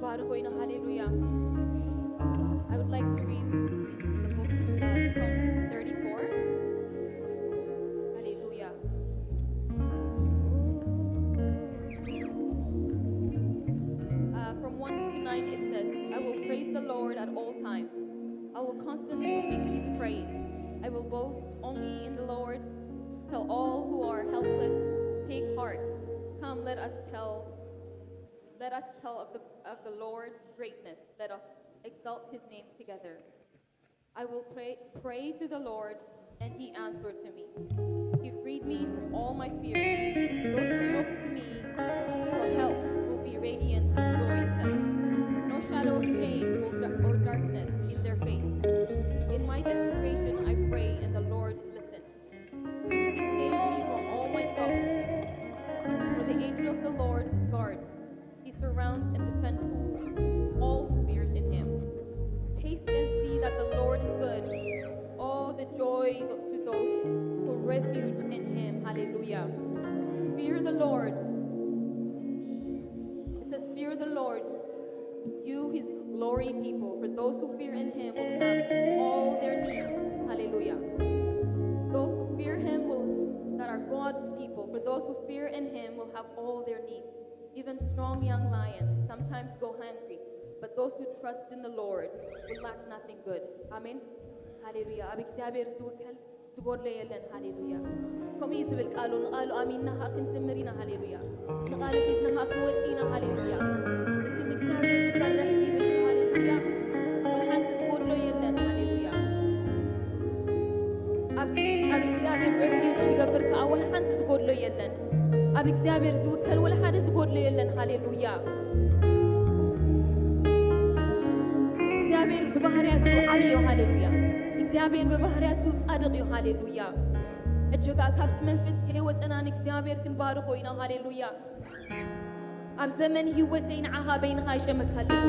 ባርኾይና። ሃሌሉያ። I would like to read in the book of Psalms thirty-four. Hallelujah. Uh, from one to nine, it says, "I will praise the Lord at all times. I will constantly speak his praise. I will boast only in the Lord. Tell all who are helpless, 'Take heart. Come, let us tell, let us tell of the, of the Lord's greatness. Let us exalt his name together. I will pray, pray to the Lord, and he answered to me. He freed me from all my fears. Those who look to me for help will be radiant with joy," he says. "No shadow of shame will da-, or darkness in their face. In my desperation, I pray, and the Lord listened. He saved me from all my troubles. For the angel of the Lord guards. He surrounds and defends who, all who fears in him. Taste and see that the Lord is good. Oh, the joy to those who refuge in him." Hallelujah. Fear the Lord. It says, "Fear the Lord, you his glory people. For those who fear in him will have all their needs." Hallelujah. Those who fear him will, that are God's people, for those who fear in him will have all their needs. Even strong young lions sometimes go hungry, but those who trust in the Lord will lack nothing good. ኣሜን። ሃሌሉያ። ኣብ እግዚኣብሔር ዝውከል ዝጎድሎ የለን። ሃሌሉያ። ከምኡ እዩ ዝብል ቃሉ። ንቃሉ ኣሚንና ከዓ ክንዝምር ኢና። ሃሌሉያ። ንቃሉ ሒዝና ከዓ ክንወፅእ ኢና። ሃሌሉያ። እቲ ንእግዚኣብሔር ዝፈርሕ ይብል። ሃሌሉያ። ወላ ሓንቲ ዝጎድሎ የለን። ሃሌሉያ። ኣብዚ ኣብ እግዚኣብሔር ሬፊውጅ ትገብር ከዓ ወላ ሓንቲ ዝጎድሎ የለን። ኣብ እግዚኣብሔር ዝውከል ወላ ሓደ ዝጎድሎ የለን። ሃሌሉያ። እግዚኣብሔር ብባህርያቱ ዓብዪ እዩ። ሃሌሉያ። እግዚኣብሔር ብባህርያቱ ጻድቕ እዩ። ሃሌሉያ። ሕጂ ከኣ ካብቲ መንፈስ ከይወጸና ንእግዚኣብሔር ክንባርኾ ኢና። ሃሌሉያ። ኣብ ዘመን ህይወተይ ንዓኻ በይንኻ ይሸመካ ኣለኹ።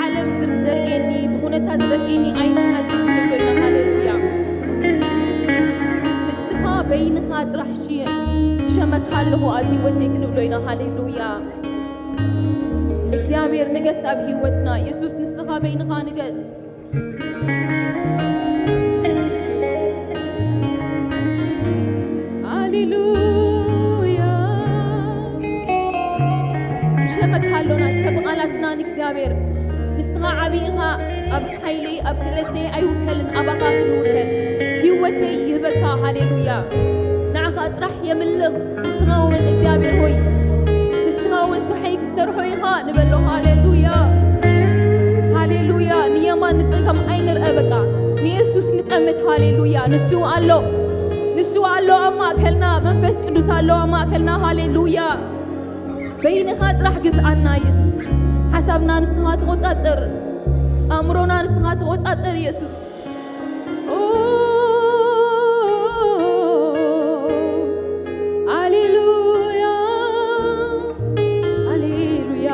ዓለም ዝር-፣ ዘርእየኒ፣ ብኹነታት ዘርእየኒ ኣይትሓዝን ክንብሎ ኢና። ሃሌሉያ። ንስኻ በይንኻ ጥራሕ ሽ-፣ ይሸመካ ኣለኹ ኣብ ህይወተይ ክንብሎ ኢና። ሃሌሉያ። እግዚኣብሔር ንገስ ኣብ ህይወትና። የሱስ ንስኻ በይንኻ ንገስ። ሃሌሉያ። ንሸመካ ኣሎና እስከ ብቓላትና ንእግዚኣብሔር። ንስኻ ዓብዪ ኢኻ፣ ኣብ ሓይለይ ኣብ ክእለተይ ኣይውከልን፣ ኣባኻ ክንውከል ህይወተይ ይህበካ። ሃሌሉያ። ንዓኻ ጥራሕ የምልኽ። ንስኻ እውን እግዚኣብሔር ሆይ፣ ንስኻ እውን ስራሐይ ክትሰርሖ ኢኻ ንበሎ። ሃሌሉያ፣ ሃሌሉያ። ንየማን ንጸጋም ኣይንርአ፣ በቃ ንየሱስ ንጠምት። ሃሌሉያ። ንሱ ኣሎ፣ ንሱ ኣሎ ኣብ ማእከልና። መንፈስ ቅዱስ ኣሎ ኣብ ማእከልና። ሃሌሉያ። በይንኻ ጥራሕ ግዝኣና የሱስ። ሓሳብና ንስኻ ተቖጻጸር፣ ኣእምሮና ንስኻ ተቖጻጸር የሱስ። ኦ፣ ሃሌሉያ፣ ሃሌሉያ።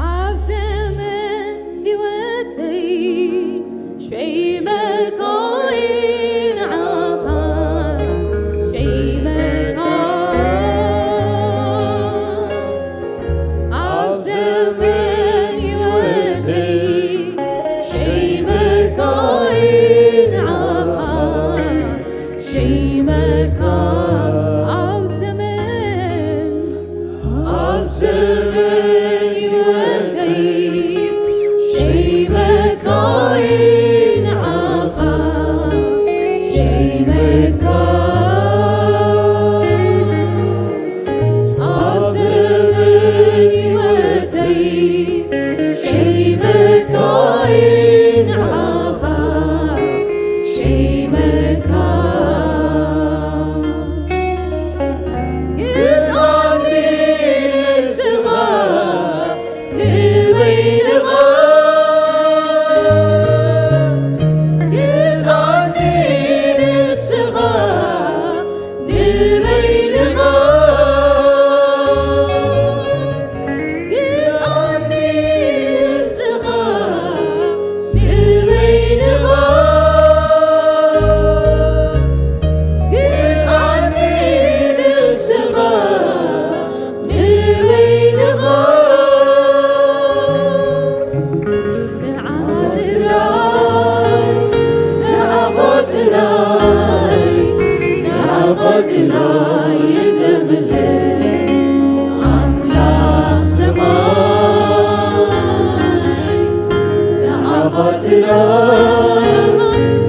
ኣብ ዘመን ህይወተይ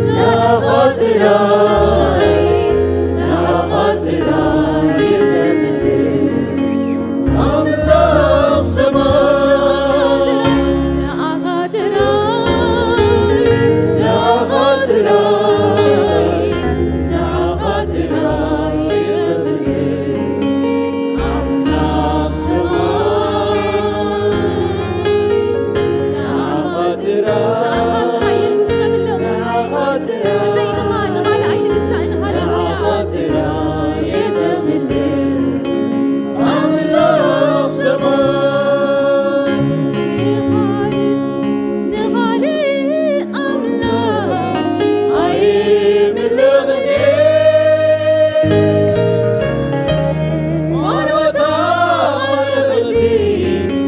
ንዓኻ ጥራይ፣ ንዓኻ ጥራይ እየ ዘምልኽ። ኣምላኽ ሰማይ፣ ንዓኻ ጥራይ፣ ንዓኻ ጥራይ፣ ንዓኻ ጥራይ እየ ዘምልኽ። ኣምላኽ ሰማይ፣ ንዓኻ ጥራይ፣ ንዓኻ ጥራይ የሱስ ነምልኽ። ንዓኻ ጥራይ፣ ንበይንኻ ንኻልእ ኣይንግዛእን። ሃሌሉያ። ንዓኻ ጥራይ እየ ዘምልኽ። ኣምላኽ ሰማይ፣ ንኻልእ፣ ንኻልእ ኣምላኽ ኣይምልኽን እየ። ጓኖት ኣማልኽቲ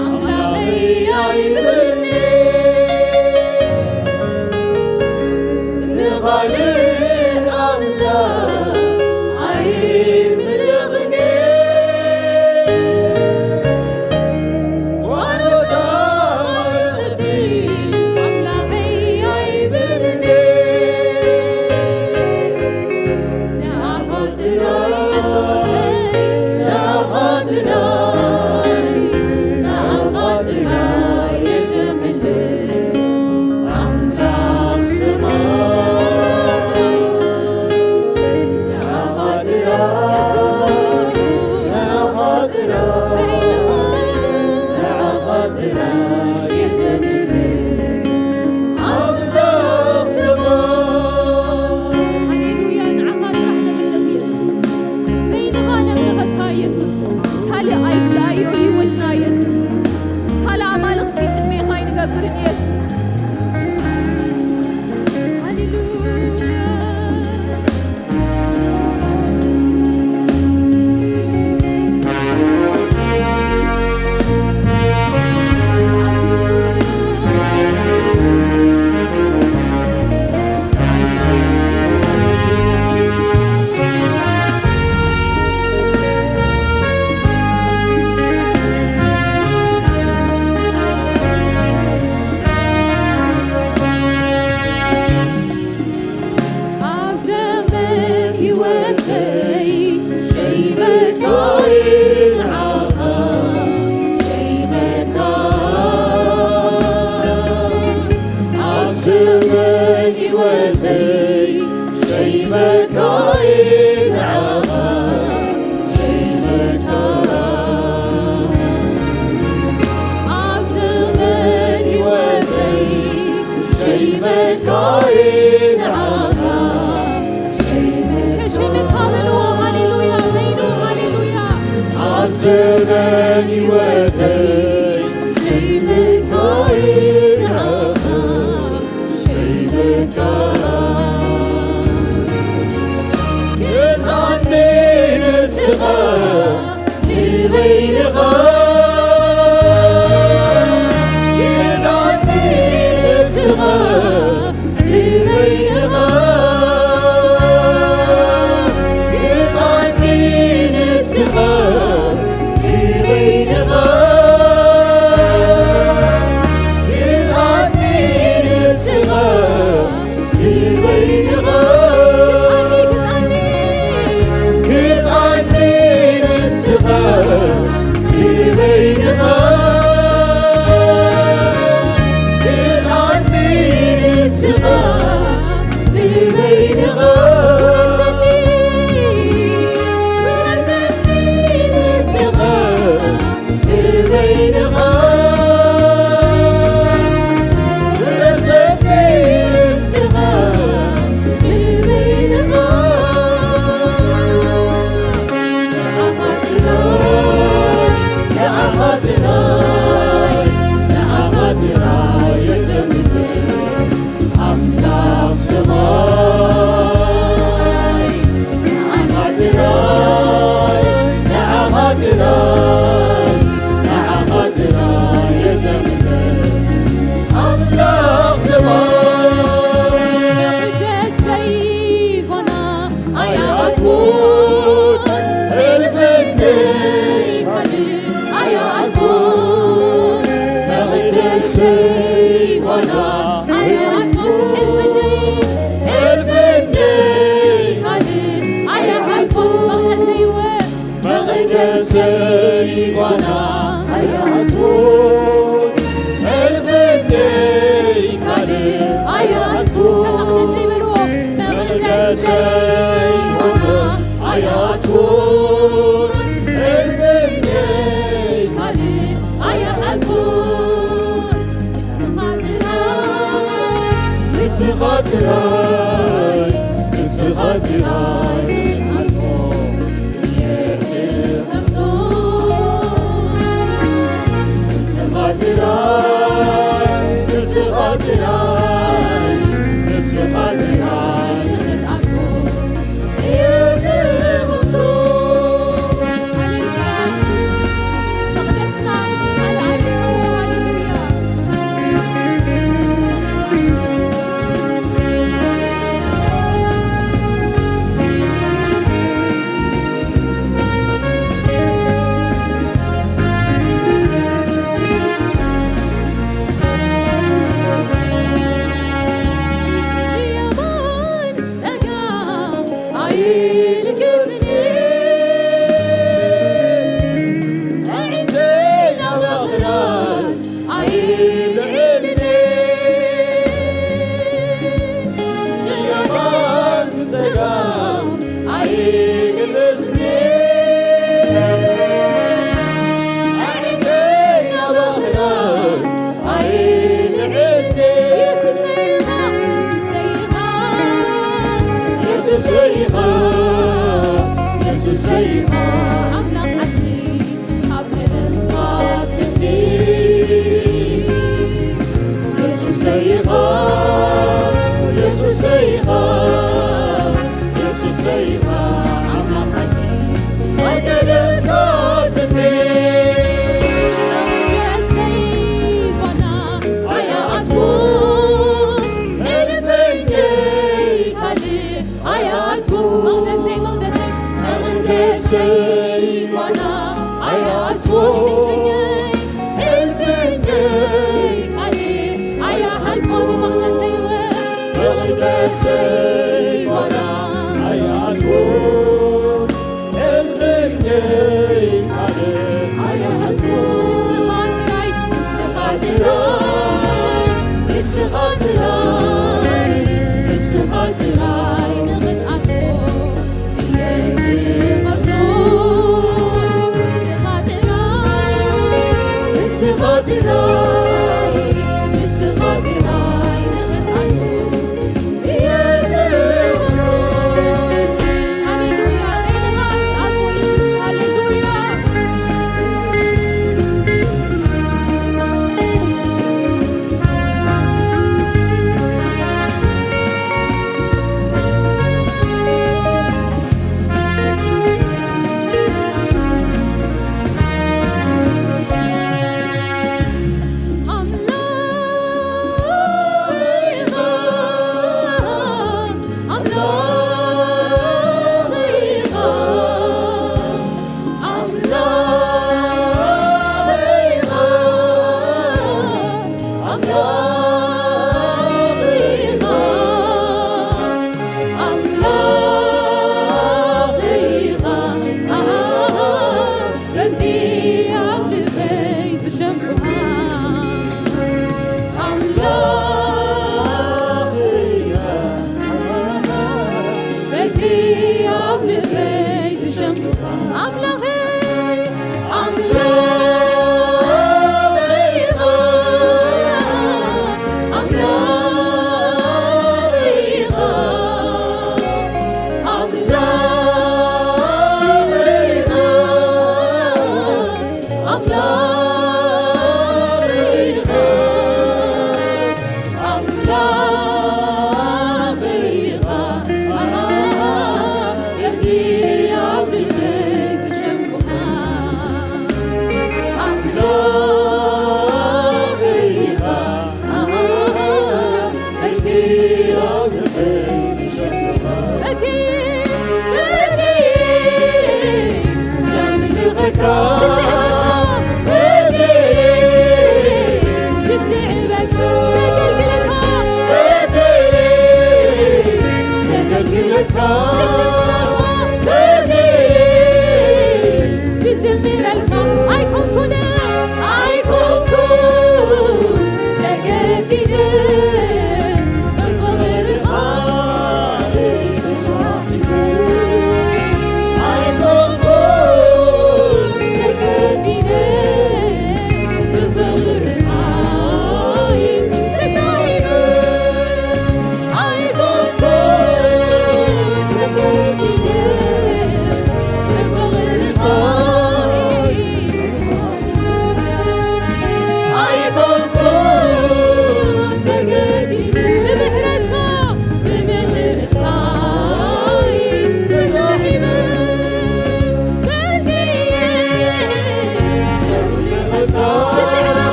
ኣምላኸይ ኣይብልን እየ። ንኻልእ ኣምላኽ ኣይምልኽን እየ። ጓኖት ኣማልኽቲ ኣምላኸይ ኣይብልን እየ። ንዓኻ ጥራይ፣ ንዓኻ ጥራይ፣ ንዓኻ ጥራይ እየ ዘምልኽ። ኣምላኽ ሰማይ፣ ንዓኻ ጥራይ፣ ንዓኻ ጥራይ፣ ንዓኻ ጥራይ እየ ዘምልኽ። ኣምላኽ ሰማይ። ሃሌሉያ፣ ንዓኻ ጥራሕ ነምልኽ የሱስ። በይንኻ ነምልኸካ የሱስ። ካልእ ኣይግዛእዮ ህይወትና የሱስ። ካልእ ኣማልኽቲ ቅድሜኻ ኣይንገብርን የሱስ። ሃሌሉያ። ኣብ ዘመን ህይወተይ ሸይመካ ንዓኻ፣ ሸይመካ። ኣብ ዘመን ህይወተይ ሸይመካ ንዓኻ፣ ሸይመካ። ኣብ ዘመን ህይወተይ ሸይመካ ንዓኻ፣ ሸይመካ። እስከ ሸይመካ በልዎ። ሃሌሉያ፣ በይኑ፣ ሃሌሉያ። ኣብ ዘመን ህይወተይ ሸይመካ ንዓኻ፣ ሸይመካ። ግዛኒ ንስኻ ንበይንኻ፣ ግዛኒ ንስኻ ንበይንኻ፣ ግዛኒ ንስኻ ንበይንኻ፣ ግዛኒ ንስኻ ንበይንኻ፣ ግዛኒ ንስኻ ንበይንኻ፣ ግዛኒ ንስኻ ንበይንኻ፣ ግዛኒ ንስኻ ንበይንኻ፣ ውረሰኒ ንስኻ ንበይንኻ። ንዓኻ ጥራይ፣ ንዓኻ ጥራይ፣ ንዓኻ ጥራይ እየ ዘምልኽ። ኣምላኽ ሰማይ፣ ንዓኻ ጥራይ፣ ንዓኻ ጥራይ፣ ንዓኻ ጥራይ እየ ዘምልኽ። ኣምላኽ ሰማይ፣ መቕደስ ዘይኮና ኣይኣትዉን፣ ሕልፍነይ ካልእ ኣይኣትዉን፣ መቕደስ ዘይኮና ኣይኣትዉን። ኣይኣትዎን፣ ሕልፈተይ ካልእ ኣይኣትዎን፣ መቕደሰይ በልዎ፣ መቕደሰይ ሆና ኣይኣትዎን፣ ሕልፈተይ ካልእ ኣይኣትዎን። ንስኻ ጥራይ፣ ንስኻ ጥራይ፣ ንስኻ ጥራይ ክትኣልፎ እየ ዝሃብቶ። ንስኻ ጥራይ፣ ንስኻ ጥራይ፣ ንስኻ ጥራይ ክትኣልፎ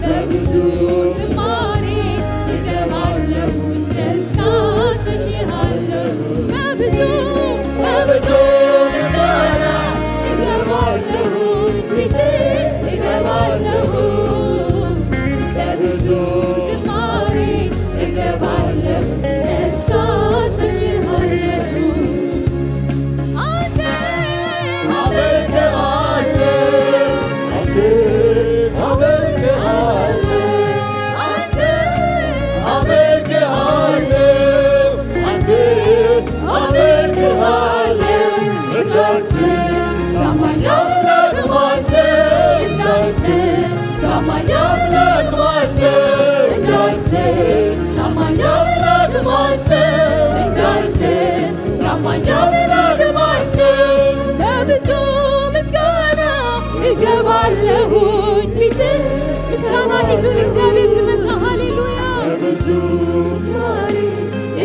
በብዙ ዝማሬ እገባለሁ፣ ደስ አሰኝሃለሁ። በብዙ፣ በብዙ ምስጋና እገባለሁ፣ ፊት እገባለሁ። በብዙ ዝማሬ እገባለሁ፣ ደስ አሰኝሃለሁ። አንተ አመልክሃለሁ፣ አንተ አመልክሃለሁ፣ አንተ አመልክሃለሁ፣ አንተ አመልክሃለሁ። እንዳንተ ታማኝ አምላክ ማን ነው? እንዳንተ ታማኝ አምላክ ማን ነው? እንዳንተ ታማኝ አምላክ ማን ነው? እንዳንተ ታማኝ አምላክ ማን ነው? በብዙ ምስጋና እገባለሁኝ ፊት ምስጋናን ይዞ ለእግዚአብሔር ትመጣ። ሃሌሉያ። በብዙ ዝማሬ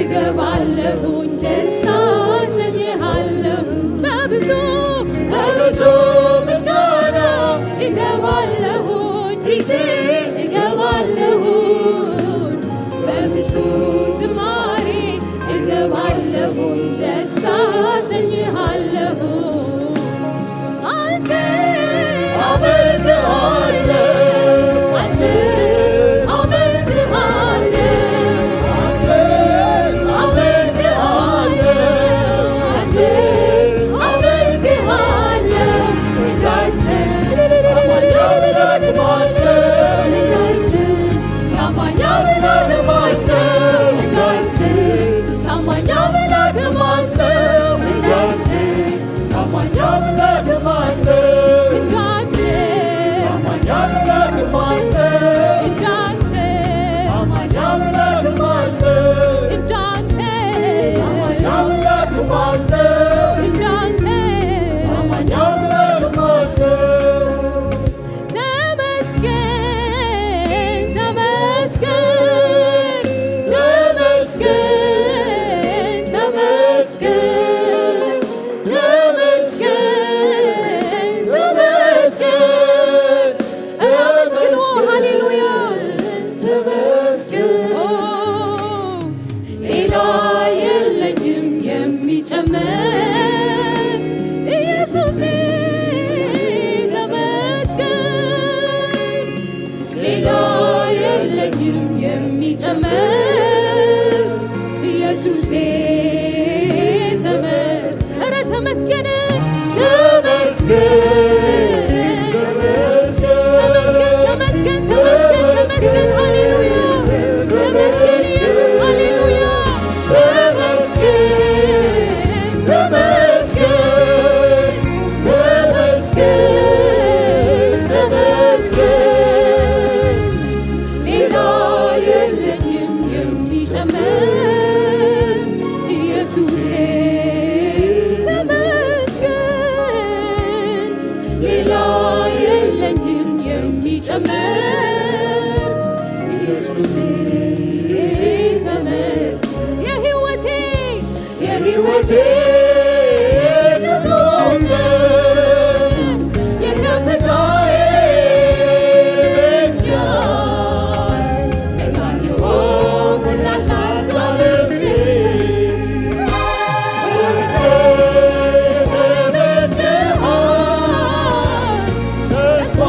እገባለሁኝ፣ ደስ አሰኝሃለሁ። በብዙ፣ በብዙ ምስጋና እገባለሁኝ ፊት እገባለሁኝ፣ በብዙ ዝማሬ እገባለሁኝ፣ ደስ አሰኝሃለሁ። አንተ አመልክሃለሁ፣ አንተ አመልክሃለሁ፣ አንተ አመልክሃለሁ፣ አንተ አመልክሃለሁ። እንዳንተ ታማኝ አምላክ ማን ነው? እንዳንተ ታማኝ አምላክ ማን ነው? እንዳንተ ታማኝ አምላክ ማን ነው? እንዳንተ ታማኝ አምላክ ማን ነው? እንዳንተ ታማኝ አምላክ ማን ነው? እንዳንተ ታማኝ አምላክ ማን ነው? እንዳንተ ታማኝ አምላክ ማን ነው? እንዳንተ ታማኝ አምላክ ማን ነው? ተመስገን፣ ተመስገን፣ ተመስገን፣ ተመስገን፣ ተመስገን፣ ተመስገን። ኧረ አመስግኑ። ሃሌሉያ። ተመስገን። ኦ፣ ሌላ የለኝም የሚጨመር ኢየሱሴ ተመስገን። ሌላ የለኝም የሚጨመር ኢየሱሴ ተመስገን። ኧረ ተመስገን፣ ተመስገን፣ ተመስገን፣ ተመስገን፣ ተመስገን። ሃሌሉያ። ተመስገን ኢየሱስ፣ ሃሌሉያ። ተመስገን፣ ተመስገን፣ ተመስገን፣ ተመስገን። ሌላ የለኝም የሚጨመር ኢየሱሴ ተመስገን። ሌላ የለኝም የሚጨመር ኢየሱሴ ተመስገን። የህይወቴ የህይወቴ ትርጉም የከፍታዬ ምክንያት መድኃኒት ሆንኩላት ለነፍሴ። ተመስገን ተስፋ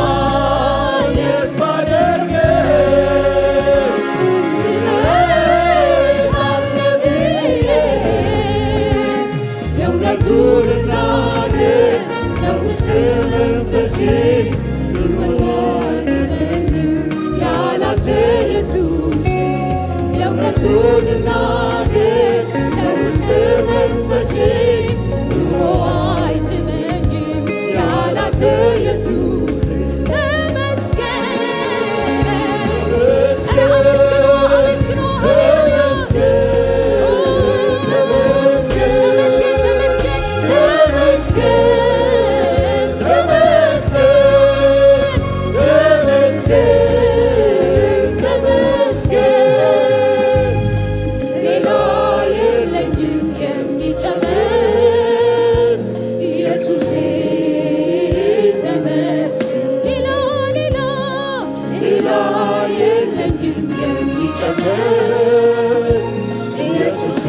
የሚጨምር ኢየሱሴ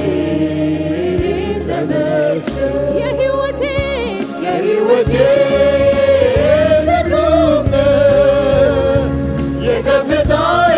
ተመስገን። የሕይወቴ የሕይወቴ ትርጉም ነህ፣ የከፍታዬ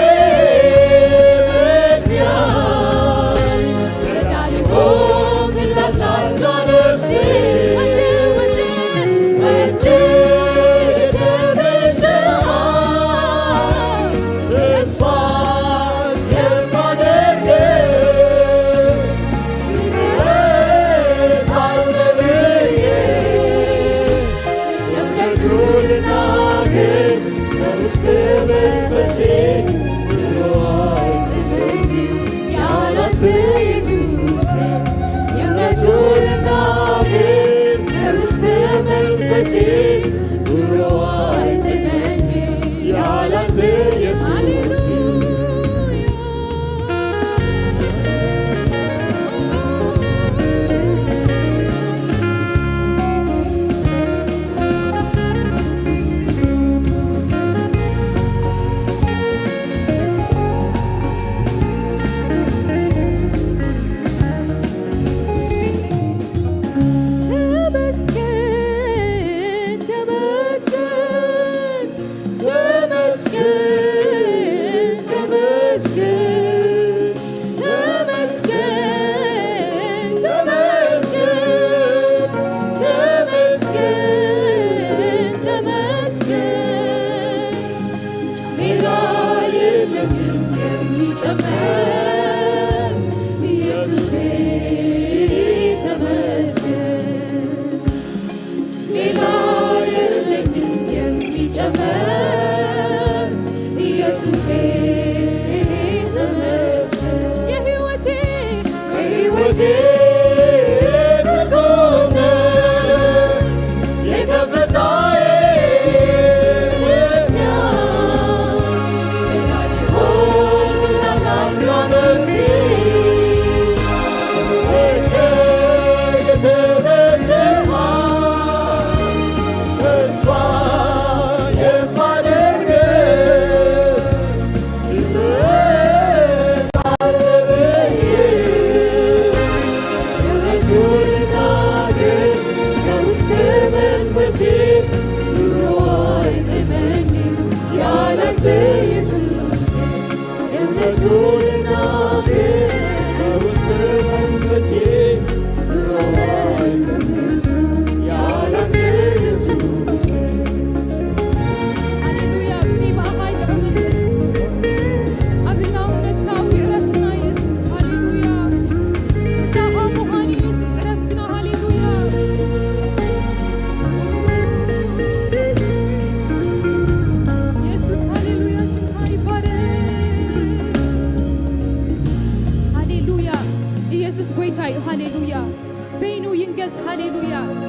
ምክንያት።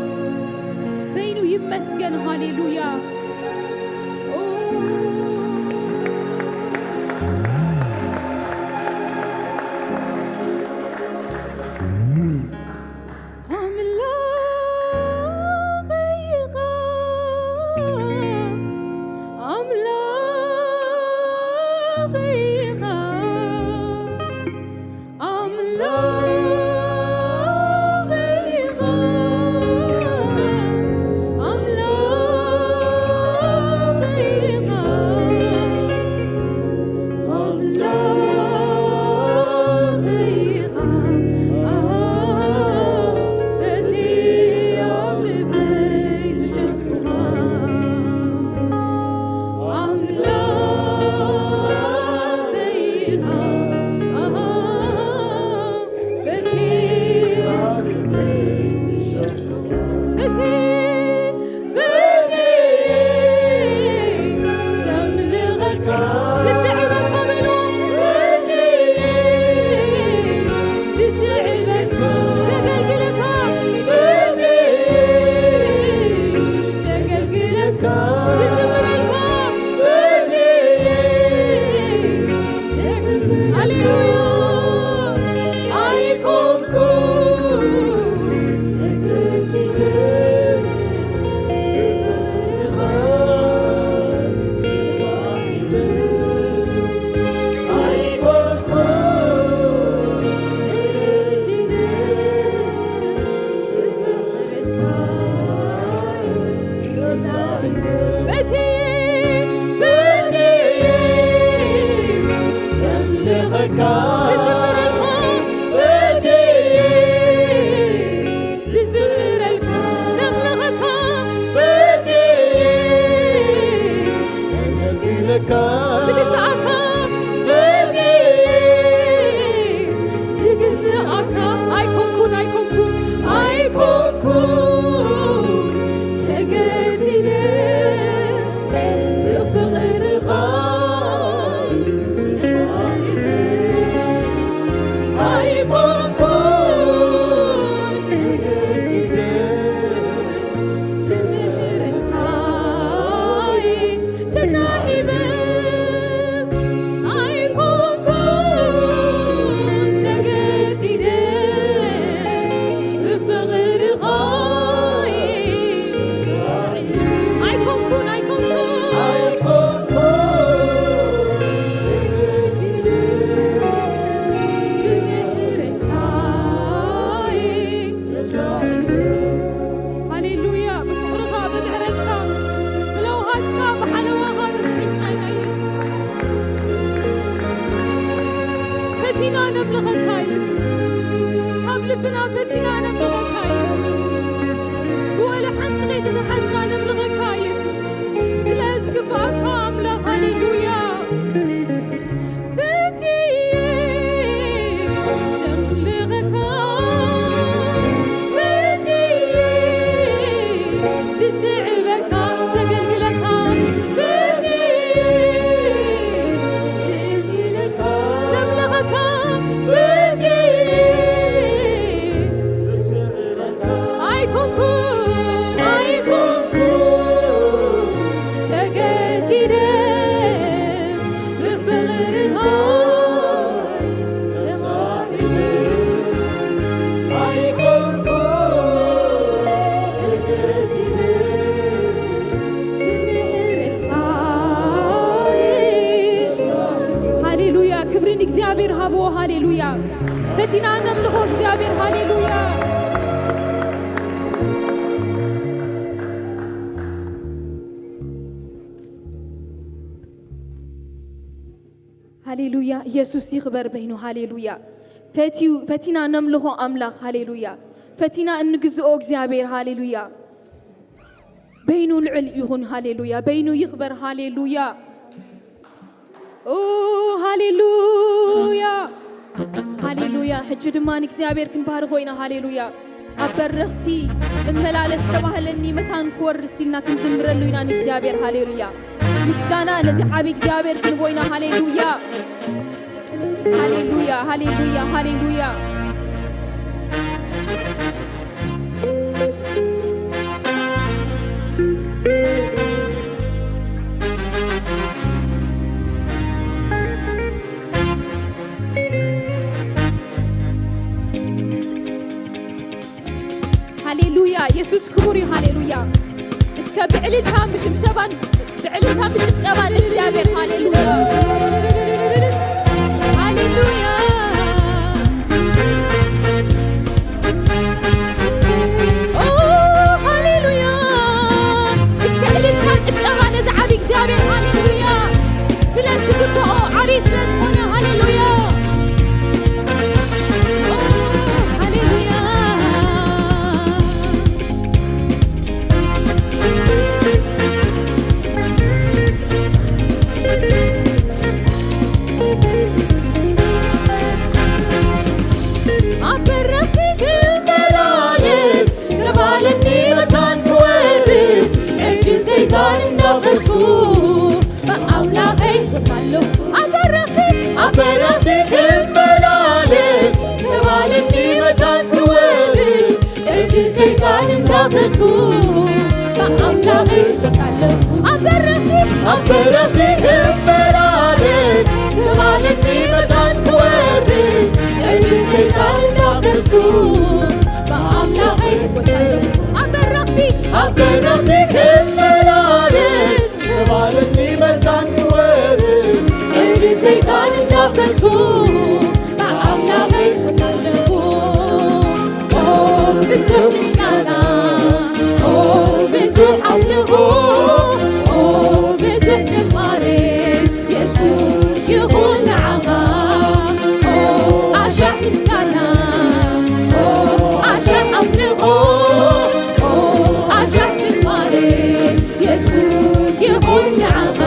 ዝግዝኣካ ፈትየ፣ ዝግዝኣካ ኣይኮንኩን፣ ኣይኮንኩን፣ ኣይኮንኩን ተገዲደ፣ ብፍቕርኻ ተሻዒለ። ኣይኮንኩን ተገዲደ፣ ብምህረትካ ተሳሒበ። ኣይኮንኩን ተገዲደ፣ ብፍቕርኻ ተሳሒበ። ኣይኮንኩን፣ ኣይኮንኩን፣ ኣይኮንኩን ተገዲደ፣ ብምህረትካ ተሳሒበ። ሃሌሉያ። ብፍቕርኻ፣ ብምሕረትካ፣ ብለውሃትካ፣ ብሓለዋኻ ተታሒዝና ኢና የሱስ። ፈቲና ነምልኸካ የሱስ። ካብ ልብና ፈቲና ነምልኸካ የሱስ። ብወላ ሓንቲ ከይተታሓዝና ነምልኸካ የሱስ። ስለ ዝግባኣካ ኣምላኽ፣ ሃሌሉያ። ፈትየ ዘምልኸካ፣ ፈትየ ዝስዕበካ፣ ዘገልግለካ፣ ፈትየ ዝዝለካ፣ ዘምልኸካ፣ ፈትየ ኣይኮንኩን፣ ኣይኮንኩን ተገዲደ፣ ብፍቕርኻ ተሳሒበ። ኣይኮንኩን ተገዲደ፣ ብምሕረትካ ተሳሒበ። ሃሌሉያ፣ ክብሪ ንእግዚኣብሔር ሃብዎ። ሃሌሉያ። ፈቲና ነምልኾ እግዚኣብሔር። ሃሌሉያ። ሃሌሉያ። ኢየሱስ ይኽበር በይኑ። ሃሌሉያ። ፈትዩ፣ ፈቲና ነምልኾ ኣምላኽ። ሃሌሉያ። ፈቲና እንግዝኦ እግዚኣብሔር። ሃሌሉያ። በይኑ ልዕል ይኹን። ሃሌሉያ። በይኑ ይኽበር። ሃሌሉያ። ኦ፣ ሃሌሉያ፣ ሃሌሉያ። ሕጂ ድማ ንእግዚኣብሔር ክንባርኾ ኢና። ሃሌሉያ። ኣብ በረኽቲ እመላለስ፣ ዝተባህለኒ መታን ክወርስ ኢልና ክንዝምረሉ ኢና ንእግዚኣብሔር። ሃሌሉያ። ምስጋና ነዚ ዓቢ እግዚኣብሔር ክንቦ ኢና። ሃሌሉያ፣ ሃሌሉያ፣ ሃሌሉያ፣ ሃሌሉያ። ሃሌሉያ፣ ኢየሱስ ክቡር እዩ። ሃሌሉያ። እስከ ብዕልልታን ብሽብሸባን፣ ብዕልልታን ብጭብጨባን ንእግዚኣብሔር። ሃሌሉያ፣ ሃሌሉያ። ኦ፣ ሃሌሉያ። እስከ እልልታ ጭብጨባ ነዚ ዓቢ እግዚኣብሔር። ሃሌሉያ። ስለ ዝግብኦ፣ ዓቢ ስለ ዝኾነ። ሃሌሉያ። ኦ፣ ሃሌሉያ። ኣብ በረኽቲ ክመላለስ፣ ዝተባለኒ መታን ክወርስ፣ ዕድል ሰይጣን እንዳፈስኩ፣ ብኣምላኸይ እፈታለኹ። ኣብ በረኽቲ፣ ኣብ በረኽቲ ክመላለስ፣ ዝተባለኒ መታን ክወርስ፣ ዕድል ሰይጣን እንዳፍረስኩ፣ ብኣምላኸይ እፈታለኹ። ኣብ በረኽቲ፣ ኣብ በረኽቲ ክመላለስ፣ ዝተባለኒ መታን ክወርስ፣ ዕድል ሰይጣን እንዳፍረስኩ፣ ብኣምላኸይ እፈታለኹ። ኣብ በረኽቲ፣ ኣብ በረኽቲ ክመላለስ፣ ዝተባለኒ መታን ክወርስ፣ ዕድል ሰይጣን እንዳፍረስኩ፣ ብኣምላኸይ እፈታለኹ። ኦ፣ ብዙሕ ምስጋና፣ ኦ፣ ብዙሕ ኣምልኾ፣ ኦ፣ ብዙሕ ዝማሬ፣ የሱስ ይኹን ንዓኻ። ኦ፣ ኣሻዕ ምስጋና፣ ኦ፣ ኣሻዕ ኣምልኾ፣ ኦ፣ ኣሻዕ ዝማሬ፣ የሱስ ይኹን ንዓኻ።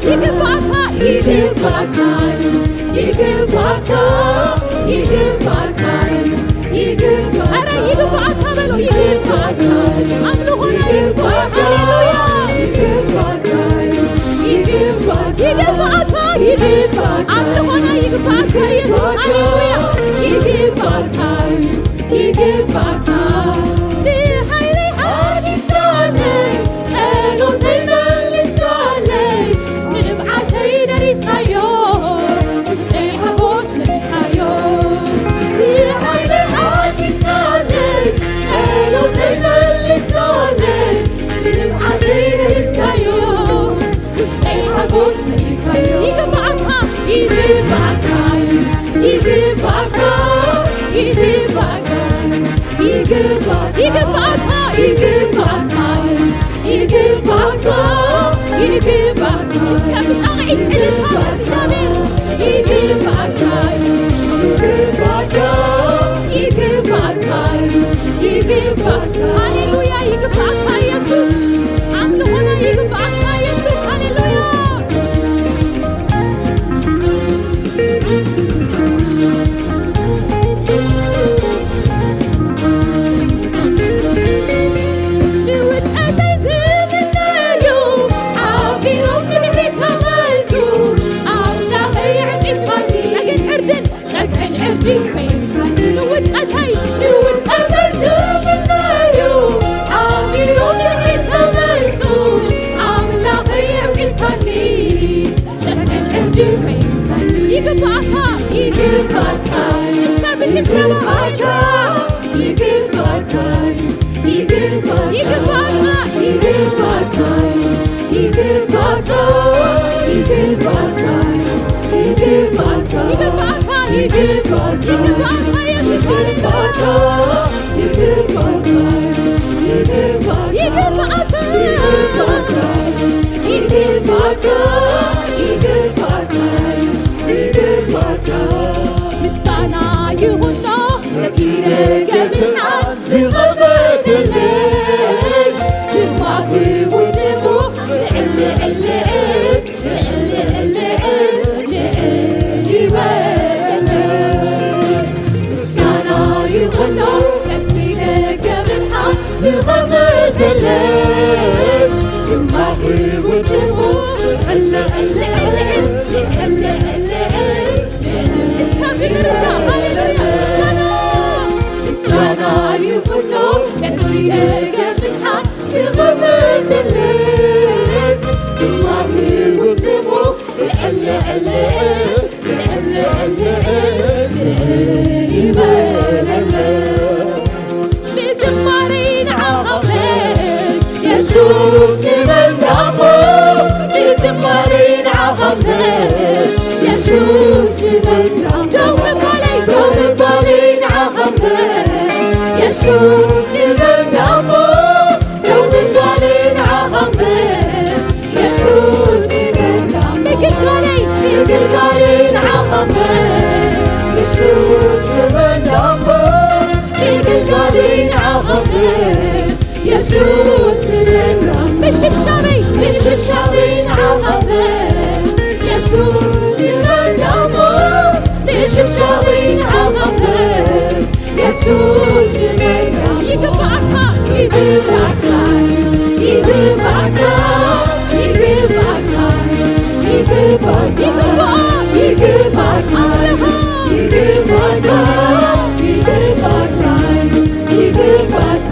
ይግባእካ፣ ይግባእካ እዩ፣ ይግባእካ፣ ይግባእካ እዩ፣ ይግባእካ። ኧረ ይግባእካ በሎ፣ ይግባእካ። ኣምልኾና ይግባእካ። ሃሌሉያ። ይግባእካ እዩ፣ ይግባእካ፣ ይግባእካ። ኣምልኾና ይግባእካ ኢየሱስ። ሃሌሉያ። ይግባእካ እዩ፣ ይግባእካ። ንሓይለይ ሓዲስካለይ፣ ጸሎተይ መልስካለይ፣ ንንብዓተይ ደሪስካዮ፣ ውሽጠይ ሓጎስ መሊእካዮ። ንሓይለይ ሓዲስካለይ፣ ጸሎተይ መልስካለይ፣ ንንብዓተይ ደሪስካዮ፣ ውሽጠይ ሓጎስ መሊእካዮ። ይግባእካ፣ ይግባእካ፣ ይግባእካ፣ ይግባእካ፣ ይግባእካ፣ ይግባእካ፣ ይግባእካ፣ ይግባእካ። እስከ ብጣቕዒት ዕልልታ ንእግዚኣብሔር። ይግባእካ፣ ይግባእካ፣ ይግባእካ፣ ይግባእካ። ሃሌሉያ፣ ይግባእካ ኢየሱስ። ኣምልኾና ይግባእካ ኢየሱስ። ሃሌሉያ። ንውድቀተይ ዝምነዩ ዓቢሮም ንድሕሪት ተመልሱ፣ ኣምላኸይ ኣዕቂብካኒ። ጸግዕን ዕርድን፣ ጸግዕን ዕርድን ኮይንካኒ። ንውድቀተይ፣ ንውድቀተይ ዝምነዩ ዓቢሮም ንድሕሪት ተመልሱ፣ ኣምላኸይ ኣዕቂብካኒ። ይግባእካ፣ ይግባእካ። እስከ ብሽብሸባ። ይግባእካ፣ ይግባእካ፣ ይግባእካ፣ ይግባእካ፣ ይግባእካ፣ ይግባእካ፣ ይግባእካ፣ ይግባእካ፣ ይግባእካ፣ ይግባእካ፣ ይግባእካ፣ ይግባእካ፣ ይግባእካ፣ ይግባእካ፣ ይግባእካ፣ ይግባእካ፣ ይግባእካ። ምስጋና ይኹኖ ነቲ ደገ ምጽሓፍ ዝኸፈተለይ፣ ድማ ክቡር ስሙ ልዕል፣ ልዕል፣ ልዕል፣ ልዕል፣ ልዕል፣ ልዕል ይበል። ምስጋና ይኹኖ ነቲ ደገ ምጽሓፍ ዝኸፈተለይ፣ ድማ ክቡር ስሙ ልዕል፣ ልዕል፣ ልዕል፣ ልዕል፣ ልዕል፣ ልዕል፣ ልዕል። እስከ ብምርጃ ሃሌሉያ ምስጋና። ምስጋና ይኹኖ ነቲ ደገ ምጽሓፍ ዝኸፈተለይ፣ ድማ ክቡር ስሙ ልዕል፣ ልዕል፣ ልዕል፣ ልዕል፣ ልዕል፣ ልዕል ይበለለይ። ብዝማሬ ንዓኻ እምበር የሱስ ይበልናሞ፣ ብዝማሬ ንዓኻ እምበር የሱስ ይበልናሞ። ደው ምባለይ፣ ደው ምባለይ ንዓኻ እምበር የሱስ ይበልናሞ፣ ደው ምባለይ ንዓኻ እምበር የሱስ ይበልናሞ። ምግልጋለይ፣ ምግልጋለይ ንዓኻ እምበር የሱስ ይበልናሞ፣ ምግልጋለይ ንዓኻ እምበር የሱስ ይበልናሞ። ምሽብሻበይ፣ ምሽብሻበይ ንዓኻ እምበር የሱስ ይበልናሞ፣ ምሽብሻበይ ንዓኻ እምበር የሱስ ይበልናሞ። ይግባእካ፣ ይግባእካ፣ ይግባእካ፣ ይግባእካ፣ ይግባእካ፣ ይግባእካ፣ ይግባእካ፣ ይግባእካ፣ ይግባእካ፣ ይግባእካ።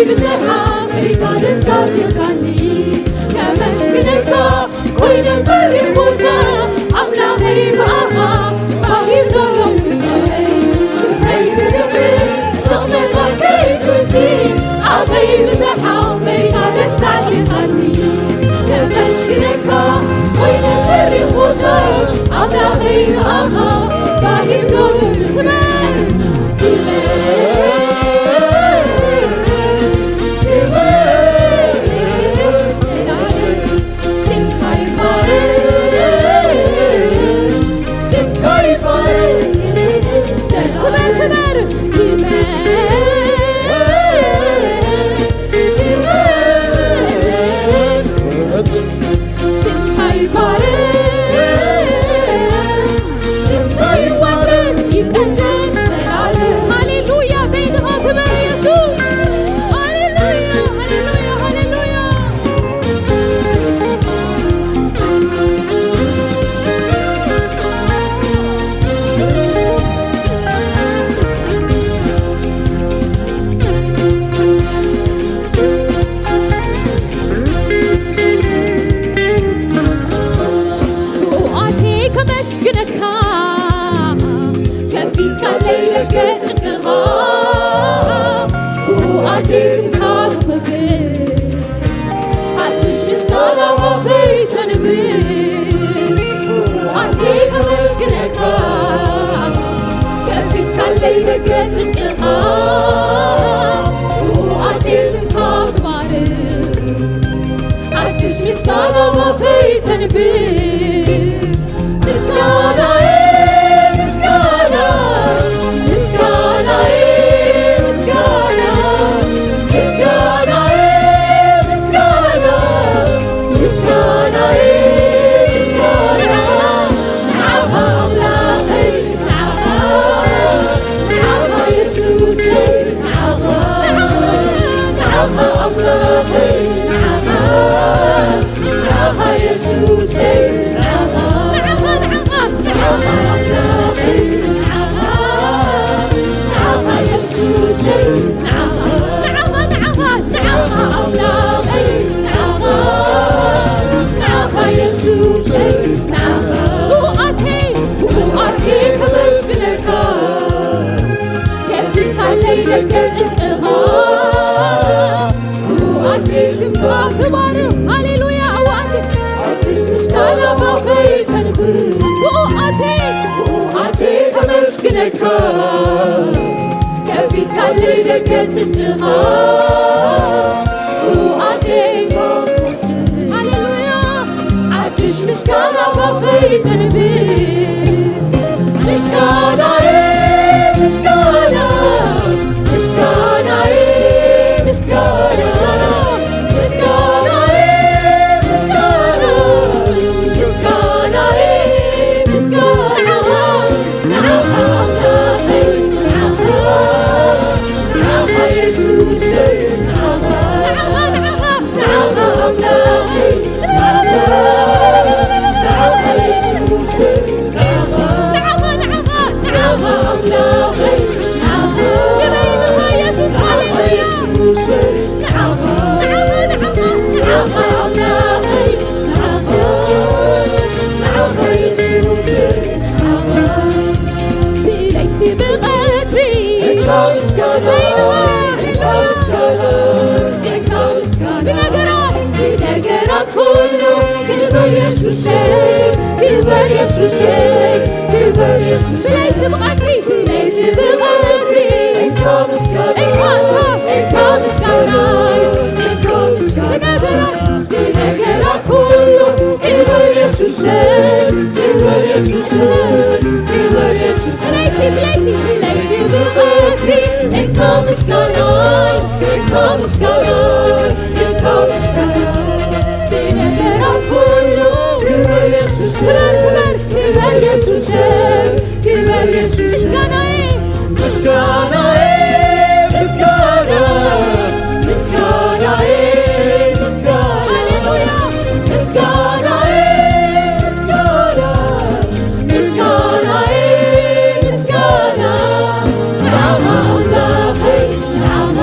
ብዘሓ መሪታ ደስ ኣትልካኒ። ከመስግነካ ኮይነ በሪኽ ቦታ ኣምላኸይ ብኣኻ ባሂርዶ ሎሚ ክብረይ ክዝክር ሰቕመታ ከይትውንቲ ኣበይ ብዘሓ መሪታ ደስ ኣትልካኒ። ከመስግነካ ኮይነ በሪኽ ቦታ ኣምላኸይ ብኣኻ ባሂርዶ ሎሚ ክብረይ ስምካ ይባረክ፣ ስምካ ይባረክ፣ ይቀደስ ዘላለም። ሃሌሉያ፣ በይንኻ ክበር የሱስ። ሃሌሉያ፣ ሃሌሉያ፣ ሃሌሉያ። ብኡኣቴ ከመስግነካ ከፊትካለይ ደገ ጽድቅኻ ብኡኣቴ ስምካ ክኽብር ሓድሽ ምስጋና ባፈይ ተንብር ብኡኣቴ ከመስግነካ ከፊትካለይ ደገ ጽድቅኻ ብኡኣቴ ስምካ ክባርክ ሓድሽ ምስጋና ባፈይ ተንብር ምስጋናዬ ምስጋና ምስጋናዬ ምስጋና ምስጋናዬ ምስጋና ምስጋናዬ ምስጋና ንዓኻ ኣምላኸይ ንዓኻ ንዓኻ የሱሰይ ንዓኻ ንዓኻ ኣምላኸይ ንዓኻ ንዓኻ የሱሰይ ንዓኻ ንዓኻ ንዓኻ ንዓኻ ኣምላኸይ ንዓኻ ንዓኻ የሱሰይ ንዓኻ ንዓኻ ንዓኻ ንዓኻ ኣምላኸይ ንዓኻ ንዓኻ የሱሰይ ንዓኻ ብኡኣቴ ብኡኣቴ ከመስግነካ ከፊትካለይ ደገ ጽድቅኻ ብኡኣቴ ስምካ ክባርኽ ሃሌሉያ ኣዋቴ ኣዲስ ምስጋና ባፈይ ተንብር ብኡኣቴ ብኡኣቴ ከመስግነካ ከፊትካለይ ደገ ጽድቅኻ ብኡኣቴ ሃሌሉያ ሓድሽ ምስጋና ባፈይ ተንብር ምስጋናዬ ምስጋና ምስጋናዬ ምስጋና ምስጋናዬ ምስጋና ምስጋናዬ ምስጋና ንዓኻ ኣምላኸይ ንዓኻ ንዓኻ የሱሰይ ንዓኻ ንዓኻ ንዓኻ ንዓኻ ኣምላኸይ ንዓኻ ንዓኻ የሱሰይ ንዓኻ ንዓኻ ንዓኻ ንዓኻ ኣምላኸይ ንዓኻ ግበይ ንኻ የሱስ ንዓኻ ሃሌሉያ የሱሰይ ንዓኻ ንዓኻ ንዓኻ ንዓኻ ኣምላኸይ ንዓኻ ንዓኻ የሱሰይ ንዓኻ ብለይቲ ብቐትሪ እንካ ምስጋና እንካ ምስጋና እንካ ምስጋና ብነገራት ብነገራት ኩሉ ክበር የሱሰይ ክበር የሱሰይ ክበር የሱሰይ ብለይቲ ብቐትሪ ብለይቲ ብቐትሪ እንካ ምስጋና እንካ እንካ እንካ ምስጋና እንካ ምስጋና ብነገራት ብነገራት ኩሉ ክበር የሱሰይ ክበር የሱሰይ ክበር የሱሰይ ብለይቲ ብለይቲ ብለይቲ ብቐትሪ እንካ ምስጋና እንካ ምስጋና እንካ ምስጋና ብነገራት ኩሉ ክበር የሱሰይ ክበር ክበር ክበር የሱሰይ ክበር የሱስ ምስጋናዬ ምስጋናዬ ምስጋና ምስጋናዬ ምስጋና ሃሌሉያ ምስጋናዬ ምስጋና ምስጋናዬ ምስጋና ንዓኻ ኣምላኸይ ንዓኻ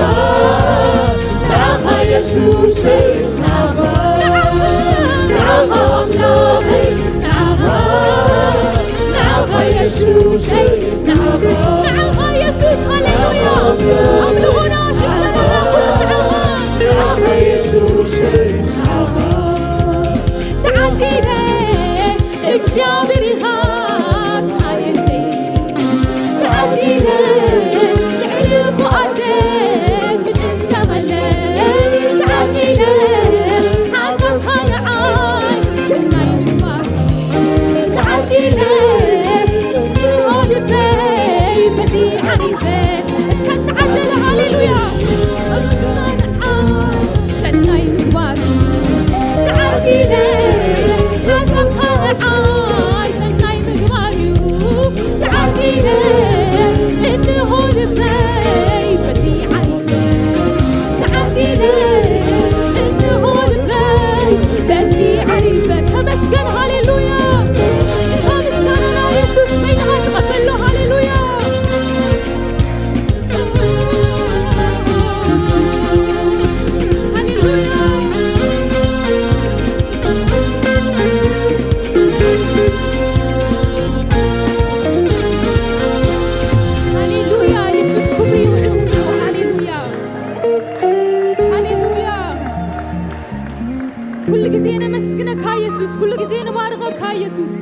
ኩሉ ግዜ ነመስግነካ የሱስ፣ ኩሉ ግዜ ንባርኸካ የሱስ።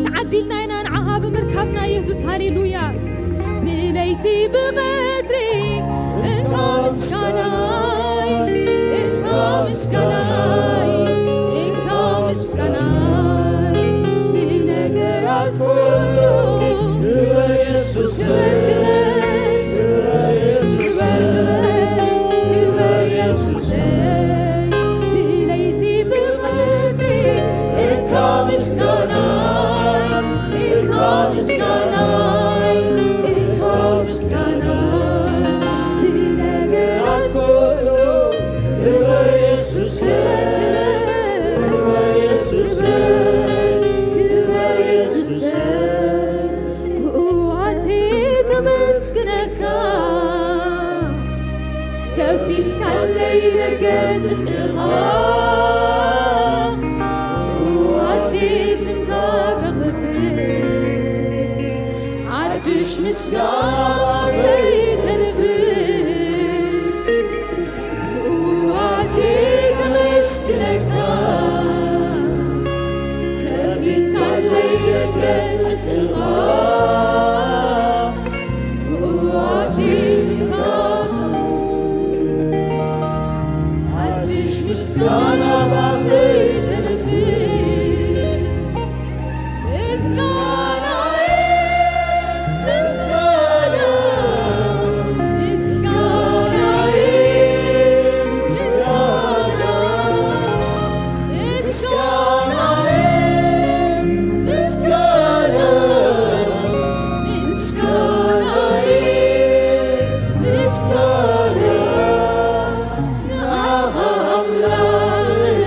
ተዓዲልና ኢና ንዓኻ ብምርካብና የሱስ። ሃሌሉያ። ብለይቲ ብቐትሪ እንካ ምስጋናይ፣ እንካ ምስጋናይ፣ እንካ ምስጋናይ። ብነገራት ኩሉ ክበር የሱስ፣ ክበር፣ ክበር የሱስ፣ ክበር የሱስ። ብለይቲ ብቐትሪ እንካ ምስጋና፣ እንካ ምስጋና፣ እንካ ምስጋና። ብነገራት ኩሉ ክበር የሱስ፣ ክበር፣ ክበር የሱስ፣ ክበር የሱስ። ብእዋቴ ከመስግነካ ከፊትካለይ ደገ ጽድቅኻ፣ ብእዋቴ ስምካ ከኽብር ሓድሽ ምስጋና ባፈይ ተንብር። ብእዋቴ ከመስግነካ ከፊትካለይ ደገ ጽድቅኻ፣ ብእዋቴ ስምካ ሓድሽ ምስጋና ባፈይ ተንብር። ምስጋናዬ፣ ምስጋና፣ ምስጋናዬ፣ ምስጋና፣ ምስጋናዬ፣ ምስጋና፣ ምስጋናዬ፣ ምስጋና ንኣኻ ኣምላኸይ።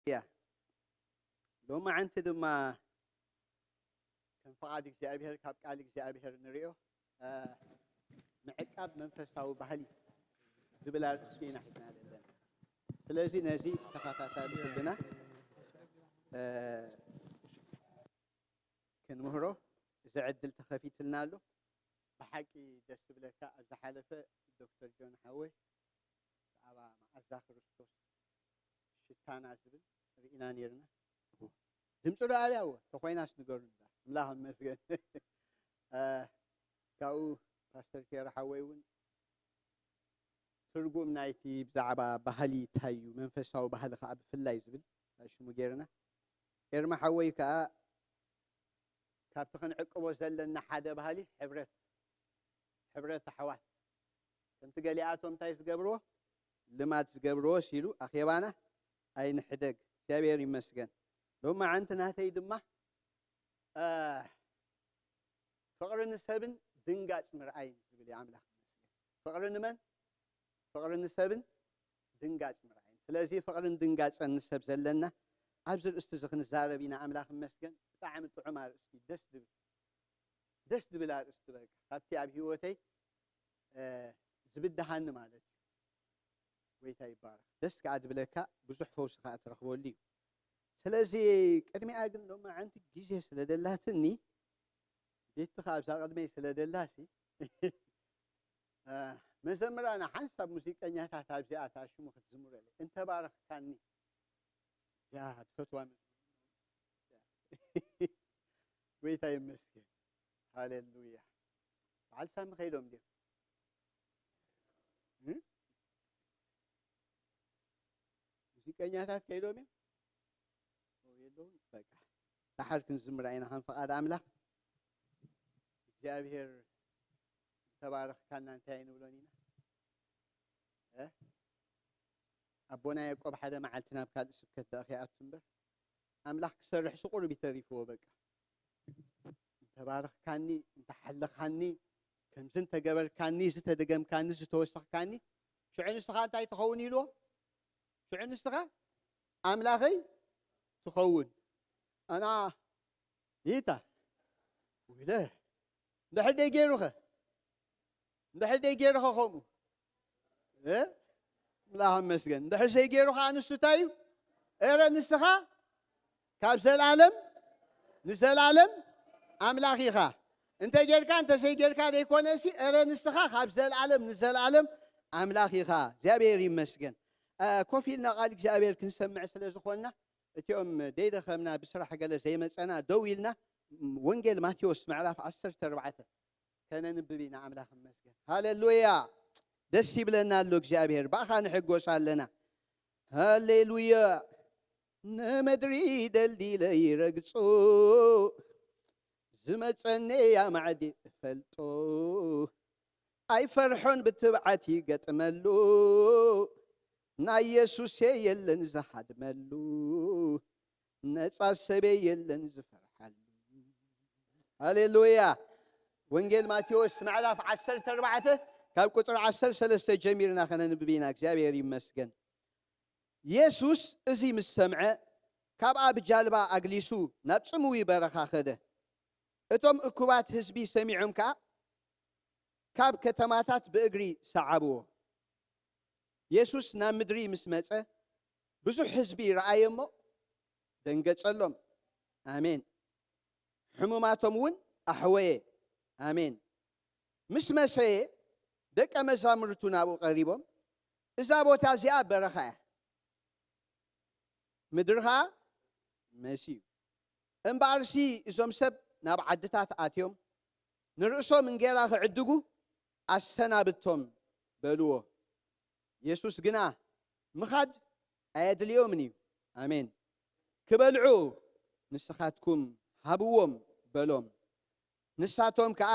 እያ። ሎማዓንቲ ድማ ከም ፍቓድ እግዚኣብሔር ካብ ቃል እግዚኣብሔር ንሪኦ፣ እ፣ ምዕቃብ መንፈሳዊ ባህሊ ዝብል ኣርእስቲ ኢና ሒዝና ዘለና። ስለዚ ነዚ ተኸታታሊ ኩልና፣ እ፣ ክንምህሮ እዚ ዕድል ተኸፊትልና ኣሎ። ብሓቂ ደስ ዝብለካ። ኣብ ዝሓለፈ ዶክተር ጆን ሓወይ ብዛዕባ መኣዛ ክርስቶስ ሽታና ዝብል ርኢና ነይርና። ድምፂ ዶ ኣብያ? እወ፣ ተኾይናስ ንገሩኒ። ኣምላኽ ይመስገን። እ፣ ካብኡ ፓስተር ኬራ ሓወይ እውን ትርጉም ናይቲ ብዛዕባ ባህሊ እንታይ እዩ፣ መንፈሳዊ ባህሊ ከዓ ብፍላይ ዝብል ሽሙ ገይርና። ኤርማ ሓወይ ከዓ ካብቲ ክንዕቅቦ ዘለና ሓደ ባህሊ ሕብረት፣ ሕብረት ኣሕዋት። ከምቲ ገሊኣቶም እንታይ ዝገብርዎ፣ ልማድ ዝገብርዎ ሲሉ ኣኼባና ኣይንሕደግ። እግዚኣብሔር ይመስገን። ሎማዓንቲ ናተይ ድማ፣ እ፣ ፍቕሪ ንሰብን ድንጋጽ ምርኣይን ዝብል እዩ። ኣምላኽ ይመስገን። ፍቕሪ ንመን? ፍቕሪ ንሰብን ድንጋጽ ምርኣይን። ስለዚ ፍቕርን ድንጋጸን ንሰብ ዘለና ኣብዚ ርእስቲ እዚ ክንዛረብ ኢና። ኣምላኽ ይመስገን። ብጣዕሚ ጥዑም ኣርእስቲ፣ ደስ ዝብል፣ ደስ ዝብል ኣርእስቲ። በቃ ካብቲ ኣብ ህይወተይ፣ እ፣ ዝብድሃኒ ማለት እዩ። ጎይታ ይባረኽ። ደስ ከኣ ዝብለካ ብዙሕ ፈውሲ ከኣ ትረኽበሉ እዩ። ስለዚ ቅድሚኣ ግን ሎማዓንቲ ግዜ ስለ ደላትኒ፣ ቤትኻ ኣብዛ ቅድመይ ስለ ደላሲ፣ እ፣ መዘምራን ሓንሳብ ሙዚቀኛታት ኣብዚኣ ተኣሽሙ ክትዝምረለይ። እንተባረኽካኒ። እዚኣ ትፈትዋ መዝሙር። ጎይታ ይመስገን። ሃሌሉያ። በዓል ሳሚ ከይዶም ድዮም? እ? ሙዚቀኛታት ከይዶም እዮም? ኦ፣ የለውን? በቃ። ደሓር ክንዝምራ ኢና ከም ፍቓድ ኣምላኽ። እግዚኣብሔር ተባረኽካና እንታይ ኣይንብሎን ኢና? እ? ኣቦና ያዕቆብ ሓደ መዓልቲ ናብ ካልእ ስብከት ደኣ ከይኣቱ እምበር፣ ኣምላኽ ክሰርሕ ስቑር እዩ ተሪፍዎ። በቃ፣ እንተባረኽካኒ፣ እንተሓለኻኒ፣ ከምዚ እንተገበርካኒ፣ ዝተደገምካኒ፣ ዝተወሰኽካኒ፣ ሽዑ ንስኻ እንታይ ትኸውን ኢልዎ? ሽዑ ንስኻ ኣምላኸይ ትኸውን። ኣና ይታ፣ ውለ፣ እንድሕር ደይ ገይሩኸ? እንድሕር ደይ ገይሩኸ ከምኡ? እ? ኣምላኽ ይመስገን። እንድሕር ዘይገይሩ ኸዓ ንሱ እንታይ እዩ? እረ ንስኻ ካብ ዘላለም ንዘላለም ኣምላኽ ኢኻ። እንተ ጌርካ እንተ ዘይጌርካ ዘይኮነሲ፣ እረ ንስኻ ካብ ዘላለም ንዘላለም ኣምላኽ ኢኻ። እግዚኣብሔር ይመስገን። እ፣ ኮፍ ኢልና ቃል እግዚኣብሔር ክንሰምዕ ስለ ዝኾንና፣ እቲኦም ደይደኸምና ብስራሕ ገለ ዘይመጸና ደው ኢልና፣ ም፣ ወንጌል ማቴዎስ ምዕራፍ ዓሰርተ ኣርባዕተ ከነንብብ ኢና። ኣምላኽ ይመስገን። ሃሌሉያ። ደስ ይብለና ኣሎ እግዚኣብሔር። ብኣኻ ንሕጎስ ኣለና። ሃሌሉያ። ንምድሪ ደልዲለ ይረግጹ፣ ዝመጸኒ ኣማዕዲ እፈልጦ። ኣይፈርሖን ብትብዓት ይገጥመሉ፣ ናይ የሱስ የለን ዝሃድመሉ፣ ነጻ ሰበይ የለን ዝፈርሓሉ። ሃሌሉያ። ወንጌል ማቴዎስ ምዕራፍ ዓሰርተ ኣርባዕተ ካብ ቁጽሪ ዓሰርተ ሰለስተ ጀሚርና ከነንብብ ኢና። እግዚኣብሔር ይመስገን። የሱስ እዚ ምስ ሰምዐ፣ ካብኣ ብጃልባ ኣግሊሱ ናብ ጽምዊ በረኻ ኸደ። እቶም እኩባት ህዝቢ ሰሚዖም ከኣ ካብ ከተማታት ብእግሪ ሰዓብዎ። የሱስ ናብ ምድሪ ምስ መጸ፣ ብዙሕ ህዝቢ ረኣየ እሞ ደንገጸሎም። ኣሜን። ሕሙማቶም እውን ኣሕወየ። ኣሜን። ምስ መሰየ፣ ደቀ መዛሙርቱ ናብኡ ቀሪቦም፣ "እዛ ቦታ እዚኣ በረኻ እያ፣ ምድሪ ኸኣ መስዩ። እምበኣርሲ እዞም ሰብ ናብ ዓድታት ኣትዮም፣ ንርእሶም እንጌራ ክዕድጉ ኣሰናብቶም" በልዎ። የሱስ ግና ምኻድ ኣየድልዮምን እዩ። ኣሜን። "ክበልዑ ንስኻትኩም ሃብዎም" በሎም። ንሳቶም ከኣ፣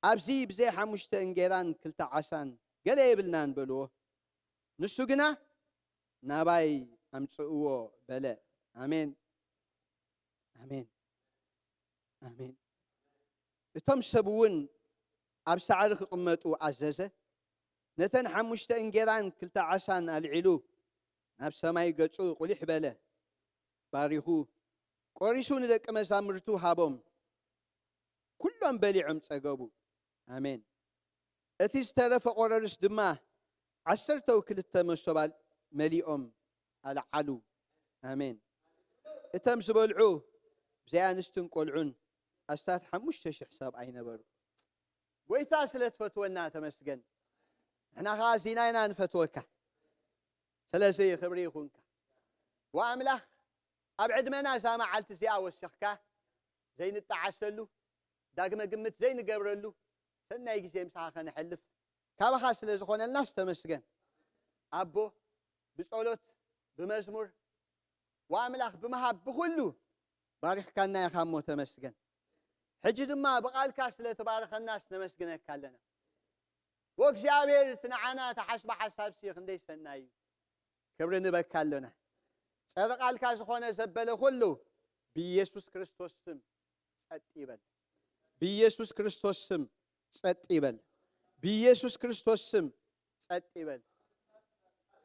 "ኣብዚ ብዘይ ሓሙሽተ እንጌራን ክልተ ዓሳን ገለ የብልናን" በልዎ። ንሱ ግና፣ "ናባይ ኣምጽእዎ" በለ። ኣሜን። ኣሜን። ኣሜን። እቶም ሰብ እውን ኣብ ሳዕሪ ክቕመጡ ኣዘዘ። ነተን ሓሙሽተ እንጌራን ክልተ ዓሳን ኣልዒሉ፣ ናብ ሰማይ ገጹ ቁሊሕ በለ፣ ባሪኹ፣ ቆሪሱ ንደቂ መዛሙርቱ ሃቦም። ኩሎም በሊዖም ጸገቡ። ኣሜን። እቲ ዝተረፈ ቆረርስ ድማ ዓሰርተው ክልተ መሶብ ኣል-፣ መሊኦም ኣልዓሉ። ኣሜን። እቶም ዝበልዑ ብዘይ ኣንስትን ቆልዑን ኣስታት ሓሙሽተ ሽሕ ሰብኣይ ነበሩ። ጎይታ ስለ ትፈትወና ተመስገን። ንሕና ኸዓ እዚና ኢና ንፈትወካ። ስለዚ ክብሪ ይኹንካ። ወኣምላኽ ኣብ ዕድመና እዛ መዓልቲ እዚኣ ወሲኽካ ዘይንጠዓሰሉ፣ ዳግመ ግምት ዘይንገብረሉ፣ ሰናይ ግዜ ምሳኻ ከነሕልፍ ካባኻ ስለ ዝኾነልናስ ተመስገን። ኣቦ፣ ብጸሎት፣ ብመዝሙር፣ ወኣምላኽ ብምሃብ ብኹሉ ባሪኽካና ኢኻ እሞ ተመስገን። ሕጂ ድማ ብቓልካ ስለ ትባርኸናስ ነመስግነካ ኣለና። ወእግዚኣብሔር እቲ ንዓና ተሓስቦ ሓሳብሲ ክንደይ ሰናይ እዩ። ክብሪ ንበካ ኣሎና። ጸረ ቃልካ ዝኾነ ዘበለ ኩሉ ብኢየሱስ ክርስቶስ ስም ጸጥ ይበል። ብኢየሱስ ክርስቶስ ስም ጸጥ ይበል። ብኢየሱስ ክርስቶስ ስም ጸጥ ይበል።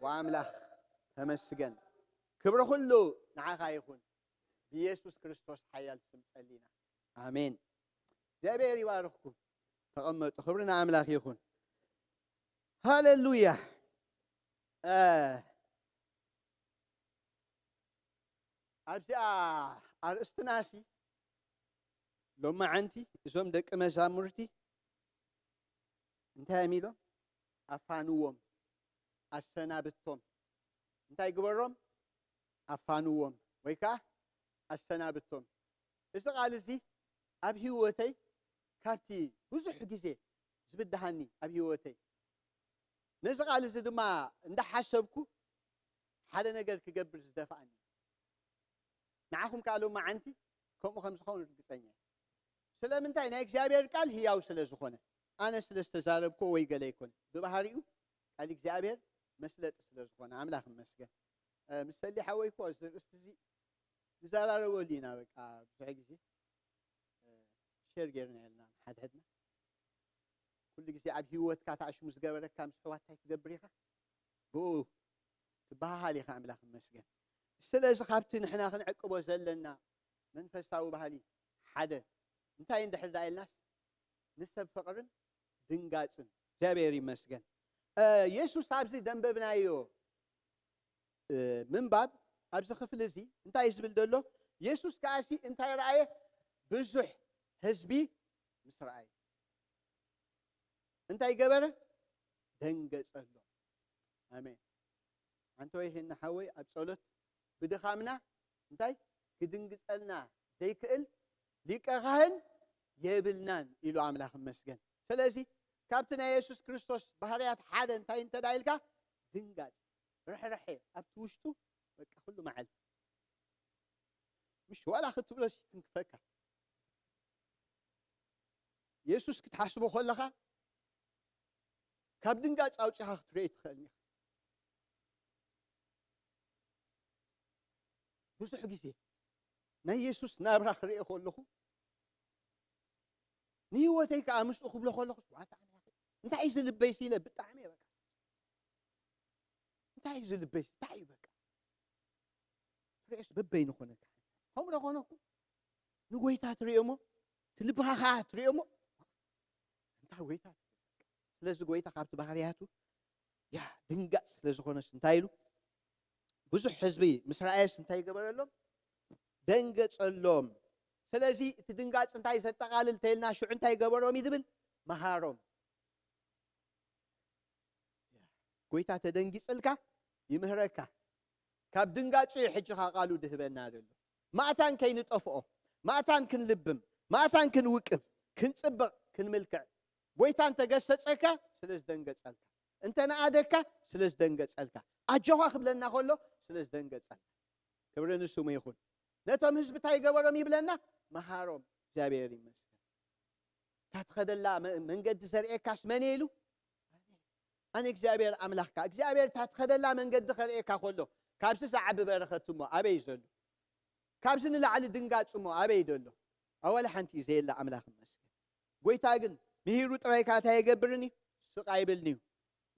ወኣምላኽ ተመስገን። ክብሪ ኩሉ ንዓኻ ይኹን። ብኢየሱስ ክርስቶስ ሓያል ስም ጸሊና። ኣሜን። እግዚኣብሔር ይባርኽኩም። ተቐመጡ። ክብሪ ንኣምላኽ ይኹን። ሃሌሉያ። እ፣ ኣብዚኣ ኣርእስትናሲ ሎማዓንቲ እዞም ደቂ መዛሙርቲ እንታይ እዮም ኢሎም? ኣፋንዎም፣ ኣሰናብቶም። እንታይ ግበሮም? ኣፋንዎም ወይ ከዓ ኣሰናብቶም። እዚ ቃል እዚ ኣብ ህይወተይ ካብቲ ብዙሕ ግዜ ዝብድሃኒ ኣብ ህይወተይ፣ ነዚ ቃል እዚ ድማ እንዳሓሰብኩ ሓደ ነገር ክገብር ዝደፍኣኒ። ንዓኹም ከኣ ሎማዓንቲ ከምኡ ከም ዝኾን ርግጸኛ እየ። ስለምንታይ? ናይ እግዚኣብሔር ቃል ህያው ስለ ዝኾነ፣ ኣነ ስለ ዝተዛረብክዎ ወይ ገለ ኣይኮነ። ብባህሪኡ ቃል እግዚኣብሔር መስለጢ ስለ ዝኾነ ኣምላኽ ይመስገን። እ፣ ምስ ሰሊ ሓወይ እኮ እዚ ርእስቲ እዚ ንዘራረበሉ ኢና። በቃ ብዙሕ ግዜ፣ እ፣ ሼር ጌርና የልና ሓድሕድና። ኩሉ ግዜ ኣብ ህይወትካ ተኣሽሙ ዝገበረካ ምስ ኣሕዋት እንታይ ትገብር ኢኻ? ብኡ ትበሃሃል ኢኻ። ኣምላኽ ይመስገን። ስለዚ ካብቲ ንሕና ክንዕቅቦ ዘለና መንፈሳዊ ባህሊ ሓደ እንታይ እንድሕር ደኣ ኢልናስ ንሰብ ፍቕርን ድንጋጽን። እግዚኣብሔር ይመስገን። እ፣ የሱስ ኣብዚ ደንበብናዮ እ፣ ምንባብ ኣብዚ ክፍሊ እዚ እንታይ እዩ ዝብል ዘሎ? የሱስ ከኣሲ እንታይ ረኣየ? ብዙሕ ህዝቢ ምስ ረኣየ እንታይ ገበረ? ደንገጸሎም። ኣሜን። ኣንተ ወይ ሄና ሓወይ ኣብ ጸሎት ብድኻምና እንታይ ክድንግጸልና ዘይክእል ሊቀ ካህን የብልናን ኢሉ ኣምላኽ ይመስገን። ስለዚ ካብቲ ናይ የሱስ ክርስቶስ ባህርያት ሓደ እንታይ እንተ ደኣ ኢልካ ድንጋጽ፣ ርሕርሐ ኣብቲ ውሽጡ በቃ ኩሉ መዓልቲ ምሽ ዋላ ክትብሎ ይትንክፈካ። የሱስ ክትሓስቦ ከለኻ ካብ ድንጋጽ ኣውጺኻ ክትርእዮ ኣይትኽእልን ኢኻ። ብዙሕ ግዜ ናይ የሱስ ናብራ ክርእዮ ከለኹ ንህይወተይ ከኣ ምስኡ ክብሎ ከለኹ ዋታ ኣምላኸይ እንታይ እዩ ዝልበይሲ ኢለ ብጣዕሚ እየ በቃ እንታይ እዩ ዝልበይሲ እንታይ እዩ በቃ ትርእዮስ በበይኑ ኮነካ ከምኡ ዶ ኮነኩ ንጎይታ ትርእዮ እሞ ትልብኻ ከኣ ትርእዮ እሞ እንታይ ጎይታ ስለዚ ጎይታ ካብቲ ባህርያቱ ያ ድንጋጽ ስለ ዝኾነስ እንታይ ኢሉ ብዙሕ ህዝቢ ምስ ረኣየስ እንታይ ይገበረሎም ደንገጸሎም ስለዚ እቲ ድንጋጽ እንታይ ዘጠቓልል ተይልና ሽዑ እንታይ ገበሮም እዩ ዝብል መሃሮም ጎይታ ተደንጊጽልካ ይምህረካ ካብ ድንጋጹ እዩ ሕጂ ካ ቃሉ ድህበና ዘሎ ማእታን ከይንጠፍኦ ማእታን ክንልብም ማእታን ክንውቅብ ክንጽብቕ ክንምልክዕ ጎይታ እንተገሰጸካ ስለ ዝደንገጸልካ እንተ ነኣደካ ስለ ዝደንገጸልካ ኣጆኻ ክብለና ከሎ ስለ ዝደንገጸልካ ክብሪ ንስሙ ይኹን ነቶም ህዝቢ እንታይ ገበሮም ይብለና መሃሮም እግዚኣብሔር ይመስገን እታ ትኸደላ መንገዲ ዘርእየካስ መን ኢሉ ኣነ እግዚኣብሔር ኣምላኽካ እግዚኣብሔር እታ ትኸደላ መንገዲ ከርእየካ ከሎ ካብዚ ዝዓቢ በረኸት እሞ ኣበይ ዘሎ ካብዚ ንላዕሊ ድንጋጽ እሞ ኣበይ ዘሎ ኣዋላ ሓንቲ እዩ ዘየላ ኣምላኽ ይመስገን ጎይታ ግን ምሂሩ ጥራይ ከዓ እንታይ የገብርን እዩ ስቕ ኣይብልን እዩ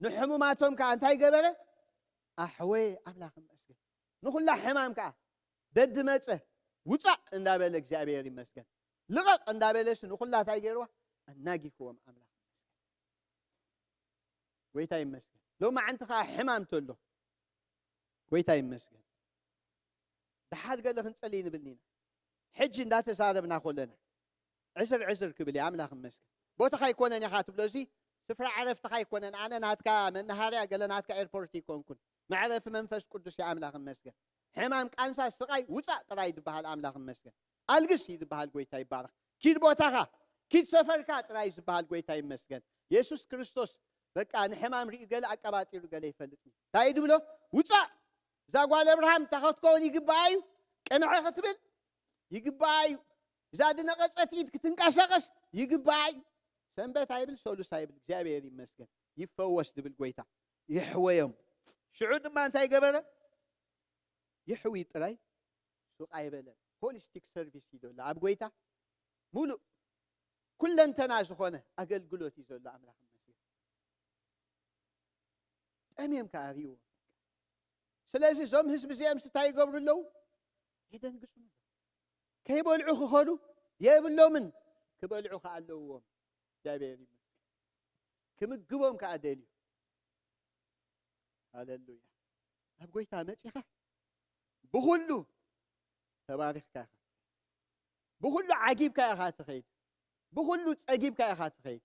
ንሕሙማቶም ከዓ እንታይ ገበረ ኣሕወየ ኣምላኽ ይመስገን። ንኹላ ሕማም ከዓ ደዲ መፀ ውፃእ እንዳበለ እግዚኣብሔር ይመስገን። ልቐቕ እንዳበለስ ንኹላ እንታይ ገይርዋ? ኣናጊፍዎም ኣምላኽ ይመስገን። ጎይታ ይመስገን። ሎማዓንቲ ከዓ ሕማም ተሎ ጎይታ ይመስገን። ደሓር ገለ ክንጸሊ ንብል ኢና። ሕጂ እንዳተዛረብና ኮለና ዕዝር ዕዝር ክብል እዩ። ኣምላኽ ይመስገን። ቦታኻ ኣይኮነን ኢኻ ትብሎ፣ እዚ ስፍራ ዕረፍትኻ ኣይኮነን። ኣነ ናትካ መናሃርያ፣ ገለ ናትካ ኤርፖርት ኣይኮንኩን። መዕረፊ መንፈስ ቅዱስ እዩ። ኣምላኽ ይመስገን። ሕማም፣ ቃንሳ፣ ስቓይ ውጻእ ጥራይ ዝበሃል ኣምላኽ ይመስገን። ኣልግስ እዩ ዝበሃል። ጎይታ ይባረኽ። ኪድ ቦታኻ፣ ኪድ ሰፈርካ ጥራይ ዝበሃል። ጎይታ ይመስገን። የሱስ ክርስቶስ በቃ ንሕማም ሪኡ ገለ ኣቀባጢሩ ገለ ይፈልጥ እዩ። እንታይ እዩ ድብሎ? ውጻእ። እዛ ጓል ኣብርሃም እታ ክትከውን ይግባኣ እዩ። ቅንዐ ክትብል ይግባኣ እዩ። እዛ ድነቐጸት ኢድ ክትንቀሳቐስ ይግባኣ እዩ። ሰንበት ኣይብል፣ ሰሉስ ኣይብል፣ እግዚኣብሔር ይመስገን። ይፈወስ ድብል ጎይታ። ይሕወዮም። ሽዑ ድማ እንታይ ገበረ? ይሕዊ ጥራይ ሱቕ ኣይበለን። ሆሊስቲክ ሰርቪስ እዩ ዘሎ ኣብ ጎይታ። ሙሉእ ኩለንተና ዝኾነ ኣገልግሎት እዩ ዘሎ ኣምላኽ ይመስገን። ጠምዮም ከኣ ርእይዎ። ስለዚ እዞም ህዝቢ እዚኦም እንታይ ይገብሩ ኣለዉ? ይደንግጹ። ከይበልዑ ክኸዱ የብሎምን። ክበልዑ ከኣ ኣለዎም። እግዚኣብሔር ይመስገን። ክምግቦም ከኣ ደልዩ። ሃሌሉያ። ናብ ጎይታ መጺኻ ብኹሉ ተባሪኽካ ኢኻ። ብኹሉ ዓጊብካ ኢኻ ትኸይድ። ብኹሉ ጸጊብካ ኢኻ ትኸይድ።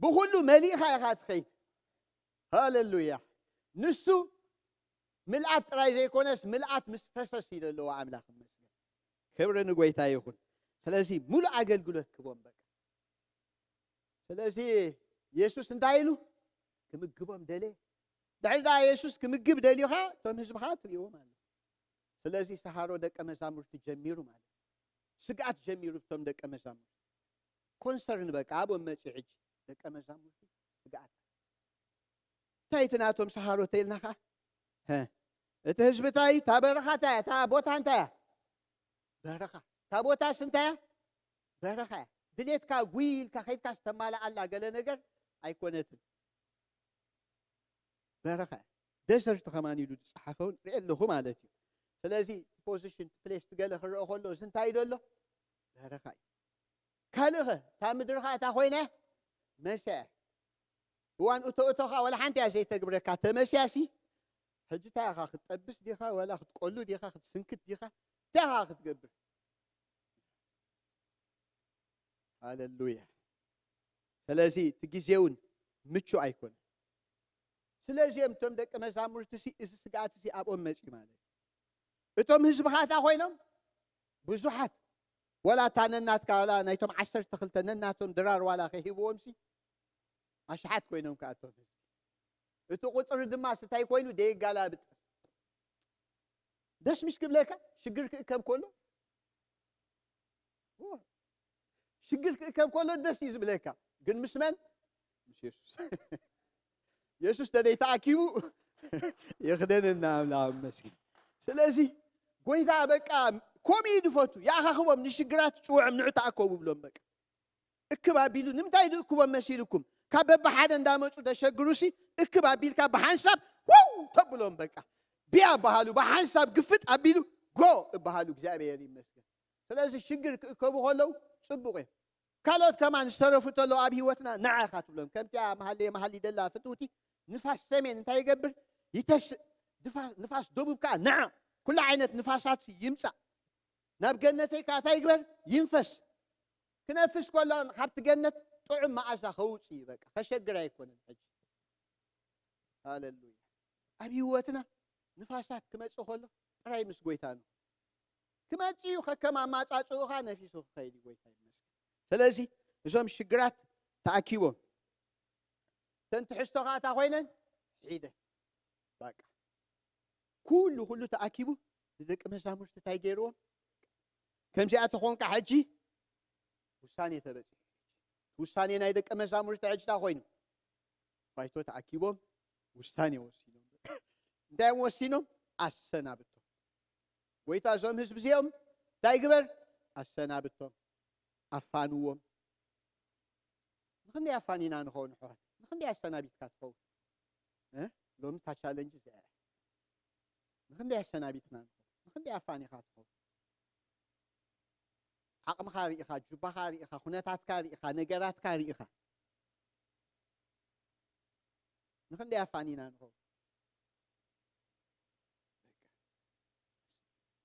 ብኹሉ መሊእኻ ኢኻ ትኸይድ። ሃሌሉያ። ንሱ ምልኣት ጥራይ ዘይኮነስ ምልኣት ምስ ፈሰስ እዩ ዘለዎ ኣምላኽ ይመስገን። ክብሪ ንጎይታ ይኹን። ስለዚ ሙሉእ ኣገልግሎት ክቦም በቃ። ስለዚ የሱስ እንታይ ኢሉ? ክምግቦም ደልየ። ድሕሪ ደኣ የሱስ ክምግብ ደልዩኻ እቶም ህዝብኻ ትርእዎም ኣሎ። ስለዚ ሰሃሮ ደቀ መዛሙርቲ ጀሚሩ ማለት እዩ። ስግኣት ጀሚሩ እቶም ደቀ መዛሙርቲ። ኮንሰርን በቃ ኣብኦም መጺኡ ሕጂ ደቀ መዛሙርቲ ስግኣት። እንታይ እቲ ናቶም ሰሃሮ ተይልና ኸዓ? ሀ፣ እቲ ህዝቢ እንታይ እዩ? እታ በረኻ እንታይ እያ? እታ ቦታ እንታይ እያ? በረኻ። እታ ቦታስ እንታይ እያ? በረኻ እያ። ድሌትካ ጉይ ኢልካ ከይድካ ዝተማልኣላ ገለ ነገር ኣይኮነትን። በረኻ እያ። ደዘርት ከማን ኢሉ ዝጸሓፈ እውን ርኢ ኣለኹ ማለት እዩ። ስለዚ እቲ ፖዚሽን፣ እቲ ፕሌስ፣ እቲ ገለ ክረአ ከሎ እዚ እንታይ እዩ ዘሎ? በረኻ እዩ። ካልእ ኸ? እታ ምድሪ ኸ እታ ኮይና መስያ እያ። እዋን እቶ እቶ ኸ ወላ ሓንቲ እያ ዘይተግብረካ። ተመስያሲ ሕጂ እንታይ ኢኻ ክትጠብስ ዲኻ? ወላ ክትቆሉ ዲኻ? ክትስንክት ዲኻ? እንታይ ኢኻ ክትገብር? ሃሌሉያ። ስለዚ እቲ ግዜ እውን ምቹ ኣይኮነን። ስለዚኦም እቶም ደቂ መዛሙርትሲ እዚ ስግኣትሲ ኣብኦም መጺኡ ማለት እዩ። እቶም ህዝብኻ እታ ኮይኖም ብዙሓት፣ ወላ እታ ነናትካ፣ ወላ ናይቶም ዓሰርተ ክልተ ነናቶም ድራር ዋላ ከይህብዎምሲ ኣሽሓት ኮይኖም ከኣ እቶም ህዝቢ። እቲ ቁጽሪ ድማ ስታይ ኮይኑ ደየጋላብጥ። ደስ ምሽ ክብለካ ሽግር ክእከብ ከሎ ሽግር ክእከብ ከሎ ደስ እዩ ዝብለካ። ግን ምስ መን? ምስ የሱስ። የሱስ ተደይ ተኣኪቡ ይኽደነና ኣምላኽ መስኪን። ስለዚ ጎይታ በቃ ከምኡ እዩ ዝፈቱ። ይኣኻኽቦም ንሽግራት ጽውዖም ንዑ ተኣከቡ ብሎም በቃ። እክብ ኣቢሉ ንምንታይ ዝእክቦም መሲልኩም? ካብ በብሓደ እንዳመጹ ተሸግሩሲ እክብ ኣቢልካ ብሓንሳብ ወው ተብሎም በቃ። ቢያ በሃሉ ብሓንሳብ ግፍጥ ኣቢሉ ጎ እበሃሉ። እግዚኣብሔር ይመስገን። ስለዚ ሽግር ክእከቡ ከለዉ ጽቡቕ እዩ። ካልኦት ከማን ዝተረፉ ተለዉ ኣብ ህይወትና ንዓ ኢኻ ትብሎም። ከምቲኣ መሃለየ መሃሊ ደላ ፍትውቲ ንፋስ ሰሜን እንታይ ይገብር? ይተስእ። ድፋ-፣ ንፋስ ደቡብ ከኣ ንዓ። ኩሉ ዓይነት ንፋሳት ይምጻእ። ናብ ገነተይ ከኣ እንታይ ይግበር? ይንፈስ። ክነፍስ ከሎ ካብቲ ገነት ጥዑም መኣዛ ከውጽእ እዩ። በቃ ከሸግር ኣይኮነን። ሕጂ ሃሌሉያ። ኣብ ህይወትና ንፋሳት ክመጽእ ከሎ ጥራይ ምስ ጎይታ ንኹን። ክመጽእ እዩ፣ ከከም ኣማጻጽኡ ኸኣ ነፊሱ ክኸይድ እዩ። ጎይታ ይመስገን። ስለዚ እዞም ሽግራት ተኣኪቦም እተን ትሕዝቶ ኸኣ እታ ኮይነን ሒደ በቃ ኩሉ ኩሉ ተኣኪቡ ንደቂ መዛሙርቲ እንታይ ገይርዎም? ከምዚኣ ተኾንካ ሕጂ ውሳኔ ተበጺሑ። ውሳኔ ናይ ደቂ መዛሙርቲ ሕጂ እንታይ ኮይኑ? ባይቶ ተኣኪቦም ውሳኔ ወሲኖም። እንታይ እዮም ወሲኖም? ኣሰናብቶም። ጎይታ እዞም ህዝቢ እዚኦም እንታይ ግበር? ኣሰናብቶም። ኣፋንዎም። ንኽንደይ ኣፋኒና ንኸውን ኣሕዋት? ንኽንደይ ኣሰናቢትካ ትኸውን? እ? ሎሚ እታ ቻለንጅ እዚኣ እያ። ንኽንደይ ኣሰናቢትና ንኸውን? ንኽንደይ ኣፋኒኻ ትኸውን? ዓቕምኻ ርኢኻ፣ ጁባኻ ርኢኻ፣ ኩነታትካ ርኢኻ፣ ነገራትካ ርኢኻ፣ ንኽንደይ ኣፋኒና ንኸውን?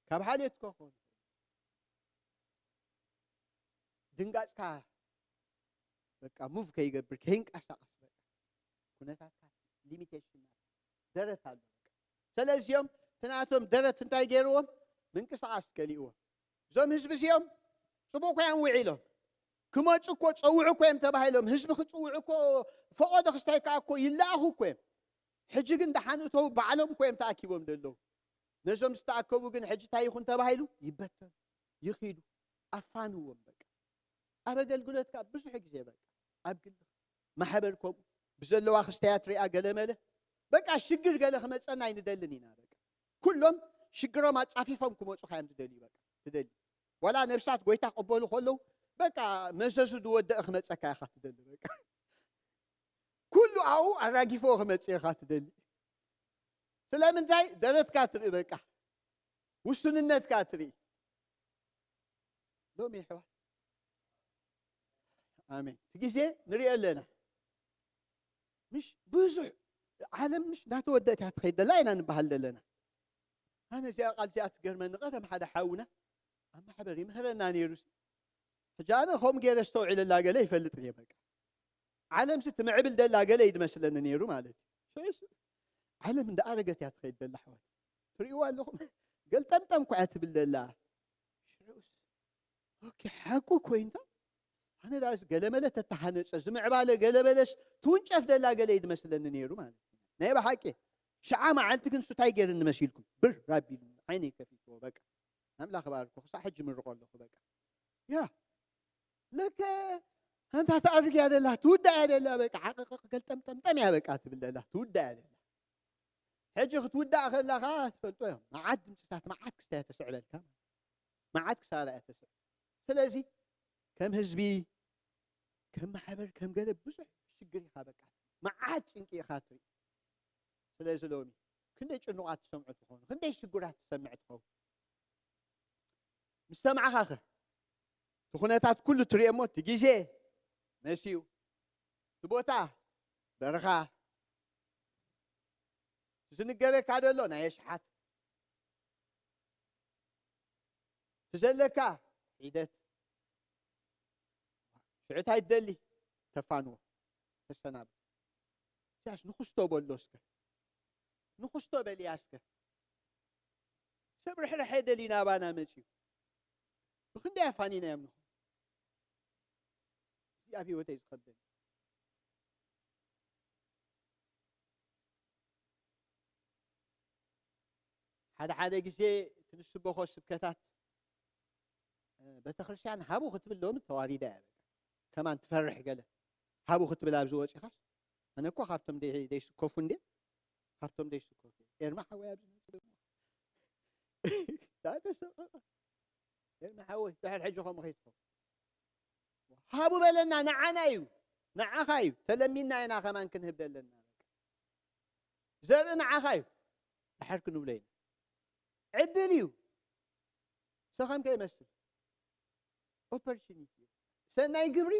ካብ ሓልዮትካ ክኸውን ድንጋጽካ በቃ ሙቭ ከይገብር ከይንቀሳቐስ በቃ ኩነታትካ ሊሚቴሽን ደረት ኣሎ። በቃ ስለዚኦም ትናቶም ደረት እንታይ ገይርዎም? ምንቅስቓስ ከሊእዎም። እዞም ህዝቢ እዚኦም ጽቡቕ ኮይኖም ውዒሎም ክመፁ እኮ ጸውዑ እኮ እዮም ተባሂሎም። ህዝቢ ክጽውዑ እኮ ፈቐዶ ክስታይ ከዓ እኮ ይለኣኹ እኮ እዮም። ሕጂ ግን ደሓን እተው ባዕሎም እኮ እዮም ተኣኪቦም ዘለዉ። ነዞም ዝተኣከቡ ግን ሕጂ እንታይ ይኹን ተባሂሉ? ይበተኑ፣ ይኺዱ፣ ኣፋንዎም በቃ። ኣብ ኣገልግሎትካ ብዙሕ ግዜ በቃ ኣብ ግልኻ ማሕበር ከምኡ ብዘለዋ ክስተያት ሪኣ ገለ መለ በቃ ሽግር ገለ ክመፀና ኣይንደልን ኢና። በቃ ኩሎም ሽግሮም ኣፃፊፎም ክመፁ ካዮም ትደልዩ። በቃ ትደልዩ ዋላ ነብሳት ጎይታ ክቕበሉ ከለዉ በቃ መዘዙ ዝወደአ ክመፀካ ኢኻ ትደሊ። በቃ ኩሉ ኣብኡ ኣራጊፎ ክመፅእ ኢኻ ትደሊ። ስለምንታይ? ደረትካ ትርኢ፣ በቃ ውሱንነትካ ትርኢ። ሎሚ ይሕዋ ኣሜን። እቲ ግዜ ንሪኦ ኣለና። ምሽ ብዙሕ ዓለም ምሽ እንዳተወደእት እያ ትኸይድ ደላ ኢና ንበሃል ዘለና። ኣነ እዚኣ ቃል እዚኣ ትገርመኒ። ቀደም ሓደ ሓውና ኣብ ማሕበር ይምህረና ነይሩ። ሕጂ ኣነ ከምኡ ገይረ ዝተውዕለላ ገለ ይፈልጥ እየ። በቃ ዓለምሲ ትምዕብል ደላ ገለ እዩ ዝመስለኒ ነይሩ ማለት እዩ። ሽዑስ ዓለም እንዳኣረገት እያ ትኸይድ ደላ ኣሕዋት። ትርእይዋ ኣለኹም? ገልጠምጠም እኳ እያ ትብል ደላ። ሽዑስ ኦኬ ሓቁ ኮይንታ ኣነ ዳስ ገለመለ ተተሃነፀ ዝምዕባለ ገለመለስ ትውንጨፍ ደላ ገለ እዩ ዝመስለኒ ነይሩ ማለት እዩ። ናይ ብሓቂ ሽዓ መዓልቲ ግን ሱታይ ገይርኒ መሲልኩም ብር ራቢሉ ዓይነይ ከፊትዎ በቃ ኣምላኽ ባርኮ ክሳዕ ሕጂ ምርቆ ኣለኹ በቃ ያ ለከ ኣንታ ትኣርግ እያ ደላ ትውዳእ እያ ደላ በቃ ዓቕቕቕ ገልጠምጠምጠም እያ በቃ ትብል ደላ ትውዳእ እያ ደላ። ሕጂ ክትውዳእ ከላ ከዓ ትፈልጦ እዮም መዓት ድምፅታት መዓት ክስታ እያ ተስዕበልካ መዓት ክሳራ እያ ተስዕብ። ስለዚ ከም ህዝቢ ከም ማሕበር ከም ገለ ብዙሕ ሽግር ኢኻ በቃ መዓት ጭንቂ ኢኻ ትርኢ። ስለዚ ሎሚ ክንደይ ጭኑቓት ትሰምዑ ትኾኑ፣ ክንደይ ሽጉራት ትሰምዕ ትኸውን። ምስ ሰማዕኻኸ እቲ ኩነታት ኩሉ ትሪኦ እሞ እቲ ግዜ መሲኡ እቲ ቦታ በረኻ ዝንገረካ ዘሎ ናይ ኣሽሓት እቲ ዘለካ ሒደት ሽዑ እንታይ ትደሊ ተፋንዎ ተሰናብት እዚኣስ ንኽስቶ በሎ እስከ ንኽስቶ በልያ እስከ ሰብ ርሕርሐ ደልዩ ናባና መፅዩ ብክንደይ ኣፋኒና እዮም ንኹ እዚ ኣብ ህይወተይ ዝኸብደኒ ሓደ ሓደ ግዜ እቲ ንስበኾ ስብከታት ቤተክርስትያን ሃቡ ክትብል ሎሚ ተዋሪዳ እያ በቃ ከማን ትፈርሕ ገለ ሃቡ ክትብል ኣብዚ ወፂኻስ ኣነ እኮ ካብቶም ዘይስከፉ እንዴ ካብቶም ዘይስከፉ ኤርማ ሓወይ ኣብዚ ተሰቀ ድሕር ሕጂ ከምኡ ከይትኸውን ሃቡ በለና ንዓና እዩ ንዓኻ እዩ ተለሚና ኢና ከማን ክንህብ ዘለና ዘርኢ ንዓኻ እዩ ድሓር ክንብሎ ኢና ዕድል እዩ ሰኸም ከይመስል ኦፖርቹኒቲ ሰናይ ግብሪ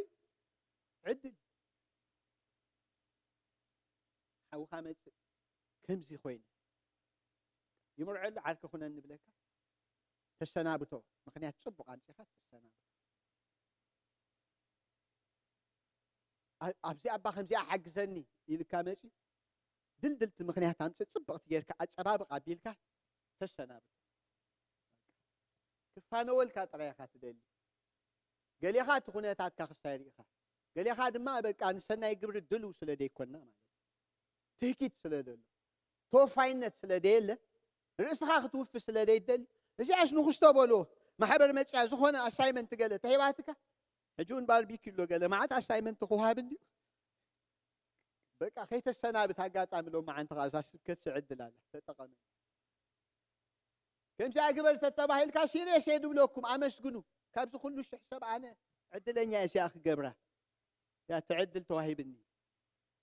ዕድል ሓውኻ መፅእ ከምዚ ኮይነ ይምርዐሉ ዓርኪ ኩነኒ ብለካ ተሰናብቶ ምክንያት ፅቡቅ ኣምፂኻ ተሰናብቶ ኣብዚ ኣባ ከምዚኣ ሓግዘኒ ኢልካ መፂ ድልድልቲ ምክንያት ኣምፅእ ፅብቅቲ ጌርካ ኣፀባብቅ ኣቢልካ ተሰናብቶ ክፋነወልካ ጥራይ ኢኻ ትደሊ ገሌኻ እቲ ኩነታትካ ክስታይ ርኢኻ ገሌኻ ድማ በቃ ንሰናይ ግብሪ ድልው ስለ ዘይኮና ማለት ትህኪት ስለ ዘሎ ተወፋይነት ስለ ደየለ ርእስኻ ክትውፊ ስለ ደይደሊ እዚኣስ ንኽስቶ በልዎ ማሕበር መፅያ ዝኾነ ኣሳይመንት ገለ ተሂባትካ ሕጂ እውን ባርቢኪ ኣሎ ገለ መዓት ኣሳይመንት ክውሃብ እንድዩ በቃ ከይተሰናብት ኣጋጣሚ ሎም መዓንቲ ከዓ እዛ ስብከት ስዕድል ኣላ ተጠቐመ ከምዚኣ ግበር ተተባሂልካ ሲሪየስ እየ ድብለኩም ኣመስግኑ ካብዚ ኩሉ ሽሕ ሰብ ኣነ ዕድለኛ እየ እዚኣ ክገብራ እያ ትዕድል ተዋሂብኒ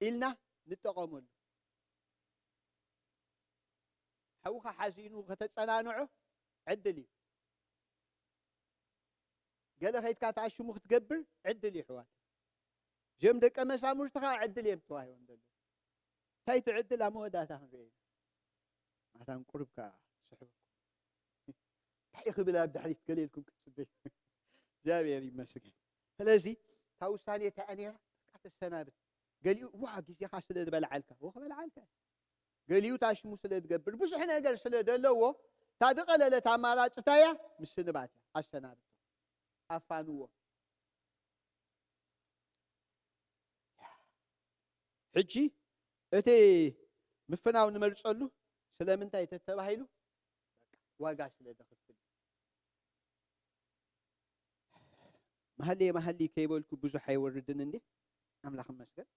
ኢልና ንጠቐመሉ ሓውኻ ሓዚኑ ከተጸናንዖ ዕድል እዩ። ገለ ከይድካ ተኣሽሙ ክትገብር ዕድል እዩ፣ ኣሕዋት። እዞም ደቀ መዛሙርቲ ከኣ ዕድል እዮም ተዋሂቦም ዘለዉ። እንታይ እቲ ዕድል ኣብ መወዳእታ ክንርኢ ኢና። ማታን ቁሩብ ከኣ ስሕበኩም። እንታይ እዩ ክብል ኣብ ድሕሪት ገለ ኢልኩም ክትጽበዩ። እግዚኣብሔር ይመስገን። ስለዚ እታ ውሳኔ እታ እያ ነይራ፣ በቃ ተሰናብት። ገሊኡ ዋ ግዜኻ ስለ ዝበልዓልካ፣ ወ ክበልዓልካ እዩ። ገሊኡ ታሽሙ ስለ ዝገብር፣ ብዙሕ ነገር ስለ ዘለዎ፣ እታ ዝቐለለት ኣማራጺ እንታይ እያ? ምስንባት እያ። ኣሰናብቶ። ኣፋንዎ። ሕጂ እቲ ምፍናው ንመርጸሉ ስለምንታይ ተተባሂሉ? በቃ ዋጋ ስለ ዘኽፍል። መሃልየ መሃሊ ከይበልኩ ብዙሕ ኣይወርድን እንዴ? ኣምላኽ ይመስገን።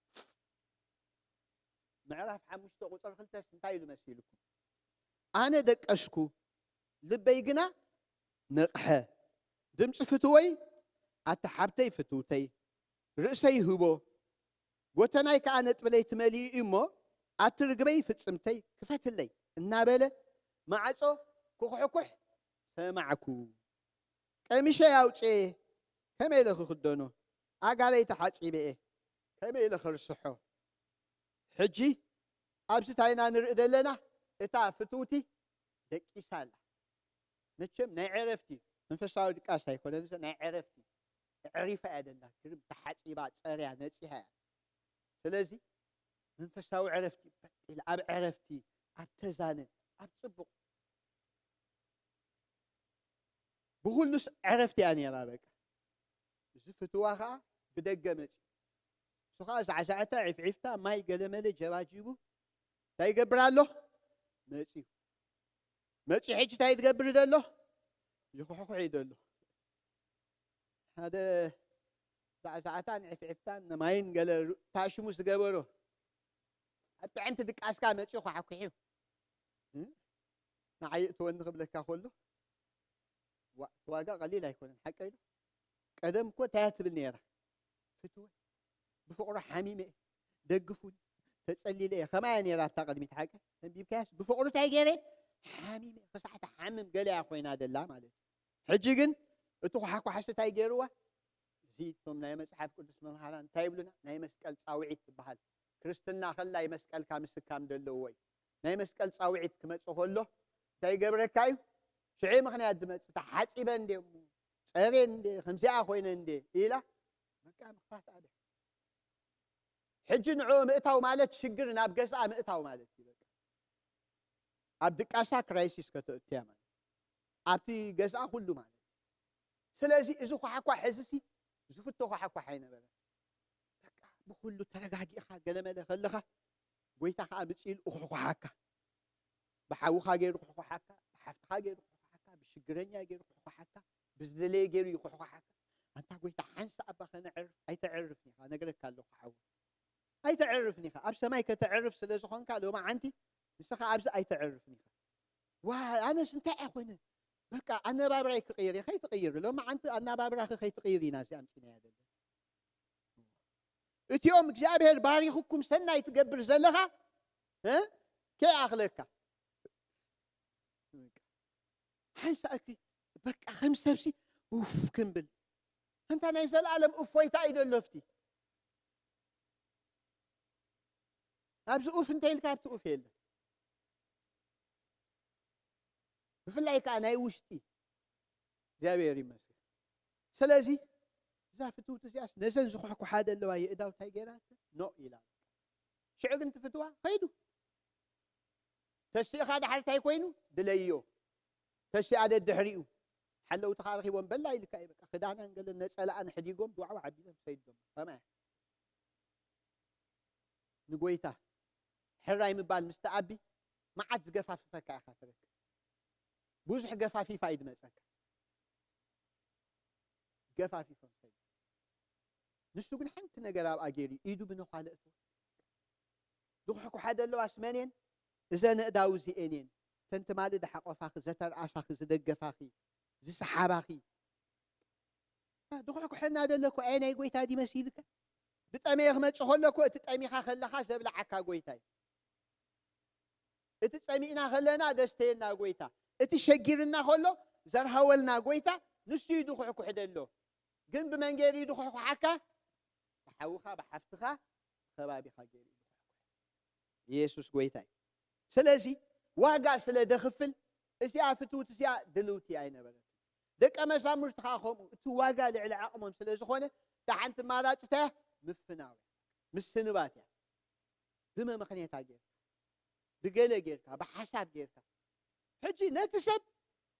ምዕራፍ ሓሙሽተ ቁጽሪ ክልተስ እንታይ ኢሉ መሲልኩም? ኣነ ደቀስኩ፣ ልበይ ግና ነቕሐ። ድምጺ ፍትወይ፣ ኣታ ሓብተይ ፍትውተይ፣ ርእሰይ ህቦ፣ ጎተናይ ከኣ ነጥብለይ ትመሊኡ እዩ እሞ፣ ኣቲ ርግበይ ፍጽምተይ ክፈትለይ እናበለ ማዕጾ ክኹሕኩሕ ሰማዕኩ። ቀሚሸይ ኣውጽኤ ከመይ ኢለ ክኽደኖ? ኣእጋረይ ተሓጺበ እየ ከመይ ኢለ ክርስሖ? ሕጂ ኣብዚ እንታይ ኢና ንርኢ ዘለና? እታ ፍትውቲ ደቂሳ ኣላ። መቸም ናይ ዕረፍቲ እዩ። መንፈሳዊ ድቃስ ኣይኮነን፣ እዚ ናይ ዕረፍቲ እዩ። ኣዕሪፋ እያ ዘላ። ግርም ተሓጺባ፣ ጸርያ፣ ነጺሃ እያ። ስለዚ መንፈሳዊ ዕረፍቲ እዩ። በጥ ኢላ ኣብ ዕረፍቲ፣ ኣብ ተዛነ፣ ኣብ ጽቡቕ። ብኹሉስ ዕረፍቲ እያ ነይራ በቃ። እዚ ፍትዋ ኸዓ ብደገ መጺኡ። እሱ ኸዓ ዛዕዛዕታ፣ ዒፍዒፍታ፣ ማይ ገለመለ ጀባጂቡ እንታይ ይገብር ኣሎ? መጺኡ። መጺኡ ሕጂ እንታይ ትገብር ዘሎ? ይኹሕኩሕ እዩ ዘሎ። ሓደ ዛዕዛዕታን ዒፍዒፍታን ማይን ገለ ሩ-፣ ታሽሙ ዝገበሮ። ኣብ ጥዕምቲ ድቃስካ መጺኡ ኳሓኩሕ እዩ። እ? ንዓይ እትወኒ ክብለካ ከሎ፣ ዋ-፣ ዋጋ ቀሊል ኣይኮነን፣ ሓቀይ ዶ? ቀደም እኮ እንታይ እያ ትብል ነይራ? ፍትወ፣ ብፍቕሩ ሓሚመ እየ፣ ደግፉኒ፣ ተጸሊለ እየ። ከማይ እያ ነይራ ኣብታ ቅድሚት ሓቂ። ተንቢብካያስ ብፍቕሩ እንታይ ገይረ? ሓሚመ እየ። ክሳዕ ትሓምም ገለ እያ ኮይና ደላ ማለት እዩ። ሕጂ ግን እቲ ኳሓኳሕሲ እንታይ ገይርዋ? እዚ እቶም ናይ መጽሓፍ ቅዱስ መምሃራን እንታይ ይብሉና? ናይ መስቀል ጻውዒት ትበሃል። ክርስትና ከላይ መስቀልካ ምስካም ዘለዎ እዩ። ናይ መስቀል ጻውዒት ክመጽእ ከሎ እንታይ ይገብረካ እዩ? ሽዑ ምኽንያት ዝመጽእ፣ ተሓጺበ እንዴ እሞ፣ ጸርየ እንዴ፣ ከምዚኣ ኮይነ እንዴ ኢላ፣ በቃ ምኽፋት ኣደ። ሕጂ ንዕኡ ምእታው ማለት ሽግር ናብ ገዝኣ ምእታው ማለት እዩ። በቃ ኣብ ድቃሳ ክራይሲስ ከተእትያ ማለት እዩ። ኣብቲ ገዝኣ ኩሉ ማለት እዩ። ስለዚ እዚ ኳሕኳሕ እዚ ሲ ዝፍቶ ኳሕኳሕ ኣይነበረን። በቃ ብኹሉ ተረጋጊእኻ ገለመለ ከለኻ፣ ጎይታ ኸዓ ምጽእ ኢሉ እኹሕኳሓካ። ብሓውኻ ገይሩ ኩሕኳሓካ፣ ብሓፍትኻ ገይሩ ኩሕኳሓካ፣ ብሽግረኛ ገይሩ ኩሕኳሓካ፣ ብዝደለየ ገይሩ ይኩሕኳሓካ። ኣንታ ጎይታ፣ ሓንሳእ እባ ከነዕርፍ፣ ኣይተዕርፍን ኢኻ፣ ነግረካ ኣለኹ ሓወይ። ኣይተዕርፍን ኢኻ። ኣብ ሰማይ ከተዕርፍ ስለ ዝኾንካ ሎማዓንቲ ንስኻ ኣብዚ ኣይተዕርፍን ኢኻ። ዋ፣ ኣነስ እንታይ እየ ኮይነ? በቃ ኣነባብራይ ክቕይር እየ። ከይትቕይር፣ ሎማዓንቲ ኣነባብራኺ ከይትቕይር ኢና እዚ ኣምጺናያ ዘለና። እቲኦም እግዚኣብሔር ባሪኽኩም ሰናይ ትገብር ዘለኻ፣ እ? ከይኣኽለካ። ሓንሳእኪ በቃ ከም ሰብሲ ውፍ ክንብል። ኣንታ ናይ ዘላለም እፎይታ እዩ ደሎ ኣብቲ። ኣብዚ ኡፍ እንተ ኢልካ ኣብቲ ኡፍ የለን። ብፍላይ ከኣ ናይ ውሽጢ። እግዚኣብሔር ይመስገን። ስለዚ እዛ ፍትውቲ እዚኣስ ነዘን ዝኹሕኩሓ ዘለዋ የእዳው እንታይ ገይራተን? ኖ ኢላ። ሽዑ ግን ትፍትዋ ኸይዱ። ተሲእኻ ድሓር እንታይ ኮይኑ? ድለዮ። ተሲኣ ደድሕሪኡ። ሓለውትኻ ረኺቦም በላ ኢልካ እዩ በቃ። ክዳናን ገለን ነጸላኣን ሕዲጎም ድዋዕዋዕ ኣቢሎም ሰይዶም። ከማይ ንጎይታ ሕራይ ምባል ምስ ትኣቢ መዓት ዝገፋፍፈካ ኢኻ ትረክብ። ብዙሕ ገፋፊፋ እዩ ዝመጸካ። ገፋፊፎም ሰይዶም። ንሱ ግን ሓንቲ ነገር ኣብኣ ገይሩ ኢዱ ብነዃለ እትወ። ዝኹሕኩሓ ዘለዋስ መን እየን? እዘን ኣእዳው እዚኤን እየን። እተን ትማሊ ዝሓቆፋኺ፣ ዘተርኣሳኺ፣ ዝደገፋኺ፣ ዝሰሓባኺ። እ፣ ዝኹሕኩሐና ዘሎ እኮ ኣየ ናይ ጎይታ ድዩ መሲልካ? ዝጠመየ ክመጽእ ከሎ እኮ እቲ ጠሚኻ ከለኻ ዘብልዓካ ጎይታ እዩ። እቲ ጸሚእና ከለና ደስተየና ጎይታ፣ እቲ ሸጊርና ከሎ ዘርሃወልና ጎይታ፣ ንሱ እዩ ድኹሕኩሕ ደሎ። ግን ብመንገዲ እዩ ድኹሕኩሓካ፣ ብሓውኻ ብሓፍትኻ ከባቢኻ ገይሩ እዩ ድኹሕኩሕ። ኢየሱስ ጎይታ እዩ። ስለዚ ዋጋ ስለ ደኽፍል እዚኣ ፍትውቲ እዚኣ ድልውቲ ኣይነበረት። ደቀ መዛሙርቲ ከዓ ከምኡ እቲ ዋጋ ልዕሊ ዓቕሞም ስለ ዝኾነ፣ ደሓንቲ ማራጭ እንታይ እያ? ምፍናው እያ። ምስንባት እያ። ብመምኽኔታ ጌርካ፣ ብገለ ጌርካ፣ ብሓሳብ ጌርካ። ሕጂ ነቲ ሰብ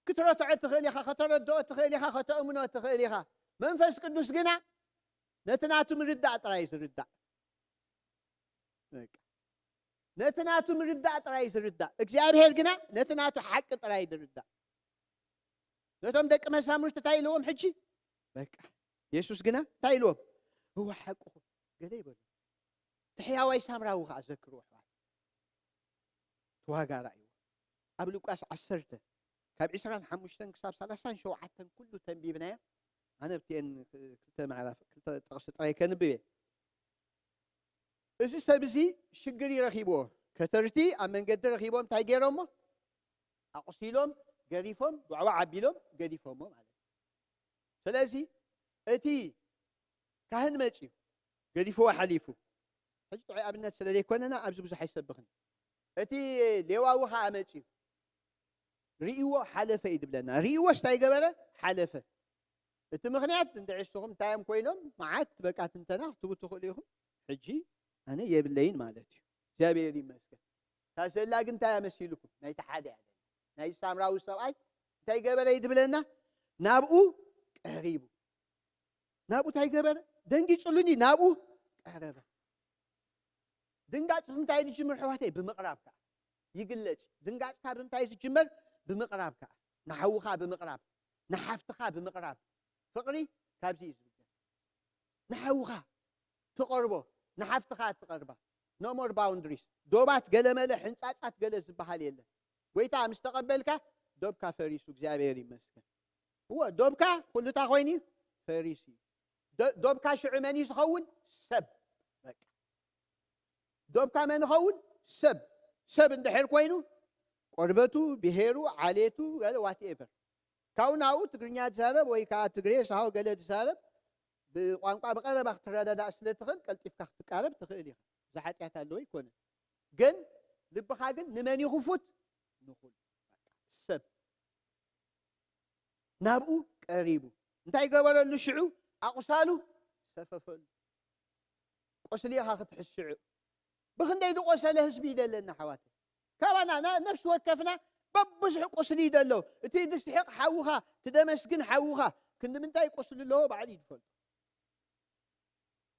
ክትረትዖ ትኽእል ኢኻ፣ ከተረድኦ ትኽእል ኢኻ፣ ከተእምኖ ትኽእል ኢኻ። መንፈስ ቅዱስ ግና ነቲ ናቱ ምርዳእ ጥራይ እዩ ዝርዳእ። በቃ። ነቲ ናቱ ምርዳእ ጥራይ እዩ ዝርዳእ። እግዚኣብሔር ግና ነቲ ናቱ ሓቂ ጥራይ እዩ ዝርዳእ። ነቶም ደቂ መዛሙርቲ እንታይ ኢልዎም ሕጂ? በቃ። የሱስ ግና እንታይ ኢልዎም? እወ ሓቅኹም ገለ ይበሉ። እቲ ሕያዋይ ሳምራዊ ኸዓ ዘክርዎ ኣሕዋት። እቲ ዋጋ ርኣይዎ። ኣብ ሉቃስ ዓሰርተ ካብ ዕስራን ሓሙሽተን ክሳብ ሰላሳን ሸውዓተን ኩሉ ተንቢብናዮ። ኣነ ኣብቲኤን ክልተ ምዕራፍ፣ ክልተ ጥቕሲ ጥራይ ከንብብ እየ። እዚ ሰብ እዚ ሽግር እዩ ረኺብዎ። ከተርቲ ኣብ መንገዲ ረኺቦም እንታይ ገይሮሞ? ኣቑሲሎም፣ ገሪፎም፣ ቧዕቧዕ ኣቢሎም ገዲፎሞ ማለት እዩ። ስለዚ እቲ ካህን መጺኡ ገዲፍዎ ሓሊፉ። ሕጂ ጥዑይ ኣብነት ስለ ዘይኮነና ኣብዚ ብዙሕ ኣይሰብኽን። እቲ ሌዋዊ ኸኣ መጺኡ ርእይዎ ሓለፈ እዩ ዝብለና። ርእይዎስ እንታይ ገበረ? ሓለፈ። እቲ ምኽንያት እንድዒ ንስኹም እንታይ እዮም ኮይኖም? መዓት በቃ ትንተና ክትህቡ ትኽእሉ ኢኹም። ሕጂ ኣነ የብለይን ማለት እዩ። እግዚኣብሔር ይመስገን። እታ ዘላ ግን እንታይ እያ መሲልኩም? ናይቲ ሓደ እያ ዘላ። ናይ ሳምራዊ ሰብኣይ እንታይ ገበረ እዩ ዝብለና? ናብኡ ቀሪቡ። ናብኡ እንታይ ገበረ? ደንጊጹሉኒ ናብኡ ቀረበ። ድንጋጽ ብምንታይ ዝጅምር ኣሕዋተይ? ብምቕራብ ከኣ ይግለጽ። ድንጋጽካ ብምንታይ ዝጅመር? ብምቕራብ ከኣ። ንሓውኻ ብምቕራብ፣ ንሓፍትኻ ብምቕራብ። ፍቕሪ ካብዚ እዩ ዝብገስ። ንሓውኻ ትቐርቦ፣ ንሓፍትኻ ትቐርባ። No more boundaries። ዶባት ገለመለ፣ ሕንጻጻት ገለ ዝበሃል የለን። ጎይታ ምስ ተቐበልካ ዶብካ ፈሪሱ፣ እግዚኣብሔር ይመስገን። እወ፣ ዶብካ ኩሉ እንታይ ኮይኑ እዩ? ፈሪሱ እዩ። ዶ-፣ ዶብካ ሽዑ መን እዩ ዝኸውን? ሰብ። በቃ። ዶብካ መን ይኸውን? ሰብ። ሰብ እንድሕር ኮይኑ፣ ቆርበቱ፣ ብሄሩ፣ ዓሌቱ፣ ገለ ዋትኤቨር። ካብኡ ናብኡ ትግርኛ ዝዛረብ ወይ ከዓ ትግሬ፣ ሳሆ ገለ ዝዛረብ፣ ብቋንቋ ብቐረባ ክትረዳዳእ ስለ ትኽእል፣ ቀልጢፍካ ክትቃረብ ትኽእል ኢኻ። እዚ ሓጢኣት ኣለዎ ኣይኮነን። ግን ልብኻ ግን ንመን ይኽፉት? ንኹሉ። በቃ፣ ሰብ። ናብኡ ቀሪቡ። እንታይ ገበረሉ ሽዑ? ኣቑሳሉ ሰፈፈሉ። ቁስሊ ኢኻ ክትሕዝ ሽዑ። ብኽንደይ ዝቆሰለ ህዝቢ እዩ ዘለና ኣሕዋተይ። ካባና ና-፣ ነፍሲ ወከፍና በብዙሕ ቁስሊ እዩ ዘሎ። እቲ ዝስሕቕ ሓውኻ፣ እቲ ደመስግን ሓውኻ፣ ክንዲ ምንታይ ቁስሊ ኣለዎ ባዕሉ እዩ ዝፈልጦ።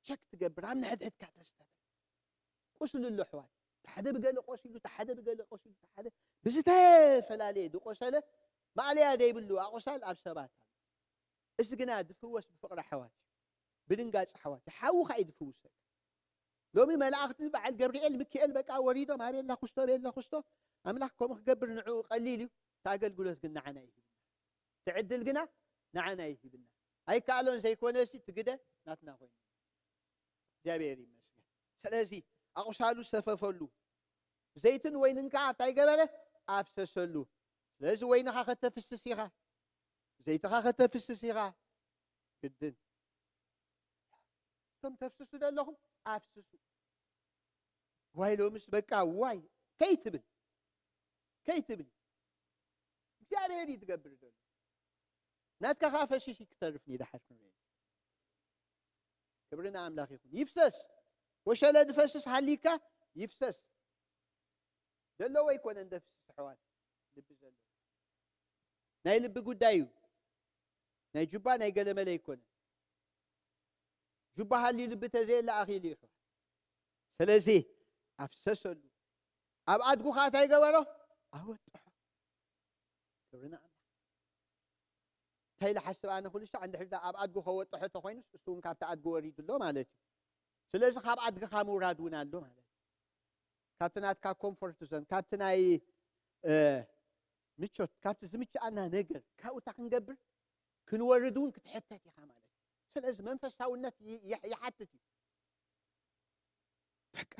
ቸክ ትገብር፣ ኣብ ንሕድሕድካ ተስተብህል። ቁስሊ ኣሎ ኣሕዋት። እቲ ሓደ ብገለ ቆሲሉ፣ እቲ ሓደ ብገለ ቆሲሉ፣ እቲ ሓደ ብዝተፈላለየ ዝቆሰለ ማእለያ ዘይብሉ ኣቑሳል ኣብ ሰባት ኣሎ። እዚ ግና ዝፍወስ ብፍቕሪ ኣሕዋት እዩ። ብድንጋጺ ኣሕዋት እዩ። ሓውኻ እዩ ዝፍውሰካ። ሎሚ መላእኽቲ በዓል ገብርኤል፣ ሚካኤል በቃ ወሪዶም፣ ኣቤላ ኩስቶ፣ ቤላ ኩስቶ፣ ኣምላኽ ከምኡ ክገብር ንዕኡ ቀሊል እዩ። እቲ ኣገልግሎት ግን ንዓና እዩ ሂብና። እቲ ዕድል ግና ንዓና እዩ ሂብና። ኣይከኣሎን ዘይኮነ፣ እዚ እቲ ግደ ናትና ኮይኑ። እግዚኣብሔር ይመስገን። ስለዚ ኣቑሳሉ ሰፈፈሉ፣ ዘይትን ወይንን ከኣ እንታይ ገበረ? ኣፍሰሰሉ። ስለዚ ወይንኻ ከተፍስስ ኢኻ፣ ዘይትኻ ከተፍስስ ኢኻ። ግድን። እቶም ተፍስሱ ዘለኹም ኣፍስሱ። ዋይ ሎምስ በቃ ዋይ ከይትብል፣ ከይትብል። እግዚኣብሔር እዩ ዝገብር ዘሎ። ናትካ ከኣ ፈሲሱ ክትተርፍ ንደሓር ክንርኢ። ክብሪ ንኣምላኽ ይኹን። ይፍሰስ። ወሸለ ዝፈስስ ሃሊካ ይፍሰስ። ዘለዎ ኣይኮነን ዘፍስስ ኣሕዋት፣ ልቢ ዘለዎ። ናይ ልቢ ጉዳይ እዩ። ናይ ጁባ ናይ ገለመለ ኣይኮነን። ጁባ ሃልዩ ልቢ ተዘየለ ኣኺሉ እዩ ኣሕዋት። ስለዚ ኣፍሰሰሉ። ኣብ ኣድጉ ኸኣ እንታይ ገበሮ? ኣወጥሖ። ክብሪ ንኣምላኽ። እንታይ ኢለ ሓስብ ኣነ ኩሉ ሻዕ እንድሕር ደኣ ኣብ ኣድጉ ከወጥሖ ተኾይኑስ እሱ እውን ካብቲ ኣድጉ ወሪዱ ኣሎ ማለት እዩ። ስለዚ ካብ ኣድግኻ ምውራድ እውን ኣሎ ማለት እዩ። ካብቲ ናትካ ኮምፎርት ዞን፣ ካብቲ ናይ፣ እ፣ ምቾት፣ ካብቲ ዝምችኣና ነገር ካብኡ እንታይ ክንገብር ክንወርድ እውን ክትሕተት ኢኻ ማለት እዩ። ስለዚ መንፈሳውነት ይ-፣ ይሕ-፣ ይሓትት እዩ። በቃ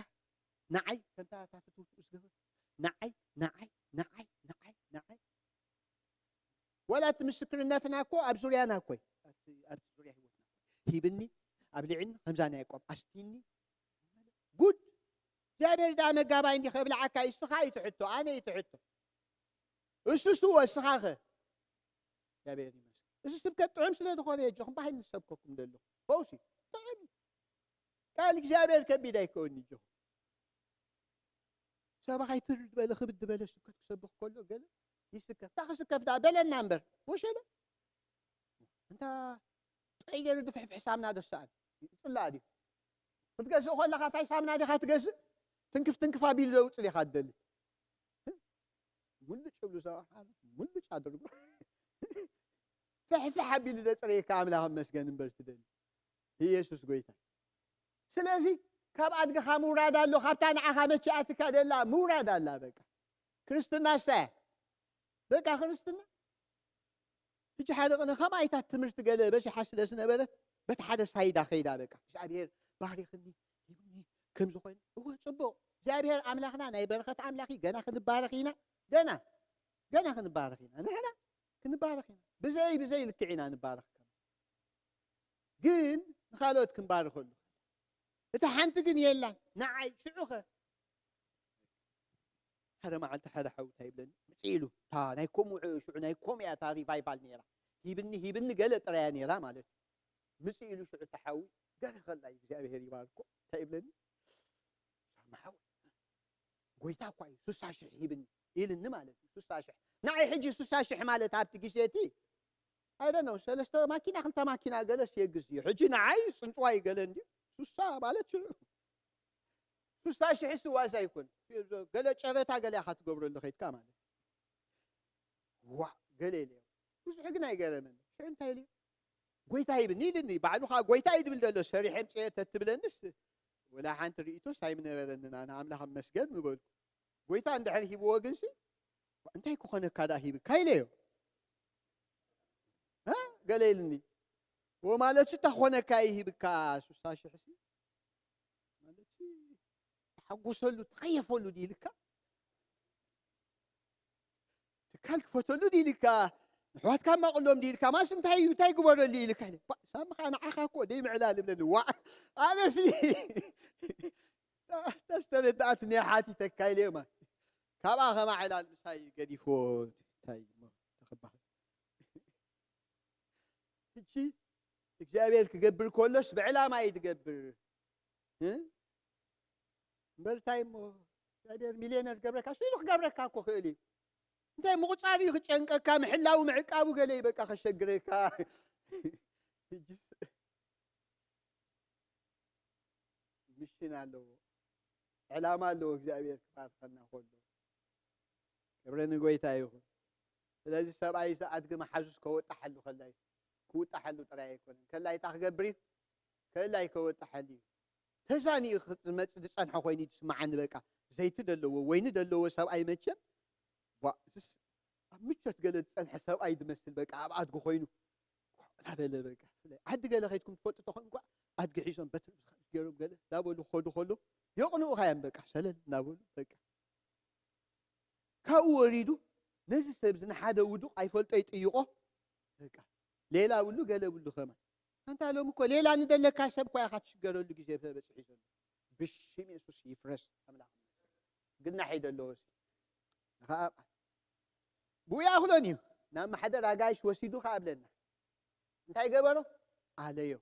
ንዓይ ከምታ እታ ፍትውትኡ ዝገበሩ ንዓይ ንዓይ ንዓይ ንዓይ ንዓይ። ወላ እቲ ምስክርነትና እኮ ኣብ ዙርያና እኮ እዩ። ኣብቲ ኣብቲ ዙርያ ህይወትና እኮ እዩ። ሂብኒ ኣብሊዕኒ ከምዛ ናይ ያዕቆብ ኣስቲኒ። ጉድ። እግዚኣብሔር ደኣ መጋባይ እንዲ ከብልዓካ እዩ። እስኻ እዩ ትሕቶ፣ ኣነ እዩ ትሕቶ። እሱ ስዎ እስኻ ኸ? እግዚኣብሔር ይመስገን። እዚ ስብከት ጥዑም ስለ ዝኾነ የጆኹም ባህል ንሰብከኩም ዘለኹ። ፈውሲ ጥዑም እዩ። ቃል እግዚኣብሔር ከቢድ ኣይከውን እጆኹም። ሰብኣይ ትርር ዝበለ ክብድ ዝበለ ስብከት ክሰብኽ ከሎ ገለ ይስከፍ። እታ ክስከፍ ደኣ በለና እምበር ወሸለ። እንታ ጥዑይ ገይሩ ድፍሕፍሕ ሳምና ዶ ሰኣን? ይጽላእ ድዩ? ክትገዝእ ከለኻ እንታይ ሳምና ዲኻ ትገዝእ? ትንክፍ ትንክፍ ኣቢሉ ዘውጽእ ዲኻ ትደሊ? ሙልጭ ብሉ ሰብኣኻ ሙልጭ ኣድርጎ። ፍሕፍሕ ኣቢሉ ዘጽረየካ ኣምላኽ መስገን እምበር ትደሊ። ኢየሱስ ጎይታ። ስለዚ ካብ ኣድግኻ ምውራድ ኣሎ፣ ካብታ ንዓኻ መቺኣትካ ደላ ምውራድ ኣላ። በቃ ክርስትና እሳ እያ። በቃ ክርስትና። ሕጂ ሓደ ቅነ ከማይታት ትምህርቲ ገለ በሲሓ ስለ ዝነበረት በቲ ሓደ ሳይዳ ከይዳ በቃ እግዚኣብሔር ባሪኽኒ ሂብኒ ከም ዝኾነ። እወ ጽቡቕ። እግዚኣብሔር ኣምላኽና ናይ በረኸት ኣምላኽ እዩ። ገና ክንባረኽ ኢና። ገና ገና ክንባረኽ ኢና። ንሕና ክንባረኽ ኢና። ብዘይ ብዘይ ልክዕ ኢና ንባረኽ። ግን ንኻልኦት ክንባርኸሉ እታ ሓንቲ ግን የላን። ንዓይ ሽዑኸ ሓደ መዓልቲ ሓደ ሓው እንታይ ይብለኒ ምጽእ ኢሉ። እታ ናይ ከምኡ ሽዑ ናይ ከምኡ እያ እታ ሪቫይቫል ነይራ። ሂብኒ ሂብኒ ገለ ጥራያ ነይራ ማለት እዩ። ምጽእ ኢሉ ሽዑ እታ ሓዊ ገለ ከላ እዩ እግዚኣብሔር ይባርኮ እንታይ ይብለኒ ሳሚ ሓው ጎይታ እኳ እዩ ሱሳ ሽሕ ሂብኒ ኢልኒ ማለት እዩ። ሱሳ ሽሕ ንዓይ ሕጂ ሱሳ ሽሕ ማለት ኣብቲ ግዜ እቲ ኣይደ ነው ሰለስተ ማኪና ክልተ ማኪና ገለስ የግዝ እዩ። ሕጂ ንዓይ ጽንጽዋይ ገለ እንዲ ሱሳ ማለት ሽዑ ሱሳ ሽሕ ስዋስ ኣይኮን ገለ ጨረታ ገለ ኢኻ ትገብረሉ ከይድካ ማለት እዩ። ዋ ገለ ኢለ ብዙሕ ግን ኣይገረመን። ሽዑ እንታይ ኢለ ጎይታ ይብኒ ኢልኒ ባዕሉ ከዓ ጎይታ እዩ ድብል ዘሎ ሰሪሐ ምፅአ ተትብለንስ ወላ ሓንቲ ርእቶስ ኣይምነበረንን። ኣነ ኣምላኽ መስገን ምበልኩ። ጎይታ እንድሕር ሂብዎ ግንሲ እንታይ ክኾነካ ደኣ ሂብካ ኢለዮ እ? ገለ ኢልኒ። ዎ ማለት ሲ እንታይ ክኾነካ እዩ ሂብካ ሱሳ ሽሕ ሲ ማለት ሲ ተሓጎሰሉ ተኸየፈሉ ድኢልካ ትካል ክፈተሉ ድኢልካ ንሕዋትካ ማቕሎም ድኢልካ ማስ እንታይ እዩ እንታይ ግበረሉ ኢልካ ሳምኻ ንዓኻ እኮ ደይ ምዕላል እብለኒ ዋ ኣነሲ ተስተረዳእትኒ ሓቲተካ ኢለ ማለት ካብኣ ከማዕላል ምሳይ ገዲፍዎ እንታይ እሞ ተኸባኸ ሕጂ እግዚኣብሔር ክገብር ከሎስ ብዕላማ እዩ ዝገብር እ? እምበር እንታይ እሞ እግዚኣብሔር ሚልዮነር ክገብረካ እሱ ኢሉ ክገብረካ እኮ ክእል እዩ እንታይ ምቁፃር እዩ ክጨንቀካ ምሕላው ምዕቃቡ ገለ እዩ በቃ ከሸግረካ ሕጂስ ሚሽን ኣለዎ ዕላማ ኣለዎ እግዚኣብሔር ክባርኸና ከሎ ክብሪ ንጎይታ ይኹን ስለዚ ሰብኣይ እዚ ኣድጊ መሓዙስ ከወጣሓሉ ከላይ ክውጣሓሉ ጥራይ ኣይኮነን ከላይ እታ ክገብር እዩ ከላይ ከወጣሓሉ እዩ ተዛኒኡ ክመፅእ ዝፀንሐ ኮይኑ ዝስማዓኒ በቃ ዘይቲ ዘለዎ ወይኒ ዘለዎ ሰብኣይ መቸም ዋ እዚስ ኣብ ምቾት ገለ ዝፀንሐ ሰብኣይ ዝመስል በቃ ኣብ ኣድጊ ኮይኑ ኳዕ እናበለ በቃ ብፍላይ ዓዲ ገለ ከይድኩም ትፈልጡ ተኾይኑ ኳዕ ኣድጊ ሒዞም በትሪ ገይሮም ገለ እናበሉ ክኸዱ ከሎ የቕንኡኻ እዮም በቃ ሰለል እናበሉ በቃ ካብኡ ወሪዱ ነዚ ሰብ እዚ ንሓደ ውዱቕ ኣይፈልጦ ይጥይቖ በቃ ሌላ ብሉ ገለ ብሉ ከማን ኣንታ ሎም እኮ ሌላ ንደለካ ሰብ እኳ ኢኻ ትሽገረሉ ግዜ ተበፅሒ ዘሎ ብሽም የሱስ ይፍረስ ኣምላኽ ግናሕ ይደለዎ ብኡ ይኣኽሎን እዩ ናብ ማሕደር ኣጋይሽ ወሲዱ ከኣ ኣብለና እንታይ ገበሮ ኣለዮ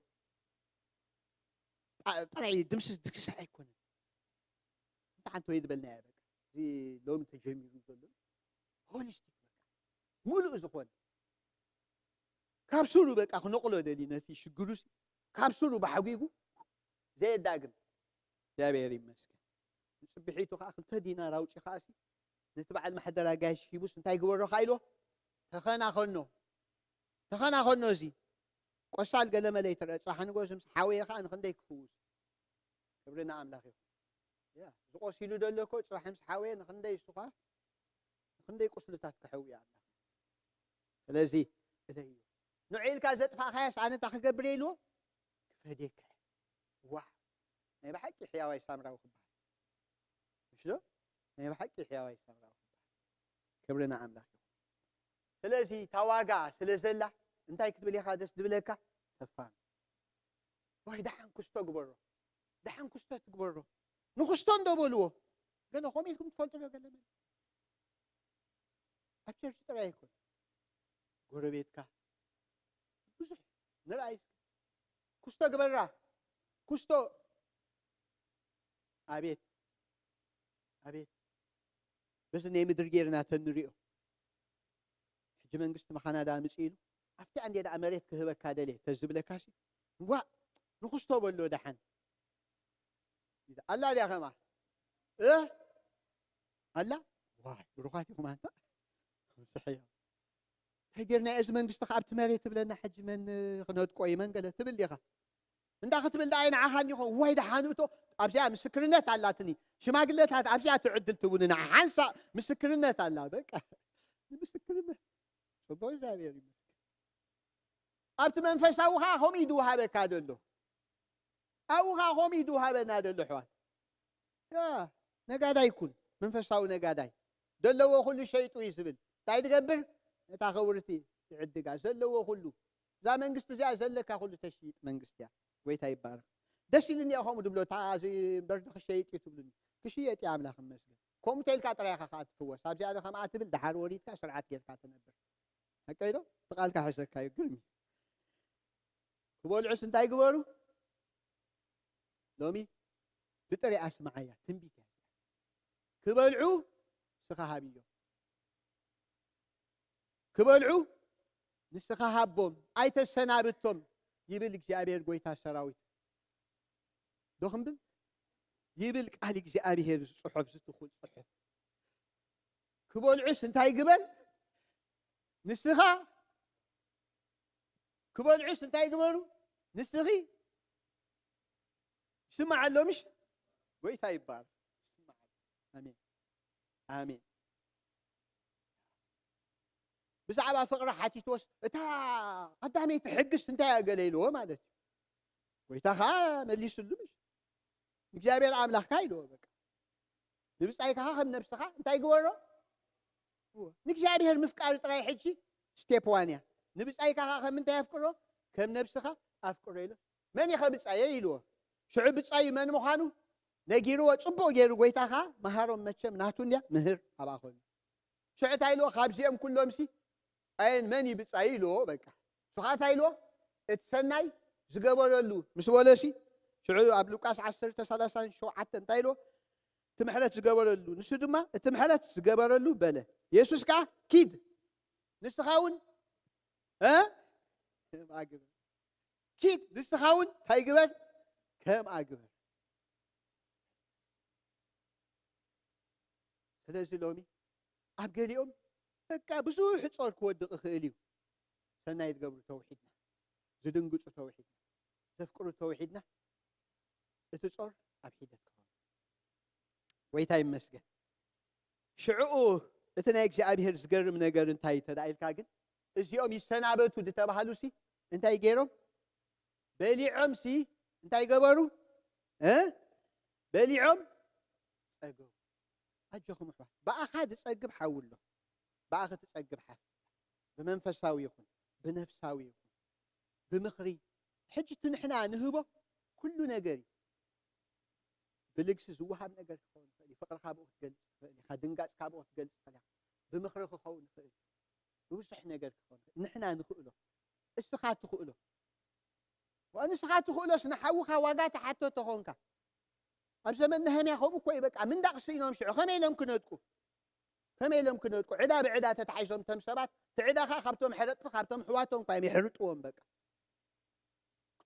ጥራይ ድምስስ ድክስሕ ኣይኮነን እንተ ሓንቲ ወይ ዝበልናያ በቃ እዚ ሎሚ ተጀሚሩ ዘሎ ሆሊስቲክ በቃ ሙሉእ ዝኾነ ካብ ስሩ በቃ ክነቕሎ ደሊ ነቲ ሽግሩ ካብ ስሩ ባሕጒጉ ዘየዳግም እግዚኣብሔር ይመስገን ንፅብሒቱ ከዓ ክልተ ዲናር ኣውፂ ከዓሲ ነቲ በዓል ማሕደር ኣጋይሽ ሂቡስ እንታይ ግበሮ ከዓ ኢልዎ ተኸናኸኖ ተኸናኸኖ እዚ ቆሳል ገለመለ ይትረአ ፅባሕ ንጎስ ምስ ሓወየ ከዓ ንክንደይ ክፍውስ ክብሪ ንኣምላኽ ይኹን ዝቆሲሉ ደሎ እኮ ፅባሕ ምስ ሓወየ ንክንደይ እሱ ከዓ ንክንደይ ቁስልታት ክሕውያ ኣላ ስለዚ እለዩ ንዑ ኢልካ ዘጥፋእካያስ ኣነ እንታይ ክገብር ኢልዎ ክፈድየካ እየ ዋ ናይ ብሓቂ ሕያዋይ ሳምራዊ ክበሃል ምሽ ዶ ናይ ብሓቂ ሕያዋይ ሰምራዊ ክብሪ ንኣምላኽ ይኹን። ስለዚ እታ ዋጋ ስለ ዘላ እንታይ ክትብል ኢኻ ደስ ዝብለካ? ተፋኑ። ወይ ደሓን ክስቶ ግበሮ፣ ደሓን ክስቶ ትግበሮ። ንክስቶ እንዶ በልዎ። ገለ ከምኡ ኢልኩም ትፈልጡ ዶ? ገለ መን ኣብ ቸርች ጥራይ ኣይኮን፣ ጎረቤትካ ብዙሕ ንርኣይ እስኪ። ክስቶ ግበራ፣ ክስቶ። ኣቤት ኣቤት፣ በዚ ናይ ምድሪ ጌርና ተንሪኦ። ሕጂ መንግስቲ መኻናዳ ምጽእ ኢሉ ኣብቲ ኣንዴ ደኣ መሬት ክህበካ ደልየ ተዝብለካሲ፣ ዋ ንክስቶ በሎ ደሓን። ኣላ ድያ ከማ እ ኣላ ዋይ ብሩኻት ኢኹም ኣንታ። ስሕዮ እንታይ ጌርና እዚ መንግስቲ ከ ኣብቲ መሬት ትብለና? ሕጂ መን ክነጥቆ እዩ መን ገለ ትብል ዲኻ? እንዳ ክትብል ደኣ ንዓኻ እንዲኹም ወይ ደሓን እቶ ኣብዚኣ ምስክርነት ኣላትኒ። ሽማግለታት ኣብዚኣ ትዕድል ትቡንና ሓንሳእ ምስክርነት ኣላ። በቃ ምስክርነት ጽቡቅ እግዚኣብሔር ይመስገን። ኣብቲ መንፈሳዊ ኸዓ ከምኡ እዩ ዝወሃበካ ዘሎ። ኣብኡ ኸዓ ከምኡ እዩ ዝወሃበና ዘሎ ኣሕዋት። ያ ነጋዳይ ኩን መንፈሳዊ ነጋዳይ። ዘለዎ ኩሉ ሸይጡ እዩ ዝብል እንታይ ትገብር? ነታ ክብርቲ ትዕድጋ። ዘለዎ ኩሉ እዛ መንግስቲ እዚኣ ዘለካ ኩሉ ተሽይጥ መንግስቲ እያ። ጎይታ ይባረክ። ደስ ኢሉኒ እየ ከምኡ ዝብሎ። እታ እዚ እምበር ክሸይጥ እዩ ትብሉኒ። ክሽየጥ እዩ ኣምላኽ ይመስገን። ከምኡ ተልካ ጥራይ ኢኻ ከዓ ትፍወስ። ኣብዚኣ ዶ ከምኣ ትብል ደሓር ወሪድካ ስርዓት ጌርካ ትነብር። ሓቀይ ዶ? እቲ ቃልካ ሕሰካ እዩ ግርም እዩ። ክበልዑስ እንታይ ግበሩ? ሎሚ ብጥሪኣ ስምዓያ ትንቢት እያ። ክበልዑ ንስኻ ሃብዮም። ክበልዑ ንስኻ ሃቦም ኣይተሰናብቶም ይብል እግዚኣብሔር ጎይታ ሰራዊት። ዶ ክንብል ይብል ቃል እግዚኣብሔር ጽሑፍ ዝትኹል ጽሑፍ። ክበልዑስ እንታይ ግበር ንስኻ ክበልዑስ እንታይ ግበሩ ንስኺ ይስማዕ ኣሎ ምሽ ጎይታ ይባል። ኣሜን ኣሜን። ብዛዕባ ፍቕሪ ሓቲትዎስ እታ ቀዳመይቲ ሕግስ እንታይ እያ ገለ ኢልዎ ማለት እዩ። ጎይታ ኸዓ መሊስሉ ምሽ እግዚኣብሔር ኣምላኽካ ኢልዎ በቃ ንብጻይካ ከም ነብስኻ እንታይ ግበሮ ንእግዚኣብሔር ምፍቃር ጥራይ ሕጂ ስቴፕ ዋን እያ። ንብጻይካ ከም እንታይ ኣፍቅሮ ከም ነብስኻ ኣፍቅሮ ኢሉ መን ኢኸ ብጻየ ኢልዎ ሽዑ ብጻዩ መን ምዃኑ ነጊርዎ ጽቡቕ ገይሩ ጎይታ ኸዓ መሃሮም መቸም ናቱ እንድያ ምህር ኣብኣ ኾይኑ ሽዑ እንታይ ኢልዎ ካብዚኦም ኩሎም ሲ ኣየን መን ይብጻዩ ኢልዎ በቃ ንሱ ኸዓ እንታይ ኢልዎ እቲ ሰናይ ዝገበረሉ ምስ በሎ ሲ ሽዑ ኣብ ሉቃስ ዓሰርተ ሰላሳን ሸውዓተን እንታይ ኢልዎ እቲ ምሕረት ዝገበረሉ ንሱ ድማ እቲ ምሕረት ዝገበረሉ በለ የሱስ ከዓ ኪድ ንስኻ እውን እ ኣግብር ኪድ ንስኻ እውን እንታይ ግበር ከም ኣግብር ስለዚ ሎሚ ኣብ ገሊኦም በቃ ብዙሕ ጾር ክወድቕ ይኽእል እዩ ሰናይ ዝገብሩ ተውሒድና ዝድንግጹ ተውሒድና ዘፍቅሩ ተውሒድና እቲ ጾር ኣብ ሒደት ክኸውን ጎይታ ይመስገን ሽዕኡ እቲ ናይ እግዚኣብሔር ዝገርም ነገር እንታይ ተዳኢልካ ግን እዚኦም ይሰናበቱ ዝተባሃሉ ሲ እንታይ ገይሮም በሊዖም ሲ እንታይ ገበሩ እ በሊዖም ጸገቡ ኣጆኹም ኣሕዋት ብኣኻ ዝጸግብ ሓዊ ኣሎ ብኣኺ ትጸግብ ሓፍቲ ብመንፈሳዊ ይኹን ብነፍሳዊ ይኹን ብምኽሪ ሕጂ እቲ ንሕና ንህቦ ኩሉ ነገር እዩ ብልግሲ ዝወሃብ ነገር ክኸውን ይኽእል እዩ ፍቕርካ ብኡ ክትገልፅ ትኽእል ኢኻ ድንጋፅካ ብኡ ክትገልፅ ትኽእል ኢኻ ብምኽሪ ክኸውን ይኽእል እዩ ብብዙሕ ነገር ክኸውን ይኽእል ንሕና ንኽእሎ እስኻ ትኽእሎ ንስኻ ትኽእሎስ ንሓውኻ ዋጋ ትሓቶ ተኾንካ ኣብ ዘመን ነህምያ ከምኡ እኮ እዩ በቃ ምንዳቕ ስኢኖም ሽዑ ከመይ ኢሎም ክነጥቁ ከመይ ኢሎም ክነጥቁ ዕዳ ብዕዳ ተታሒዞም ተም ሰባት ትዕዳኻ ካብቶም ሕረጥቲ ካብቶም ሕዋቶም እኳ እዮም ይሕርጥዎም በቃ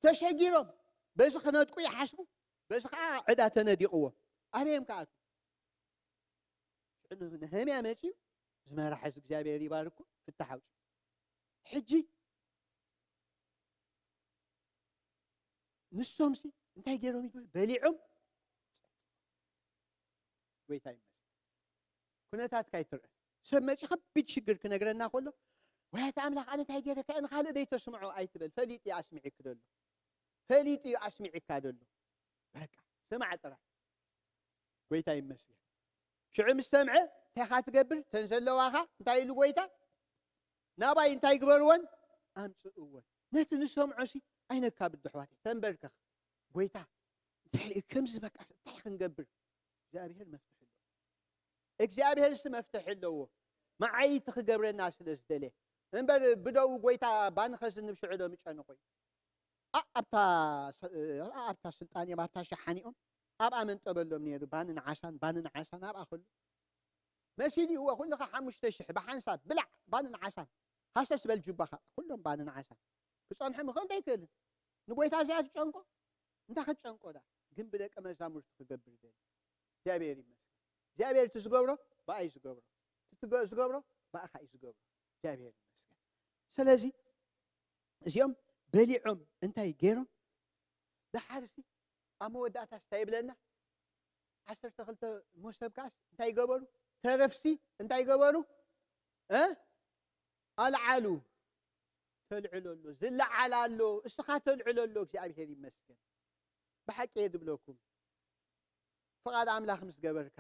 ተሸጊሮም በዚ ክነጥቁ ይሓስቡ በዚ ከዓ ዕዳ ተነዲቕዎም ኣበዮም ከኣቱ ሽዑ ነህምያ መፅዩ ዝመራሐ እግዚኣብሔር ይባርኮ ፍታሕ ኣውፅኡ ሕጂ ንሶምሲ እንታይ ገይሮም ይበል በሊዖም ጎይታ ይመስል ኩነታትካ ይትርአ ሰብ መፂ ከቢድ ሽግር ክነግረና ከሎ ወያተ ኣምላኽ ኣነ እንታይ ገይረካ ንካልእ ዘይተስምዖ ኣይትበል ፈሊጡ እዩ ኣስሚዒክ ደሎ ፈሊጡ እዩ ኣስሚዒካ ደሎ በቃ ስማዕ ጥራይ ጎይታ ይመስገን ሽዑ ምስ ሰምዐ እንታይ ኢኻ ትገብር? እተን ዘለዋኻ እንታይ ኢሉ ጎይታ? ናባይ እንታይ ግበርወን? ኣምጽእወን። ነቲ ንሰምዖ ሲ ኣይነካብድ ኣሕዋተይ። ተንበርከኽ። ጎይታ እንታይ ከምዚ በቃ እንታይ ክንገብር? እግዚኣብሔር መፍትሒ ኣለዎ። እግዚኣብሔር ሲ መፍትሒ ኣለዎ። መዓይቲ ክገብረና ስለ ዝደለ እምበር ብደው ጎይታ ባንኸ ዝንብ ሽዑ ዶ ምጨንቑ እዩ። ኣብታ ኣብታ ስልጣን እዮም ኣብታ ሸሓኒኦም ኣብኣ መንጠበሎም ነይሩ ባንን ዓሳን ባንን ዓሳን ኣብኣ ከሉ መሲልዎ ኩልኻ ሓሙሽተ ሽሕ ብሓንሳብ ብላዕ ባንን ዓሳን ሃሰስ በል ጁባኻ ኩሎም ባንን ዓሳን ክጸንሖም ይኽእል ዶ ኣይክእልን ንጎይታ እዚኣ ትጨንቆ እንታይ ክትጨንቆ ዳ ግን ብደቀ መዛሙርቱ ክገብር ደሊ እግዚኣብሔር ይመስገን እግዚኣብሔር እቲ ዝገብሮ ብኣይ ዝገብሮ እቲ ዝገብሮ ብኣኻ እዩ ዝገብሮ እግዚኣብሔር ይመስገን ስለዚ እዚኦም በሊዖም እንታይ ገይሮም ደሓርሲ ኣብ መወዳእታስ እንታይ ይብለና ዓሰርተ ክልተ ሞሰብ ከዓስ እንታይ ገበሩ ተረፍሲ እንታይ ገበሩ እ ኣልዓሉ ተልዕሎ ኣሎ ዝለዓል ኣሎ እስኻ ተልዕሎ ኣሎ እግዚኣብሔር ይመስገን ብሓቂ እየ ዝብለኩም ፍቓድ ኣምላኽ ምስ ገበርካ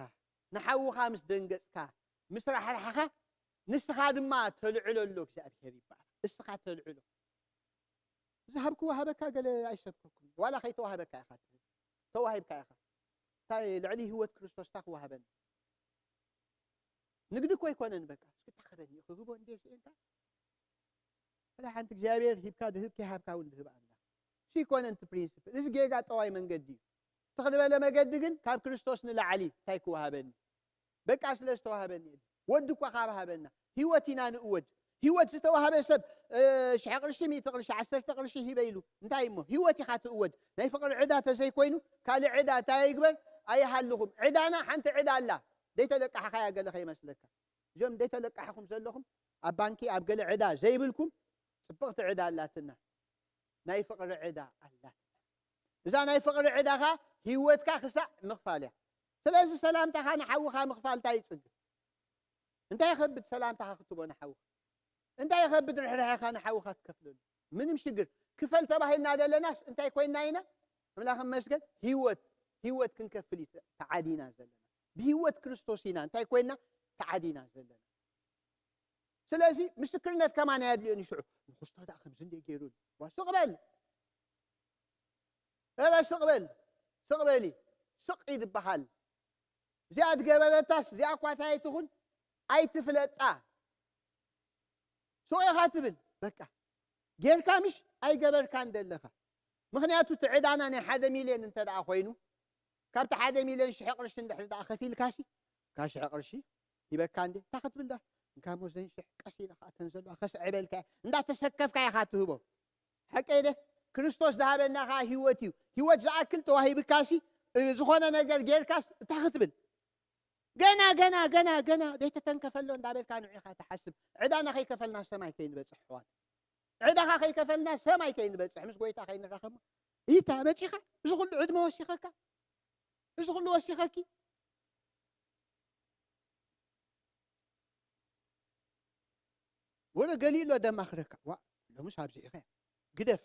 ንሓውኻ ምስ ደንገጽካ ምስ ራሕራሕኻ ንስኻ ድማ ተልዕሎ ኣሎ እግዚኣብሔር ይባል እስኻ ተልዕሎ ዝሃብክዎ ሃበካ ገለ ኣይሰብከኩም ዋላ ከይተዋህበካ ኢኻ ትህብ ተዋሂብካ ኢኻ እንታይ ልዕሊ ህይወት ክርስቶስታ ክዋህበኒ ንግዲ እኮ ኣይኮነን በቃ እስኪ ተኸበኒ ክህቦ እንዴ ስኤልካ ወላ ሓንቲ እግዚኣብሔር ሂብካ ድህብ ከይሃብካ እውን ድህብ ኣምላኽ እሱ ይኮነን እቲ ፕሪንስፕል እዚ ጌጋ ጠዋይ መንገዲ እዩ ትኽልበለ መገዲ ግን ካብ ክርስቶስ ንላዕሊ እንታይ ክወሃበኒ በቃ ስለ ዝተዋህበኒ ወዲ እኳ ካብ ሃበና ህይወት ኢና ንእወድ ህይወት ዝተዋህበ ሰብ ሽሕ ቅርሺ ሚእቲ ቅርሺ ዓሰርተ ቅርሺ ሂበ ኢሉ እንታይ እሞ ህይወት ኢኻ ትእወድ ናይ ፍቅሪ ዕዳ ተዘይኮይኑ ካልእ ዕዳ እንታይ ይግበር ኣይሃልኹም ዕዳና ሓንቲ ዕዳ ኣላ ዘይተለቃሕኻያ ገለ ከይመስለካ እዞም ዘይተለቃሕኹም ዘለኹም ኣብ ባንኪ ኣብ ገለ ዕዳ ዘይብልኩም ፅብቕቲ ዕዳ ኣላትና ናይ ፍቅሪ ዕዳ ኣላትና እዛ ናይ ፍቅሪ ዕዳኻ ህይወትካ ክሳዕ ምኽፋል እያ ስለዚ ሰላምታኻ ንሓውኻ ምኽፋል እንታይ ይፅግም እንታይ ይኸብድ ሰላምታኻ ክትቦ ንሓውኻ እንታይ ይኸብድ ርሕርሕኻ ንሓውኻ ትከፍለሉ ምንም ሽግር ክፈል ተባሂልና ዘለናስ እንታይ ኮይና ኢና ኣምላኽ መስገን ህይወት ህይወት ክንከፍል ተዓዲና ዘለና ብህይወት ክርስቶስ ኢና እንታይ ኮይና ተዓዲና ዘለና ስለዚ ምስክርነት ከማን ኣየድልዮን ይሽዑ ንክስቶ ደኣ ከምዚ እንደ ገይሩ ስቕ በል እረ ስቕ በል ስቕ በሊ ስቕ ይድበሃል እዚኣ ትገበረታስ እዚኣ እኳ እንታይ ኣይትኹን ኣይትፍለጣ ስቕ ኢኻ ትብል በቃ ጌርካ ምሽ ኣይገበርካን ዘለኻ ምኽንያቱ እቲ ዕዳና ናይ ሓደ ሚልዮን እንተ ደኣ ኮይኑ ካብቲ ሓደ ሚልዮን ሽሕ ቅርሺ እንድሕር ደኣ ከፊልካሲ ካብ ሽሕ ቅርሺ ሂበካ እንዴ እንታይ ክትብል ዳ እንካ ሞዘን ሽሕ ቀስ ኢለ ከዓ ተን ዘለዋ ከስዕበልካ እንዳተሰከፍካ ኢኻ ትህቦ ሓቀይ ደ ክርስቶስ ዝሃበና ከዓ ህይወት እዩ ህይወት ዝኣክል ተዋሂብካሲ ዝኾነ ነገር ጌርካስ እንታይ ክትብል ገና ገና ገና ገና ዘይተተንከፈሎ እንዳበልካ ንዑ ኢኻ ትሓስብ ዕዳና ከይከፈልና ሰማይ ከይንበፅሕ ሕዋት ዕዳኻ ከይከፈልና ሰማይ ከይንበፅሕ ምስ ጎይታ ከይንራኸብ ይታ መፂኻ እዚ ኩሉ ዕድመ ወሲኸካ እዚ ኩሉ ወሲኸኪ ወለ ገሊኡ ኣሎ ደማኽረካ ዋ ሎምስ ኣብዚ ኢኸ ግደፍ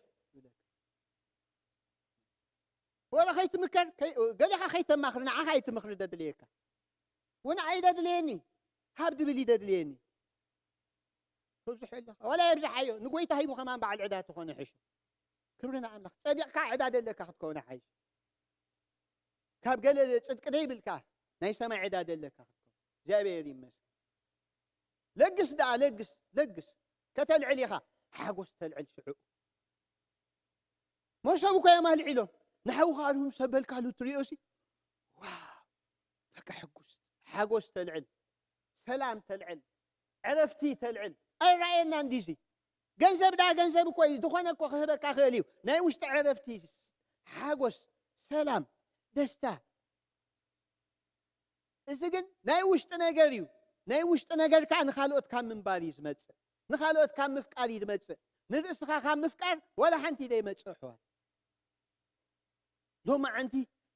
ወላ ከይትምከር ገሊኻ ከይተማኽሪ ንዓኻ ኣይትምኽሪ ደድልየካ ወንዓይ ደድልየኒ ሃብ ድብል ይደድልየኒ ትብዝሐ ኣለኻ ዋላ የብዝሓዮ ንጎይታ ሂቡ ከማን በዓል ዕዳ ትኾነ ሕሹ ክብሪ ንኣምላኽ ጸዲቕካ ዕዳ ደለካ ክትከውን ሓይሽ ካብ ገለ ጽድቂ ደይብልካ ናይ ሰማይ ዕዳ ደለካ ክትከውን እግዚኣብሔር ይመስገን ለግስ ደኣ ለግስ ለግስ ከተልዕል ኢኻ ሓጎስ ተልዕል ሽዑ መሶብ እኮ እዮም ኣልዒሎም ንሓውኻ ኣልሁም ሰበልካሉ ትሪኦ ሲ ዋ በቃ ሕጉስ ሓጎስ ተልዕል ሰላም ተልዕል ዕረፍቲ ተልዕል ኣይረኣየና እንዲዚ ገንዘብ ዳ ገንዘብ እኮ እዩ ዝኾነ እኮ ክህበካ ክእል እዩ ናይ ውሽጢ ዕረፍቲ ሓጎስ ሰላም ደስታ እዚ ግን ናይ ውሽጢ ነገር እዩ ናይ ውሽጢ ነገር ከዓ ንካልኦት ካብ ምንባር እዩ ዝመፅእ ንኻልኦት ካብ ምፍቃር እዩ ዝመፅእ ንርእስኻ ካብ ምፍቃር ዋላ ሓንቲ ዘይመፅእ ኣሕዋት ሎማዓንቲ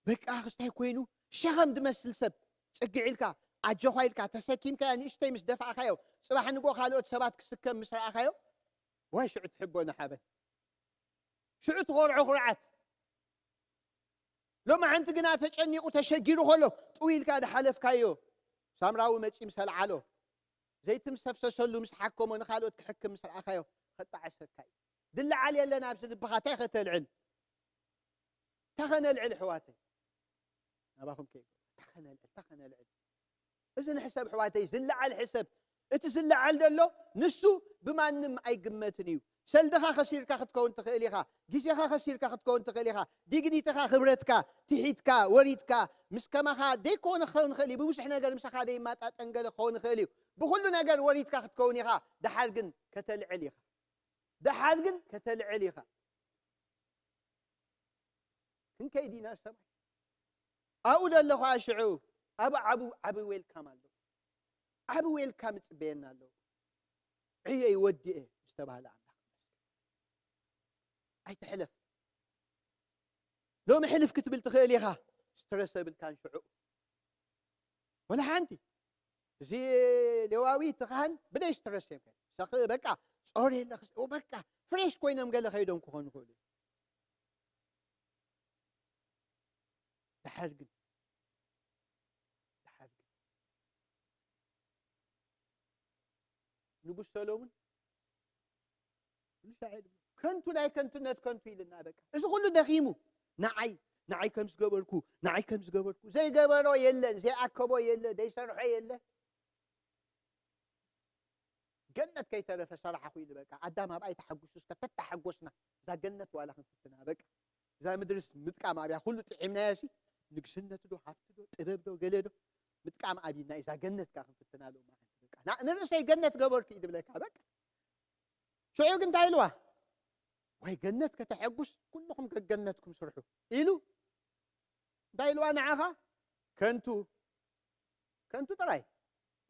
በቃ ክስታይ ኮይኑ ሸኸም ዝመስል ሰብ ፅግዕ ኢልካ ኣጆኻ ኢልካ ተሰኪምካዮ ንእሽተይ ምስ ደፋእካዮ ፅባሕ ንጎ ካልኦት ሰባት ክስከም ምስ ረኣኻዮ ዋይ ሽዑ ትሕቦ ንሓበን ሽዑ ትኾርዖ ኩርዓት ሎማዓንቲ ግና ተጨኒቑ ተሸጊሩ ከሎ ጥው ኢልካ ዝሓለፍካዮ ሳምራዊ መጺ ምስ ኣልዓሎ፣ ዘይቲ ምስ ኣፍሰሰሉ፣ ምስ ሓከሞ፣ ንኻልኦት ክሕክም ምስ ረኣኻዮ፣ ከጣዕሰካ እዩ። ዝለዓል የለን ኣብዚ ልብኻ፣ እንታይ ከተልዕል? እንታይ ከነልዕል ኣሕዋተይ? ናባኹም ከይገ-፣ እንታይ ከነልዕል? እንታይ ከነልዕል? እዚ ንሕሰብ ኣሕዋተይ፣ ዝለዓል ሕሰብ። እቲ ዝለዓል ዘሎ ንሱ ብማንም ኣይግመትን እዩ። ሰልድኻ ከሲርካ ክትከውን ትኽእል ኢኻ። ግዜኻ ከሲርካ ክትከውን ትኽእል ኢኻ። ዲግኒትኻ፣ ክብረትካ፣ ትሒትካ፣ ወሪድካ፣ ምስ ከማኻ ደይኮነ ክኸውን ይኽእል እዩ። ብብዙሕ ነገር ምሳኻ ደይማጣጠን ገለ ክኸውን ይኽእል እዩ። ብኹሉ ነገር ወሪድካ ክትከውን ኢኻ። ደሓር ግን ከተልዕል ኢኻ። ደሓር ግን ከተልዕል ኢኻ። ክንከይድ ኢና ሰማይ። ኣብኡ ዘሎ ኸዓ ሽዑ ኣብ ዓቡ ዓቢ ዌልካም ኣሎ። ዓቢ ዌልካም ይጽበየና ኣሎ። ዕየይ ወዲኤ ምስ ተባህለ ኣምላኽ ይመስገን። ኣይትሕለፍ። ሎሚ ሕልፍ ክትብል ትኽእል ኢኻ። ስትረስ የብልካን ሽዑ። ወላ ሓንቲ። እዚ ሌዋዊ፣ እቲ ካህን ብደይ ስትረስ እዮም ከ-፣ ሰኽ-፣ በቃ ጾር የለ፣ ክስ-፣ ኦ፣ በቃ ፍሬሽ ኮይኖም ገለ ከይዶም ክኾኑ ይኽእሉ እዮም። ደሓር ግን፣ ደሓር ግን ንጉስ ሰሎሙን ኩሉ ሻዕ ድብሎ፣ ከንቱ ናይ ከንቱነት ከንቱ ኢልና በቃ። እዚ ኩሉ ደኺሙ፣ ንዓይ፣ ንዓይ ከም ዝገበርኩ፣ ንዓይ ከም ዝገበርኩ፣ ዘይገበሮ የለን፣ ዘይኣከቦ የለ፣ ዘይሰርሖ የለ። ገነት ከይተረፈ ሰራሕኹ ኢሉ በቃ። ኣዳም ኣብኣይ ተሓጒሱ፣ እስከ ተተሓጎስና፣ እዛ ገነት ዋላ ክንፍትና በቃ። እዛ ምድርስ ምጥቃም ኣብያ፣ ኩሉ ጥዒምናዮ ሲ፣ ንግስነት ዶ፣ ሃፍቲ ዶ፣ ጥበብ ዶ፣ ገለ ዶ፣ ምጥቃም ኣብይና፣ እዛ ገነት ከኣ ክንፍትና ሎማዓንቲ በቃ። ና-፣ ንርእሰይ ገነት ገበርኩ እዩ ዝብለካ በቃ። ሽዑ ግን እንታይ ኢልዋ? ወይ ገነት ከተሐጉስ፣ ኩልኹም ገገነትኩም ስርሑ ኢሉ እንታይ ኢልዋ ንዓኻ? ከንቱ፣ ከንቱ ጥራይ፣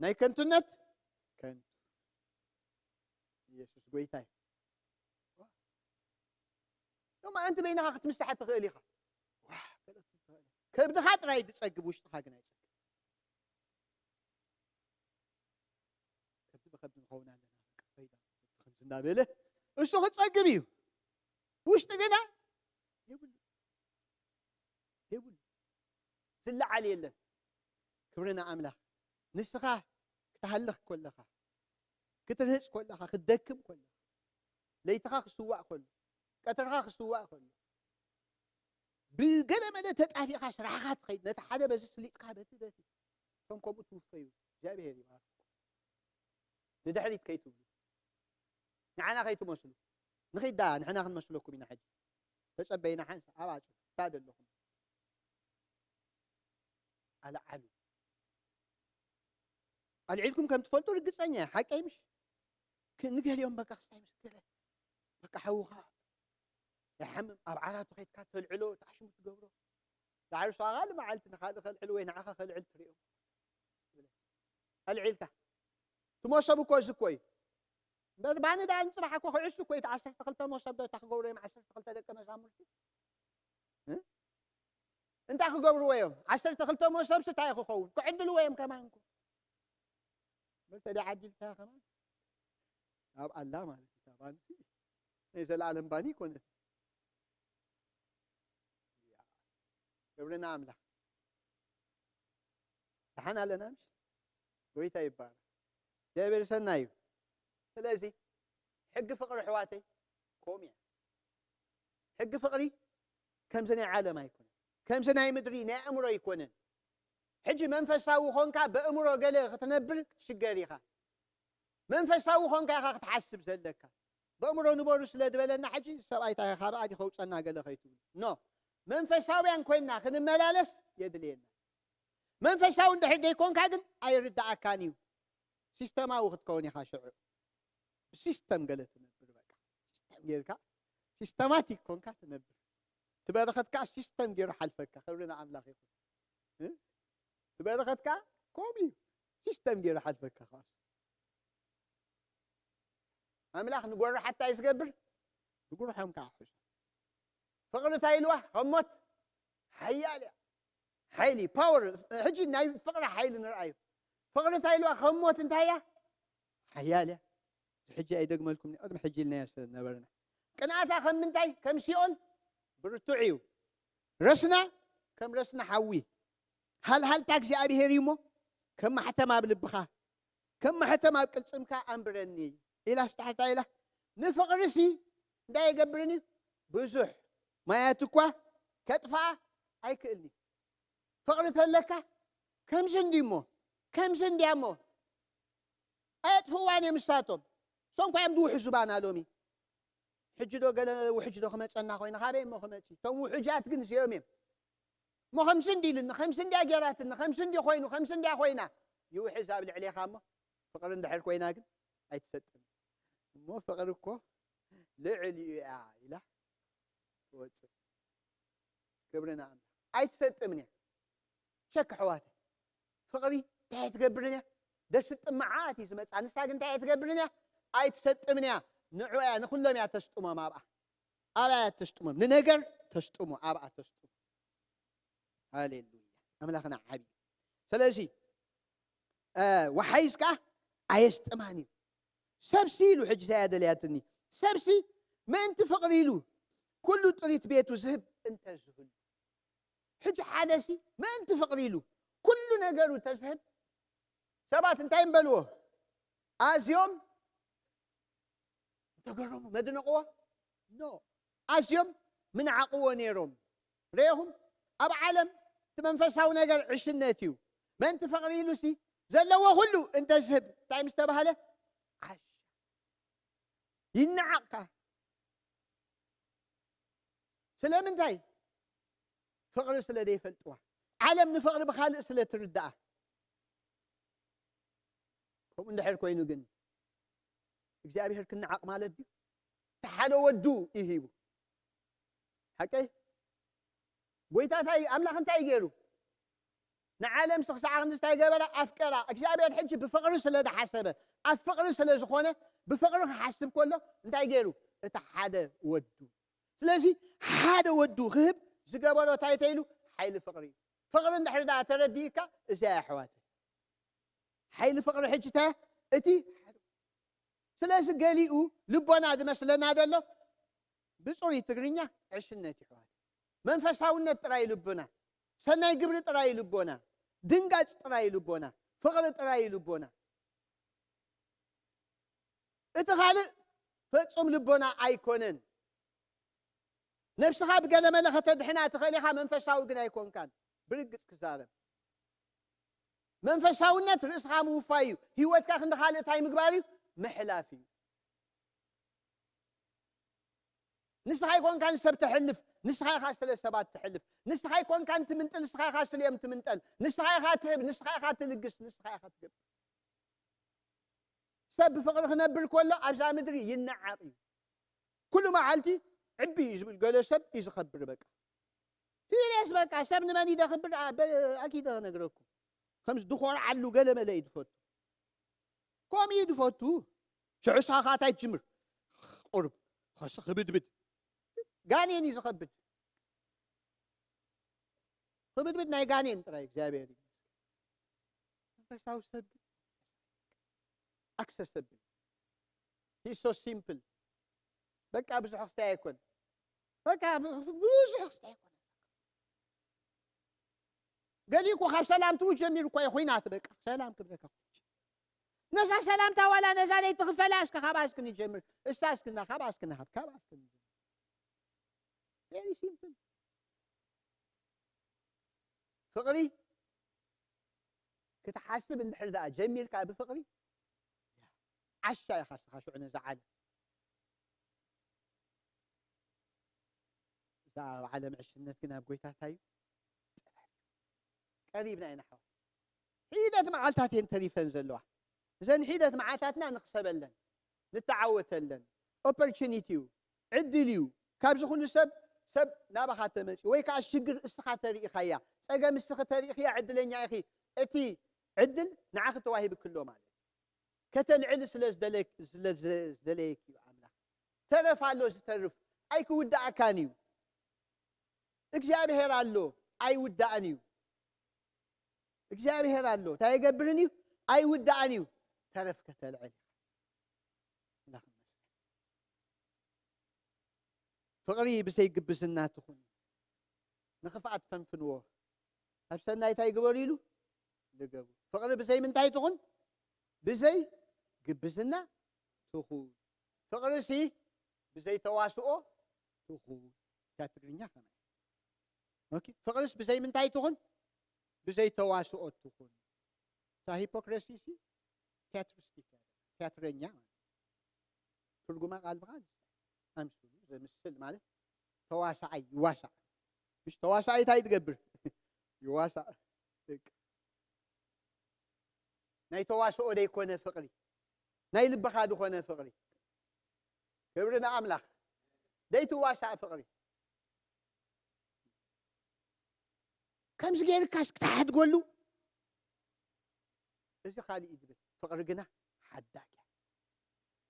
ናይ ከንቱነት ከንቱ። ኢየሱስ ጎይታይ። ሎማዓንቲ በይንኻ ክትምሳሕ ትኽእል ኢኻ። ዋ፣ ገለ ክትብል ትኽእል ኢኻ። ከብድኻ ጥራይ ዝጸግብ፣ ውሽጥኻ ግን ኣይጸግብ። ከብዲ ብኸብዲ ንኸውን ኣለና። በቃ ፈይዳ ከምዚ እንዳበለ እሱ ክጸግብ እዩ። ውሽጢ ግና የብሉ፣ የብሉ። ዝለዓል የለን። ክብሪ ንኣምላኽ። ንስኻ ክትሃልኽ ከለኻ፣ ክትርህጽ ከለኻ፣ ክትደክም ከለኻ፣ ለይትኻ ክስዋእ ከሎ፣ ቀትርኻ ክስዋእ ከሎ፣ ብገለ መለ ተጣፊእኻ ስራሕኻ ትኸይድ፣ ነቲ ሓደ በዚ ስሊጥካ በቲ በቲ፣ እቶም ከምኡ ትውፈዩ፣ እግዚኣብሔር ይባርኽኩም። ንድሕሪት ከይትብሉ፣ ንዓና ከይትመስሉ። ንኺዳ ንሕና ክንመስለኩም ኢና። ሕጂ ተጸበይና ሓንሳ ኣብ ኣጹ እታ ዘለኹም ኣልዓሉ። ኣልዒልኩም ከም ትፈልጡ ርግጸኛ እየ። ሓቀይ ምሽ? ክ-፣ ንገሊኦም በቃ ክስታይ ምስ ገለ በቃ ሓውኻ ይሓምም፣ ኣብ ዓራቱ ከይድካ ተልዕሎ፣ ታሕሽሙ ትገብሮ። ዳዕሪ ሷ ካልእ መዓልቲ ንኻልእ ከልዕል ወይ ንዓኻ ከልዕል ትሪኦ። ኣልዒልካ። እቲ መሶብ እኮ እዚ እኮ እዩ። እምበር ባኒ ደኣ ንጽባሕ እኮ ክዕሱ እኮ እዩ። እቲ ዓሰርተ ክልተ መሶብ ዶ እታ ክገብሩ እዮም ዓሰርተ ክልተ ደቀ መዛሙርቲ? እ? እንታይ ክገብርዎ እዮም? ዓሰርተ ክልተ መሶብሲ እንታይ ክኸውን? ክዕድልዎ እዮም ከማን እኮ። እምበር ተደይ ዓዲልካ ከማን ኣብ ኣላ ማለት እዩ። እታ ባንሲ ናይ ዘላለም ባኒ ይኮነት። ክብሪ ንኣምላኽ። ደሓን ኣለና ምሽ? ጎይታ ይባረክ። እግዚኣብሔር ሰናይ እዩ። ስለዚ ሕጊ ፍቅሪ ኣሕዋተይ ከምኡ እያ። ሕጊ ፍቅሪ ከምዚ ናይ ዓለም ኣይኮነን። ከምዚ ናይ ምድሪ ናይ ኣእምሮ ኣይኮነን። ሕጂ መንፈሳዊ ኾንካ በእምሮ ገለ ክትነብር ክትሽገር ኢኻ። መንፈሳዊ ኾንካ ኢኻ ክትሓስብ ዘለካ። በእምሮ ንበሩ ስለ ዝበለና ሕጂ ሰብኣይ እንታይ ካብ ኣዲ ከውፀና ገለ ከይትብሉ። ኖ። መንፈሳውያን ኮይንና ክንመላለስ የድልየና። መንፈሳዊ እንድሕር ዘይኮንካ ግን ኣይርድኣካን እዩ። ሲስተማዊ ክትከውን ኢኻ ሽዑ። ብሲስተም ገለ ትነብር በቃ። ሲስተም ጌርካ፣ ሲስተማቲክ ኮንካ ትነብር። ትበረኸትካ ሲስተም ጌሩ ሓልፈካ። ክብሪ ንኣምላኽ ይኹን። እ? ትበረኸትካ ከምኡ እዩ። ሲስተም ጌሩ ሓልፈካ ከኣስ። ኣምላኽ ንጎርሓታ እዩ ዝገብር። ንጉርሖም ከዓ ሑሱ። ፍቕሪ እንታይ ኢልዋ? ከም ሞት ሓያል እያ። ሓይሊ፣ ፓወር፣ ሕጂ ናይ ፍቕሪ ሓይሊ ንርኣዩ። ፍቕሪ እንታይ ኢልዋ? ከም ሞት እንታይ እያ? ሓያል እያ። እዚ ሕጂ ኣይደግመልኩም፣ ቅድሚ ሕጂ ኢልናዮ ስለ ዝነበርና። ቅንኣታ ከም ምንታይ? ከም ሲኦል ብርቱዕ እዩ። ረስና ከም ረስና ሓዊ። ሃልሃልታ እግዚኣብሄር እዩ እሞ፣ ከም ማሕተም ኣብ ልብኻ፣ ከም ማሕተም ኣብ ቅልጽምካ ኣንብረኒ ኢላ ስታሕታ ኢላ። ንፍቕርሲ እንታይ ይገብርን እዩ? ብዙሕ ማያት እኳ ከጥፋኣ ኣይክእልን እዩ። ፍቕሪ ተለካ ከምዚ እንዲ እሞ፣ ከምዚ እንዲያ እሞ፣ ኣየጥፍእዋን እዮም ንሳቶም። እሶም እኳ እዮም ድውሕዙ ባና ሎሚ። ሕጂ ዶ ገለ ውሕጅ ዶ ክመጸና ኮይና፣ ካበይ እሞ ክመጽእ? እቶም ውሕጃት ግን እዚኦም እዮም። እሞ ከምዚ እንዲ ኢልኒ፣ ከምዚ እንዲያ ጌራትኒ፣ ከምዚ እንዲ ኮይኑ፣ ከምዚ እንዲያ ኮይና፣ ይውሕዝ ኣብ ልዕሌኻ። እሞ ፍቕሪ እንድሕር ኮይና ግን ኣይትሰጥም። እሞ ፍቕሪ እኮ ልዕሊኡ እያ ኢላ ትወጽእ። ክብሪ ንኣምላኽ። ኣይትሰጥምን እያ። ሸክ ኣሕዋተይ፣ ፍቕሪ እንታይ ኣይትገብርን እያ? ደስጥም መዓት እዩ ዝመጽኣ። ንሳ ግን እንታይ ኣይትገብርን እያ? ኣይትሰጥምን እያ። ንዑ እያ፣ ንኹሎም እያ ተስጥሞም ኣብኣ። ኣብኣ እያ ተስጥሞም። ንነገር ተስጥሞ፣ ኣብኣ ተስጥሞ። ሃሌሉያ። ኣምላኽና ዓቢ እዩ። ስለዚ፣ እ፣ ወሓይዝ ከኣ ኣየስጥማን እዩ። ሰብሲ ኢሉ ሕጂ እንታይ እያ ደልያትኒ? ሰብሲ ምእንቲ ፍቕሪ ኢሉ ኩሉ ጥሪት ቤቱ ዝህብ እንተዝህሉ። ሕጂ ሓደሲ ምእንቲ ፍቕሪ ኢሉ ኩሉ ነገሩ እንተዝህብ፣ ሰባት እንታይ እምበልዎ? ኣዝዮም እንተገረሙ፣ መድነቕዎ? ኖ። ኣዝዮም ምንዓቕዎ ነይሮም። ርኤኹም? ኣብ ዓለም እቲ መንፈሳዊ ነገር ዕሽነት እዩ። ምእንቲ ፍቕሪ ኢሉሲ ዘለዎ ኩሉ እንተዝህብ፣ እንታይ ምስ ተባህለ? ዓሻ። ይነዓቕ ከኣ። ስለምንታይ? ፍቕሪ ስለ ዘይፈልጥዋ። ዓለም ንፍቕሪ ብኻልእ ስለ ትርድኣ። ከምኡ እንድሕር ኮይኑ ግን እግዚኣብሔር ክንዓቕ ማለት ድዩ? እቲ ሓደ ወዱ እዩ ሂቡ። ሓቀይ? ጎይታ እንታይ፣ ኣምላኽ እንታይ ገይሩ? ንዓለም ስኽሳዕ ክንድስታይ ገበራ፣ ኣፍቀራ። እግዚኣብሔር ሕጂ ብፍቕሪ ስለ ዝሓሰበ፣ ኣብ ፍቕሪ ስለ ዝኾነ፣ ብፍቕሪ ክሓስብ ከሎ እንታይ ገይሩ? እቲ ሓደ ወዱ። ስለዚ ሓደ ወዱ ክህብ ዝገበሮ እንታይ ተይሉ? ሓይሊ ፍቕሪ እዩ። ፍቕሪ እንድሕር ደኣ ተረዲእካ፣ እዚኣ እያ ኣሕዋተይ። ሓይሊ ፍቕሪ ሕጂ እንታይ እያ? እቲ ሓደ። ስለዚ ገሊኡ ልቦና ዝመስለና ዘሎ ብጽሩይ ትግርኛ ዕሽነት እዩ ኣሕዋተይ። መንፈሳውነት ጥራይ ልቦና፣ ሰናይ ግብሪ ጥራይ ልቦና፣ ድንጋጽ ጥራይ ልቦና፣ ፍቕሪ ጥራይ ልቦና። እቲ ካልእ ፍጹም ልቦና ኣይኮነን። ነብስኻ ብገለ መለ ከተድሕና ትኽእል ኢኻ፣ መንፈሳዊ ግን ኣይኮንካን። ብርግጽ ክዛረብ፣ መንፈሳውነት ርእስኻ ምውፋይ እዩ። ህይወትካ ክንዲ ካልእ እንታይ ምግባር እዩ? ምሕላፍ እዩ። ንስኻ ኣይኮንካን ሰብ ተሕልፍ፣ ንስኻ ኢኻ ስለ ሰባት ትሕልፍ። ንስኻ ኣይኮንካን ትምንጥል፣ ንስኻ ኢኻ ስሊኦም ትምንጠል። ንስኻ ኢኻ ትህብ፣ ንስኻ ኢኻ ትልግስ፣ ንስኻ ኢኻ ትገብር። ሰብ ብፍቕሪ ክነብር ከሎ ኣብዛ ምድሪ ይነዓቕ እዩ። ኩሉ መዓልቲ ዕቢ እዩ ዝብል ገለ ሰብ እዩ ዝኸብር። በቃ ሲሪየስ፣ በቃ ሰብ ንመን እዩ ደኽብር? ኣ-፣ በ-፣ ኣኪደ ክነግረኩም። ከምዚ ድኾርዓሉ ገለ መለ እዩ ዝፈቱ። ከምኡ እዩ ዝፈቱ። ሽዑ ንስኻ ኸኣ እንታይ ትጅምር? ቁርብ፣ ኸስ-፣ ክብድብድ። ጋኔን እዩ ዝኸብድ። ክብድብድ ናይ ጋኔን ጥራይ። እግዚኣብሔር ይመስገን። መንፈሳዊ ሰብ ግን ኣክሰሰብል። He's so simple። በቃ ብዙሕ ክስታይ ኣይኮን። በቃ ብዙሕ ክስታይ ኣይኮን። ገሊኡ እኮ ካብ ሰላምትኡ ጀሚሩ እኮ እዩ ኹናት። በቃ ሰላም ክብለካ እኮ። ነዛ ሰላምታ ዋላ ነዛ ለይትኽፈላ እስከ ካብኣ እስኪ ንጀምር። እሳ እስኪ እና፣ ካብኣ እስኪ ንሃብ፣ ካብኣ እስኪ ንጀምር። Very simple። ፍቕሪ ክትሓስብ እንድሕር ደኣ ጀሚርካ ብፍቕሪ፣ ዓሻ ኢኻ እስኻ ሽዑ ነዛ ዓለም። እዛ ኣብ ዓለም ዕሽነት ግን ኣብ ጎይታ እንታይ እዩ? ቀሪብና ኢና ኣሕዋት። ሒደት መዓልታት እየን ተሪፈን ዘለዋ። እዘን ሒደት መዓልታትና ንኽሰበለን፣ ንተዓወተለን። ኦፖርቹኒቲ እዩ፣ ዕድል እዩ። ካብዚ ኩሉ ሰብ፣ ሰብ ናባኻ ተመጺኡ ወይ ከኣ ሽግር እስኻ ተሪኢኻያ፣ ጸገም እስኺ ተሪኢኽያ፣ ዕድለኛ ኢኺ። እቲ ዕድል ንዓኺ ተዋሂብኪ ኣሎ ማለት እዩ። ከተልዕሊ ስለ ዝደለ-፣ ስለ ዝደለየኪ እዩ ኣምላኽ። ተረፍ ኣሎ ዝተርፍ፣ ኣይክውድኣካን እዩ። እግዚኣብሔር ኣሎ፣ ኣይውዳእን እዩ። እግዚኣብሔር ኣሎ፣ እንታይ ኣይገብርን እዩ? ኣይውዳእን እዩ። ተረፍ ከተልዕል ኢኻ። ኣምላኽ ይመስገን። ፍቕሪ ብዘይ ግብዝና ትኹን። ንኽፍኣት ፈንፍንዎ። ኣብ ሰናይ እንታይ ግበሩ ኢሉ? ልገቡ። ፍቕሪ ብዘይ ምንታይ ትኹን? ብዘይ ግብዝና ትኹን። ፍቕርሲ ብዘይ ተዋስኦ ትኹን። እታ ትግርኛ ከመይ? ኦኬ፣ ፍቕርስ ብዘይ ምንታይ ትኹን? ብዘይ ተዋስኦ ትኹን። እታ ሂፖክረሲ ሲ ቲያትሪስቲክ እያ፣ ቲያትረኛ ማለት እዩ። ትርጉማ ቃል ብቃል ኣምስሉ ዘምስል ማለት ተዋሳኣይ ይዋሳእ። ምሽ ተዋሳኣይ እንታይ ትገብር? ይዋሳእ። በቃ። ናይ ተዋስኦ ደይኮነ ፍቕሪ፣ ናይ ልብኻ ዝኾነ ፍቕሪ። ክብሪ ንኣምላኽ። ደይትዋሳእ ፍቕሪ። ከምዚ ጌርካስ ክትሓድገሉ፣ እዚ ካልእ እዩ ዝብል። ፍቕሪ ግና ሓዳግ እያ።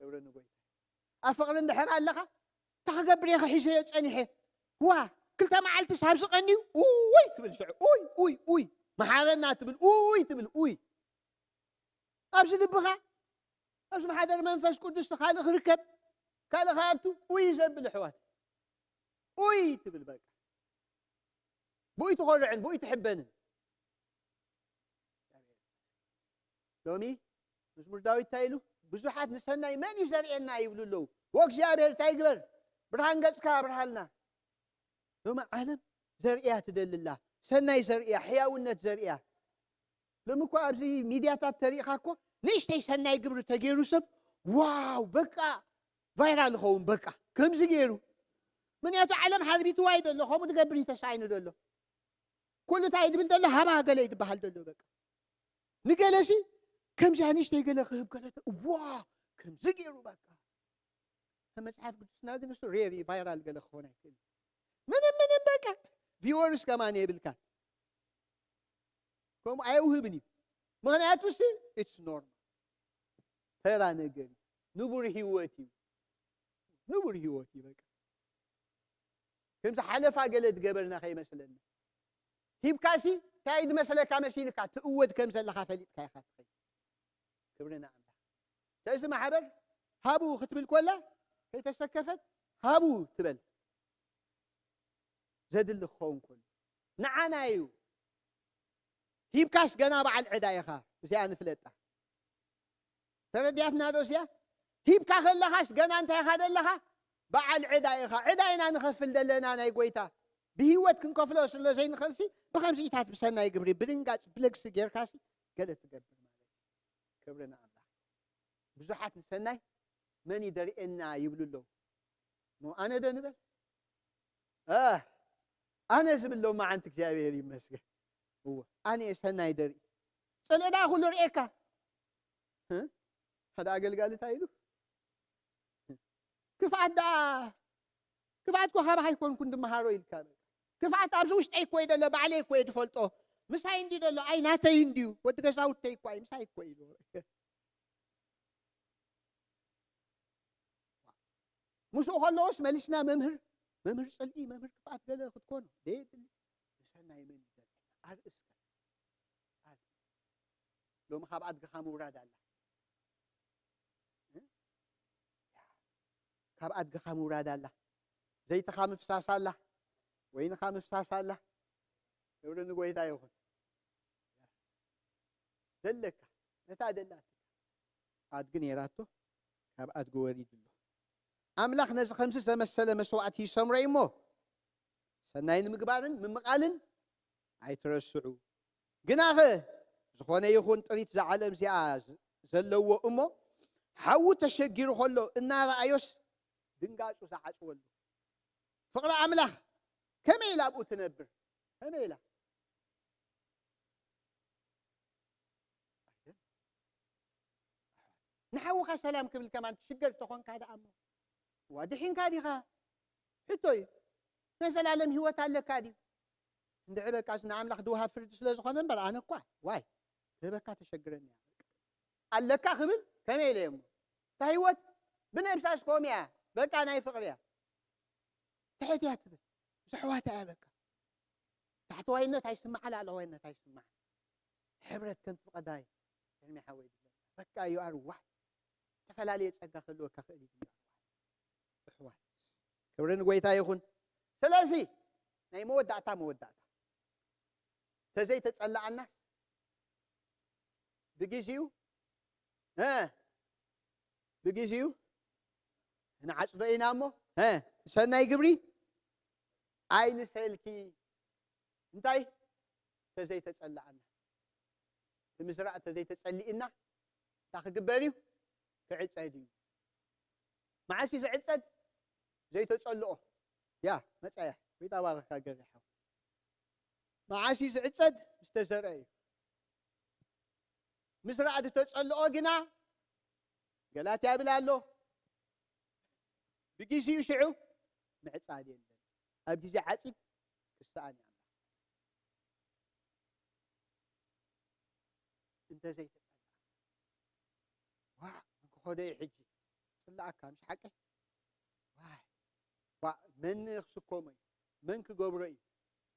ክብሪ ንጎይታ። ኣብ ፍቕሪ እንድሕር ኣለኻ፣ እንታይ ክገብር እየ ሒዘዮ ጸኒሐ? ዋ፣ ክልተ መዓልትስ ኣብዚ ቀንዩ፣ ኡይ ትብል ሽዑ፣ ኡይ፣ ኡይ፣ ኡይ፣ መሓረና ትብል፣ ኡይ ትብል፣ ኡይ። ኣብዚ ልብኻ፣ ኣብዚ ማሕደር መንፈስ ቅዱስ ካልእ ክርከብ፣ ካልእ ክኣቱ፣ ኡይ ዘብል ኣሕዋት። ኡይ ትብል በቃ። ብኡይ ትኾርዕን፣ ብኡይ ትሕበንን። ሎሚ መዝሙር ዳዊት እንታይ ኢሉ? ብዙሓት ንሰናይ መን እዩ ዘርእየና ይብሉ ኣለዉ። ወእግዚኣብሔር እንታይ ይግበር? ብርሃን ገጽካ ኣብርሃልና። ሎሚ ዓለም ዘርእያ ትደሊ ኣላ። ሰናይ ዘርእያ፣ ሕያውነት ዘርእያ። ሎሚ እኮ ኣብዚ ሚድያታት ተሪእኻ እኮ ንእሽተይ ሰናይ ግብሪ ተገይሩ ሰብ ዋው በቃ ቫይራል ይኸውን በቃ ከምዚ ገይሩ። ምክንያቱ ዓለም ሓርቢትዋ እዩ ዘሎ፣ ከምኡ ትገብር እዩ ተሳኢኑ ዘሎ። ኩሉ እንታይ ድብል ዘሎ ሃባ ገለ እዩ ዝበሃል ዘሎ በቃ። ንገለሲ ከምዚኣ ንእሽተይ ገለ ክህብ ገለ ተ-፣ ዋ ከምዚ ገይሩ በቃ። መጽሓፍ ቅዱስና ግን እሱ ሬሪ ቫይራል ገለ ክኾን ኣይክእል። ምንም ምንም በቃ ቪወርስ ከማን የብልካን። ከምኡ ኣየውህብን እዩ። ምኽንያቱ ሲ ኢትስ ኖርማል ተራ ነገር እዩ። ንቡር ህይወት እዩ። ንቡር ህይወት እዩ በቃ። ከምዚ ሓለፋ ገለ ዝገበርና ከይመስለና። ሂብካሲ እንታይ ድመስለካ መሲልካ ትእወድ ከም ዘለኻ ፈሊጥካ ኢኻ ትኸይድ። ክብሪ ንኣምላኽ። ስለዚ ማሕበር ሃቡ ክትብል ኮላ ከይተሰከፈት ሃቡ ትበል። ዘድሊ ክኸውን ከሎ ንዓና እዩ። ሂብካስ ገና በዓል ዕዳ ኢኻ። እዚኣ ንፍለጣ። ተረዲኣትና ዶ እዚኣ? ሂብካ ከለኻስ ገና እንታይ ኢኻ ዘለኻ? በዓል ዕዳ ኢኻ። ዕዳ ኢና ንኸፍል ዘለና ናይ ጎይታ። ብህይወት ክንከፍሎ ስለ ዘይንኽእልሲ ብኸምዚታት ብሰናይ ግብሪ ብድንጋጽ ብለግሲ ጌርካሲ ገለ ትገብር ማለት እዩ። ክብሪ ንኣምላኽ። ብዙሓት ንሰናይ መን እዩ ደርእየና ይብሉ ኣለዉ። እሞ ኣነ ዶ ንበል? እ፣ ኣነ ዝብል ሎማዓንቲ እግዚኣብሔር ይመስገን። እወ፣ ኣነ እየ ሰናይ ደርኢ። ጽልኢ ደኣ ኩሉ ርእየካ። እ? ሓደ ኣገልጋሊ እንታይ ኢሉ? ክፍኣት ደኣ፣ ክፍኣት እኮ ካባኻ ኣይኮንኩን ድመሃሮ ኢልካ። ክፍኣት ኣብዚ ውሽጠይ እኮ እዩ ዘሎ፣ ባዕለይ እኮ እየ ዝፈልጦ። ምሳይ እንድዩ ዘሎ፣ ኣይ ናተይ እንድዩ፣ ወዲ ገዛውተይ እኮ ኣይ ምሳይ እኮ እዩ ዘሎ። ምስኡ ከለዎስ መሊስና መምህር፣ መምህር ጽልኢ፣ መምህር ክፍኣት ገለ ክትኮኑ ደየድሊ። ንሰናይ መን እዩ ዘርእየና? ኣርእስከ ኣርእስ። ሎሚ ካብ ኣድግኻ ምውራድ ኣላ። እ? ካብ ኣድግኻ ምውራድ ኣላ። ዘይትኻ ምፍሳስ ኣላ። ወይንኻ ምፍሳስ ኣላ። ክብሪ ንጎይታ ይኹን። ዘለካ ነታ ደላትካ ኣድጊ ነይራቶ፣ ካብ ኣድጊ ወሪዱ ኣሎ። ኣምላኽ ነዚ ከምዚ ዘመሰለ መስዋዕቲ ይሰምሮ እዩ እሞ፣ ሰናይ ንምግባርን ምምቓልን ኣይትረስዑ። ግናኸ ዝኾነ ይኹን ጥሪት እዛ ዓለም እዚኣ ዝ-፣ ዘለዎ እሞ፣ ሓዉ ተሸጊሩ ከሎ እናረኣዮስ ድንጋጹ ዝዓጽወሉ። ፍቕሪ ኣምላኽ ከመይ ኢላ ኣብኡ ትነብር? ከመይ ኢላ? ንሓውኻ ሰላም ክብል ከማን ትሽገር ተኾንካ ደኣ እሞ። ዋ ድሒንካ ዲኻ? ሕቶ እዩ። ናይ ዘላለም ህይወት ኣለካ ድዩ? እንድዒ በቃ ንኣምላኽ ድውሃብ ፍርዲ ስለ ዝኾነ እምበር ኣነ እኳ ዋይ ክህበካ ተሸግረኒ እያ። ኣለካ ክብል ከመይ ኢለ እየ እሞ? እታ ህይወት ብነብሳስ ከምኡ እያ። በቃ ናይ ፍቕሪ እያ። ትሕት እያ ትብል። ምስ ኣሕዋታ እያ በቃ። ታሕተዋይነት ኣይስምዓ፣ ላዕለዋይነት ኣይስምዓ። ሕብረት ከምቲ ብቐዳይ ኤርሚ ሓወይ ዝብለና። በቃ you are one። ዝተፈላለየ ጸጋ ክህልወካ ክእል እዩ። ኣሕዋት፣ ክብሪ ንጎይታ ይኹን። ስለዚ ናይ መወዳእታ መወዳእታ። ተዘይተጸላኣናስ ብግዜኡ፣ እ፣ ብግዜኡ ንዓጽዶ ኢና እሞ፣ እ፣ ሰናይ ግብሪ ኣይንሰልኪ። እንታይ? ተዘይተጸላኣና። እቲ ምዝራእ ተዘይተጸሊእና፣ እንታይ ክግበር እዩ? ክዕጸድ እዩ። መዓስ እዩ ዝዕጸድ? ዘይተጸልኦ። ያ፣ መጻያ። ወይ ተባረኽካ ገርሓው። መዓስ እዩ ዝዕጸድ? ምስ ተዘርአ እዩ። ምስራዕ ዝተጸልኦ ግና፣ ገላትያ ይብል ኣሎ፣ ብግዜኡ ሽዑ ምዕጻድ የለን። ኣብ ግዜ ዓጺድ ክሰኣን እዩ ኣምላኽ። እንተዘይተጸልኣ፣ ዋዕ፣ መን ክኸዶ እዩ ሕጂ? ጽላኣካ፣ ምሽ ሓቂ? ዋይ፣ ዋዕ፣ መን ክስከሞ እዩ? መን ክገብሮ እዩ?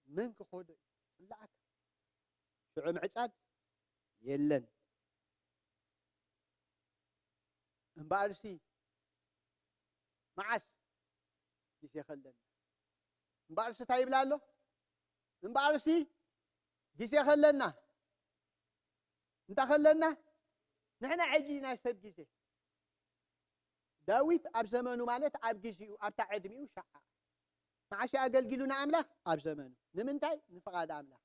መን ክኸዶ እዩ? ጽላኣካ። ሽዑ ምዕጻድ የለን። እምበኣርሲ፣ መዓስ ግዜ ከለና? እምበኣርሲ እንታይ ይብላ ኣሎ? እምበኣርሲ ግዜ ከለና። እንታይ ከለና? ንሕና ሕጂ ናይ ሰብ ግዜ። ዳዊት ኣብ ዘመኑ፣ ማለት ኣብ ግዜኡ፣ ኣብታ ዕድሜኡ ሸዓ መዓስ ኣገልጊሉ ንኣምላኽ? ኣብ ዘመኑ። ንምንታይ? ንፍቓድ ኣምላኽ።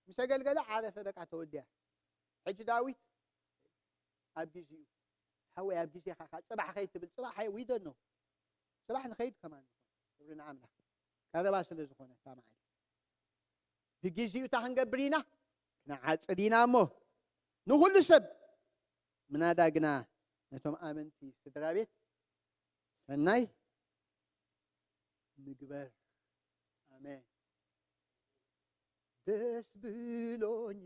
ምስ ኣገልገለ ዓረፈ፣ በቃ ተወዲኣ። ሕጂ ዳዊት ኣብ ግዜኡ፣ ሓወይ፣ ኣብ ግዜኻ፣ ጽባሕ ከይትብል፣ ጽባሕ፣ ሃይ፣ we don't know። ጽባሕ ንኸይድ ከማን ንኾን። ክብሪ ንኣምላኽ። ቀረባ ስለ ዝኾነ እታ መዓልቲ። ብግዜኡ እታ ክንገብር ኢና፣ ክንዓጽድ ኢና እሞ፣ ንኹሉ ሰብ፣ ምናዳ ግና ነቶም ኣመንቲ ስድራ ቤት ሰናይ ንግበር። ኣሜን። ደስ ብሎኝ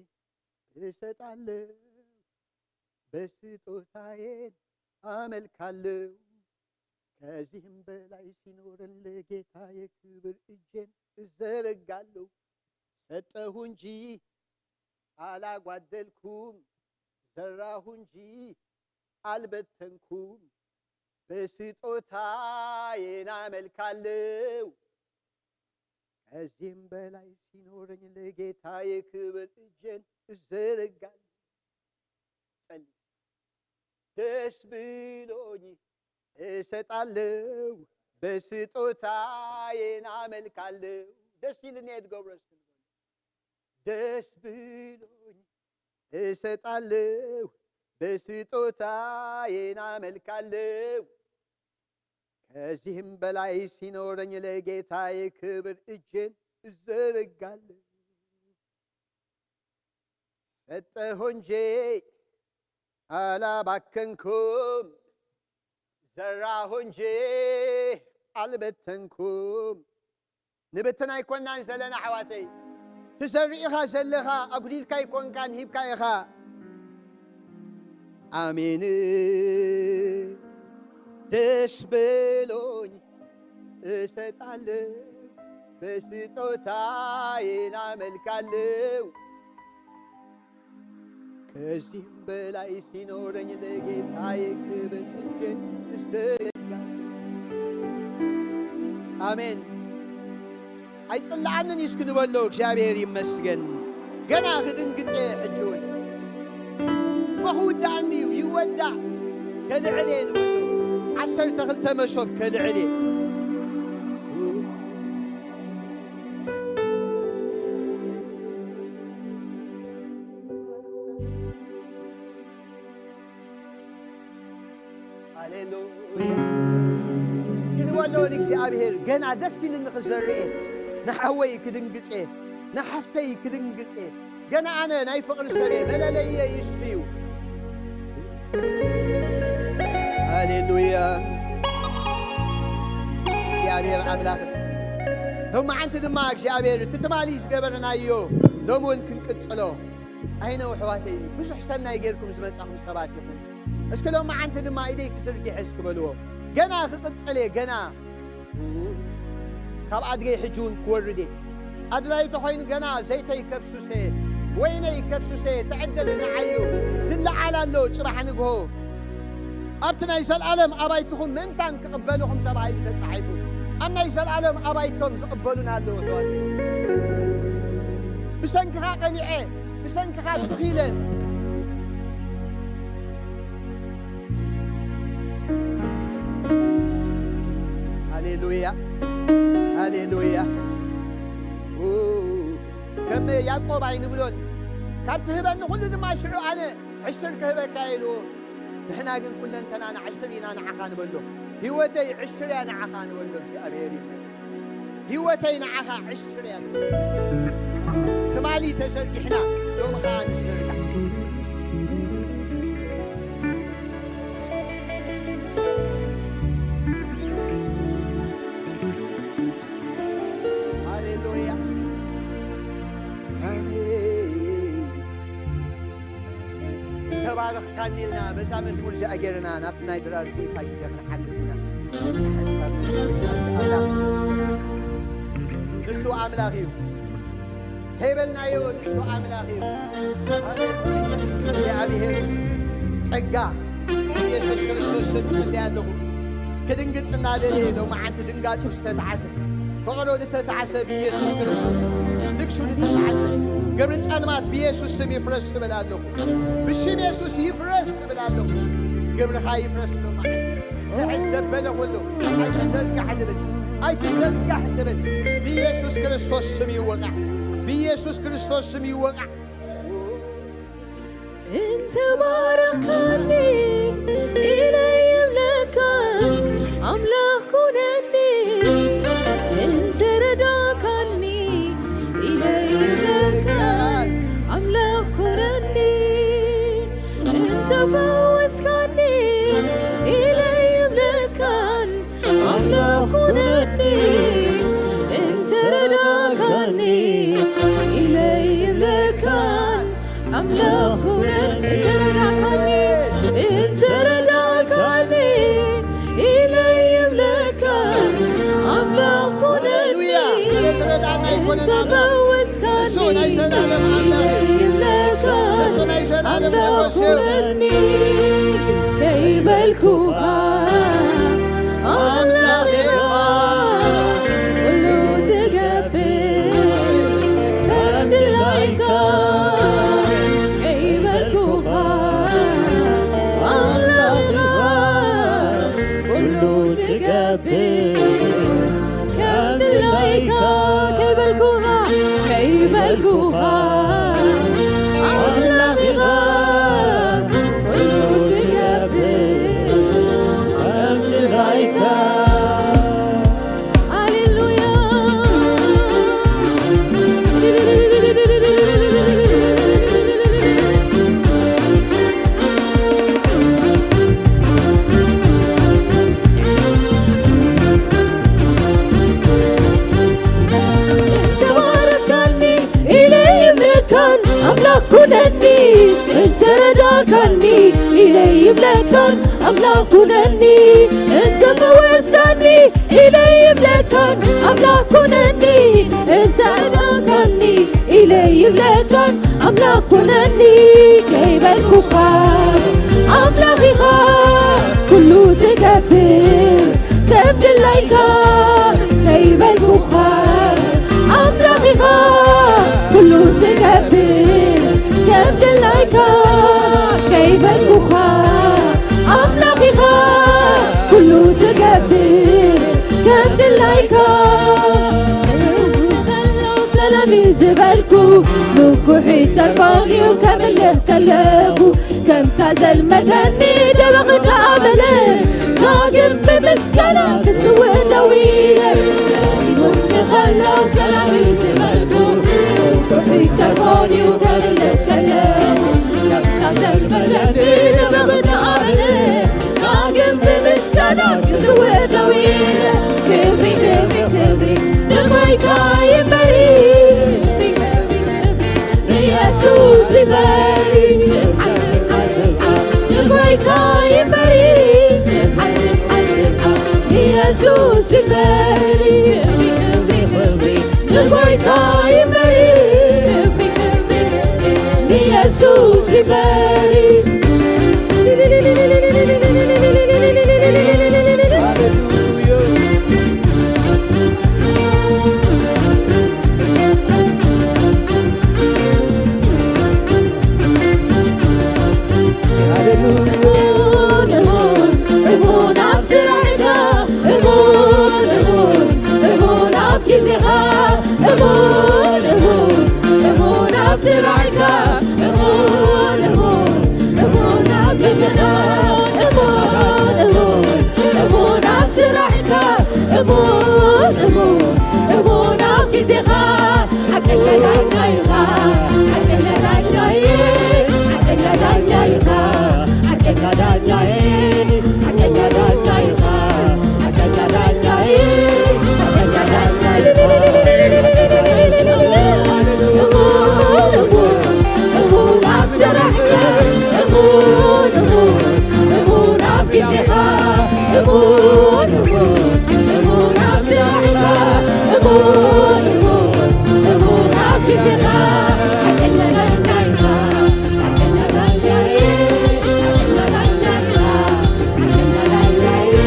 እሰጣለሁ፣ በስጦታዬን አመልካለሁ። ከዚህም በላይ ሲኖረን ለጌታዬ ክብር እጄን እዘረጋለሁ። ሰጠሁ እንጂ አላጓደልኩም፣ ዘራሁ እንጂ አልበተንኩም፣ በስጦታዬን አመልካለሁ። ከዚህም በላይ ሲኖረኝ ለጌታዬ ክብር እጄን እዘረጋለሁ። ጸልይ። ደስ ብሎኝ እሰጣለሁ፣ በስጦታዬን አመልካለሁ። ደስ ይልኒ እየ ትገብሮ እስኪ ንበሉ። ደስ ብሎኝ እሰጣለሁ፣ በስጦታዬን አመልካለሁ። ከዚህም በላይ ሲኖረኝ ለጌታዬ ክብር እጄን እዘረጋለሁ። ሰጠሁ እንጂ አላባከንኩም፣ ዘራሁ እንጂ አልበተንኩም። ንብትን ኣይኮናን ዘለና ኣሕዋተይ፣ ትዘርእ ኢኻ ዘለኻ፣ ኣጉዲልካ ኣይኮንካን፣ ሂብካ ኢኻ። ኣሜን። ደስ ብሎኝ እሰጣለሁ፣ በስጦታዬን አመልካለሁ። ከዚህም በላይ ሲኖረኝ ለጌታዬ ክብር እጄን እዘረጋለሁ። ኣሜን። ኣይጽልኣንን እዩ እስኪ ንበሎ፣ እግዚኣብሔር ይመስገን። ገና ክድንግጽ እየ ሕጂ እውን። እሞ ክውዳእ እንድዩ፣ ይወዳእ። ከልዕል እየ ንበሎ። ዓሰርተ ክልተ መሶብ ከልዕል እየ። ሃሌሉያ። እስኪ ንበሎ ንእግዚኣብሔር፣ ገና ደስ ኢልኒ ክዘርእ እየ። ንሓወይ ክድንግጽ እየ፣ ንሓፍተይ ክድንግጽ እየ። ገና ኣነ ናይ ፍቕሪ ሰብ እየ፣ መለለየ ይሱ እዩ። ሃሌሉያ። እግዚኣብሔር ኣምላኽ፣ ሎማዓንቲ ድማ እግዚኣብሔር እቲ ትማሊ ዝገበርናዮ ሎሚ እውን ክንቅጽሎ። ኣይነው ኣሕዋተይ፣ ብዙሕ ሰናይ ጌርኩም ዝመጻኹም ሰባት ኢኹም። እስኪ ሎማዓንቲ ድማ ኢደይ ክዝርግሕ እስኪ በልዎ። ገና ክቕጽል እየ፣ ገና ካብ ኣድገይ ሕጂ እውን ክወርድ እየ። ኣድላይ ተኾይኑ ገና ዘይተይ ከፍሱሰ፣ ወይነይ ከፍሱሰ፣ እቲ ዕድል ንዓዩ ዝለዓል ኣሎ ጽባሕ ንግሆ። ኣብቲ ናይ ዘልኣለም ኣባይትኹም ምእንታን ክቕበልኹም ተባሂሉ ተጻሒፉ። ኣብ ናይ ዘልኣለም ኣባይቶም ዝቕበሉና ኣለዉ ኣሕዋት። ብሰንክኻ ቀኒዐ፣ ብሰንክኻ ትኺለ፣ ሃሌሉያ፣ ሃሌሉያ። ኡ፣ ከም ያዕቆብ ኣይንብሎን፣ ካብ ትህበኒ ኩሉ ድማ ሽዑ ኣነ ዕሽር ክህበካ ኢልዎ። ንሕና ግን ኩለንተናና ዕሽር ኢና ንዓኻ ንበሎ። ህይወተይ ዕሽር እያ ንዓኻ ንበሎ። እግዚኣብሔር ይመስገን። ህይወተይ ንዓኻ ዕሽር እያ ንበሎ። ትማሊ ተዘርጊሕና፣ ሎሚ ኸዓ ንዘርጋሕ። ሃሌሉያ። ኣሜን። ተባረኽካኒ ኢልና በዛ መዝሙር እዚኣ ጌርና ናብቲ ናይ ድራር ጌታ ግዜ ክንሓልፍ ኢና። ንሱ ኣምላኽ እዩ። ከይበልናዮ ንሱ ኣምላኽ እዩ። እግዚኣብሔር ጸጋ ብኢየሱስ ክርስቶስ ስም ጸልየ ኣለኹ። ክድንግጽ እናደለየ ሎማዓንቲ ድንጋጹ ዝተተዓሰ፣ ፈቐዶ ዝተተዓሰ ብኢየሱስ ክርስቶስ፣ ልግሱ ዝተተዓሰ ግብሪ ጸልማት ብኢየሱስ ስም ይፍረስ እብል ኣለኹ። ብሽም የሱስ ይፍረስ እብል ኣለኹ። ግብርኻ ይፍረስ ሎማዓንቲ። ሕዝ ዘበለ ኩሉ ኣይትዘርጋሕ ዝብል፣ ኣይትዘርጋሕ ዝብል ብኢየሱስ ክርስቶስ ስም ይወቓዕ። ብኢየሱስ ክርስቶስ ስም ይወቓዕ። እንተ ባረኽካኒ ኢለ ይብለካ፣ ኣምላኽ ኩነኒ። እንተ ረዳእካኒ ኢለ ይብለካ፣ ኣምላኽ ኩነኒ። እንተ ፈወስካኒ ኢለ ይብለካን፣ ኣምላኽ ኩነኒ። እንተ ረዳእካኒ ኢለ ይብለካን፣ ኣምላኽ ኩነኒ። እንተ ረዳእካኒ፣ እንተ ረዳእካኒ ኢለ ይብለካን፣ ኣምላኽ ኩነኒ። ሃሌሉያ። ስለ ዝረዳእና ኣይኮነን እንተ ኣምላኽ። ፈወስካኒ እሱ ናይ ዘላለም ኣምላኽ እዩ። ይብለካን፣ እሱ ናይ ዘላለም ኣምላኽ ንጉስ እዩ። ኩነኒ። ከይበልኩኻ ኣምላኽ ኢኻ፣ ኩሉ ትገብር ከም ድላይካ። ከይበልኩኻ ኣምላኽ ኢኻ፣ ኩሉ ትገብር ከም ድላይካ። ከይበልኩኻ፣ ከይበልኩኻ ኣምላኽ ኢኻ፣ ኩሉ ትገብር ከም ድላይካ። ሃሌሉያ። እንተ ባረኽካኒ ኢለ ይብለካን ኣምላኽ ኩነኒ፣ እንተ ረዳእካኒ ኢለ ይብለካን ኣምላኽ ኩነኒ፣ እንተ ፈወስካኒ ኢለ ይብለካን ኣምላኽ ኩነኒ፣ እንተ ረዳእካኒ ኢለ ይብለካን ኣምላኽ ኩነኒ። ከይበልኩኻ ኣምላኽ ኢኻ ኩሉ ትገብር ከም ድላይካ። ከይበልኩኻ ኣምላኽ ኢኻ ኩሉ ትገብር ከም ድላይካ። ከይበልኩኻ ኣምላኽ ኢኻ ኩሉ ትገብር ከም ድላይካ። ጭንቂ ከሎ ሰላም እዩ ዝበልኩ፣ ምኩሕ ይተርፋን እዩ ከምልኽ ከለኹ። ከምታ ዘልመደኒ ደበኽ ደኣ በለ፣ ዳግም ብምስጋና ክስውእ ደው ኢለ። ጭንቂ ከሎ ሰላም እዩ ዝበልኩ፣ ምኩሕ ይተርፋን እዩ ከምልኽ ከለኹ። ከምታ ዘልመደኒ ደበኽ ደኣ በለ፣ ዳግም ብምስጋና ክስውእ ደው ኢለ። ክብሪ፣ ክብሪ፣ ክብሪ ንጎይታ ይበሪ። ክብሪ፣ ክብሪ፣ ክብሪ ንየሱስ ይበሪ። ንጎይታ ይበሪ። ንየሱስ ይበሪ። ክብሪ፣ ክብሪ፣ ክብሪ ንጎይታ ይበሪ። ክብሪ፣ ክብሪ፣ ክብሪ ንየሱስ ይበሪ። እሙን፣ እሙን፣ እሙን ኣብ ስራሕካ፣ እሙን፣ እሙን ስራሕካ እሙን፣ እሙን፣ እሙን ኣብ ግዜኻ፣ እሙን፣ እሙን፣ እሙን ኣብ ስራሕካ፣ እሙን፣ እሙን፣ እሙን ኣብ ግዜኻ። ሓቀኛ ዳኛ ኢኻ፣ ሓቀኛ ዳኛ፣ ሓቀኛ ዳኛ ኢኻ፣ ሓቀኛ ዳኛ፣ ሓቀኛ ዳኛ ኢኻ። ሓቀኛ ዳኛ፣ ሓቀኛ ዳኛ፣ እሙን፣ እሙን፣ እሙን ኣብ ስራሕካ፣ እሙን፣ እሙን፣ እሙን ኣብ ግዜኻ፣ እሙን፣ እሙን፣ እሙን ኣብ ስራሕካ፣ እሙን፣ እሙን፣ እሙን ኣብ ግዜኻ። ሓቀኛ ዳኛ ኢኻ፣ ሓቀኛ ዳኛ፣ ሓቀኛ ዳኛ ኢኻ።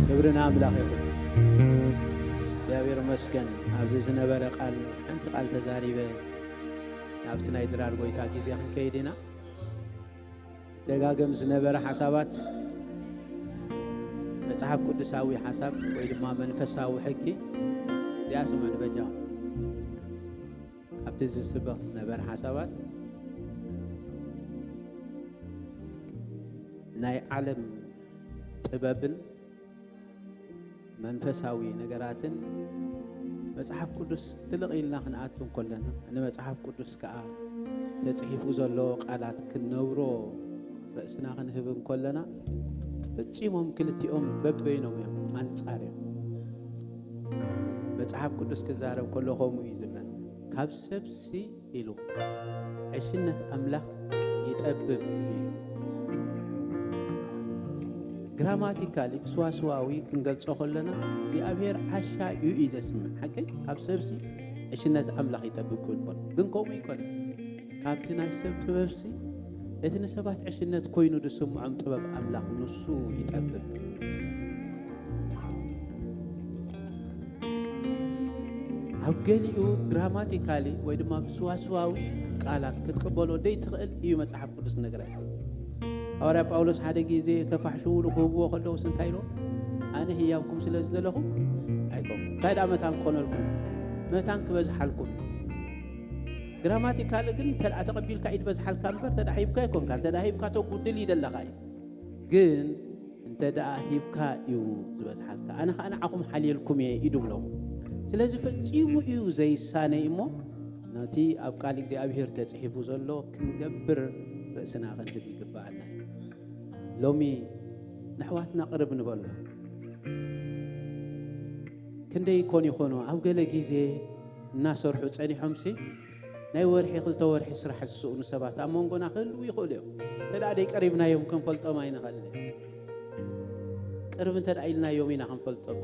ክብሪ ንኣምላኽ ይኹን። እግዚኣብሔር ይመስገን። ኣብዚ ዝነበረ ቃል ሓንቲ ቃል ተዛሪበ ናብቲ ናይ ድራር ጎይታ ግዜ ክንከይድ ኢና። ደጋገም ዝነበረ ሓሳባት መጽሓፍ ቅዱሳዊ ሓሳብ ወይ ድማ መንፈሳዊ ሕጊ እዚኣ ስምዑ ንበጃ። ካብቲ ዝስበኽ ዝነበረ ሓሳባት ናይ ዓለም ጥበብን መንፈሳዊ ነገራትን መጽሓፍ ቅዱስ ትልቕ ኢልና ክንኣቱ እንከለና፣ ንመጽሓፍ ቅዱስ ከኣ ተጽሒፉ ዘሎ ቃላት ክንነብሮ ርእስና ክንህብ እንከለና፣ ፈጺሞም ክልቲኦም በበይኖም እዮም፣ ኣንጻር እዮም። መጽሓፍ ቅዱስ ክዛረብ ከሎ ከምኡ እዩ ዝብለና። ካብ ሰብሲ ኢሉ፣ ዕሽነት ኣምላኽ ይጠብብ ኢሉ። ግራማቲካሊ፣ ስዋስዋዊ ክንገልጾ ከለና፣ እግዚኣብሔር ዓሻ እዩ እዩ ዘስምዕ። ሓቀይ፣ ካብ ሰብሲ ዕሽነት ኣምላኽ ይጠብብ ክብል ከሎ፣ ግን ከምኡ ኣይኮነን። ካብቲ ናይ ሰብ ጥበብሲ፣ እቲ ንሰባት ዕሽነት ኮይኑ ዝስምዖም ጥበብ ኣምላኽ ንሱ ይጠብብ። ኣብ ገሊኡ ግራማቲካሊ ወይ ድማ ብስዋስዋዊ ቃላት ክትቅበሎ ደይትኽእል እዩ መጽሓፍ ቅዱስ ዝነግረካ። ሃዋርያ ጳውሎስ ሓደ ግዜ ከፋሕሽውሉ ክህብዎ ከለውስ እንታይ ኢልዎ? ኣነ ህያብኩም ስለ ዝደለኹ ኣይኮንኩ። እንታይ ደኣ መታን ክኾነልኩም? መታን ክበዝሓልኩም። ግራማቲካሊ ግን እንተ ደኣ ተቐቢልካ እዩ ዝበዝሓልካ እምበር፣ እንተ ደኣ ሂብካ ኣይኮንካ። እንተ ደኣ ሂብካ ተጉድል ይደለኻ እዩ። ግን እንተ ደኣ ሂብካ እዩ ዝበዝሓልካ። ኣነ ኸኣ ንዓኹም ሓልየልኩም እየ እዩ ድብሎም። ስለዚ ፈጺሙ እዩ ዘይሳነይ እሞ፣ ነቲ ኣብ ቃል እግዚኣብሔር ተጽሒፉ ዘሎ ክንገብር ርእስና ክንህብ ይግብኣና እዩ። ሎሚ ንኣሕዋትና ቅርብ ንበሎ። ክንደይ ይኮን ይኾኑ ኣብ ገለ ግዜ እናሰርሑ ጸኒሖምሲ ናይ ወርሒ ክልተ ወርሒ ስራሕ ዝስእኑ ሰባት ኣብ መንጎና ክህልዉ ይኽእሉ እዮም። እንተ ደኣ ደይቀሪብናዮም ክንፈልጦም ኣይንኽእልን። ቅርብ እንተ ደኣ ኢልናዮም ኢና ክንፈልጦም።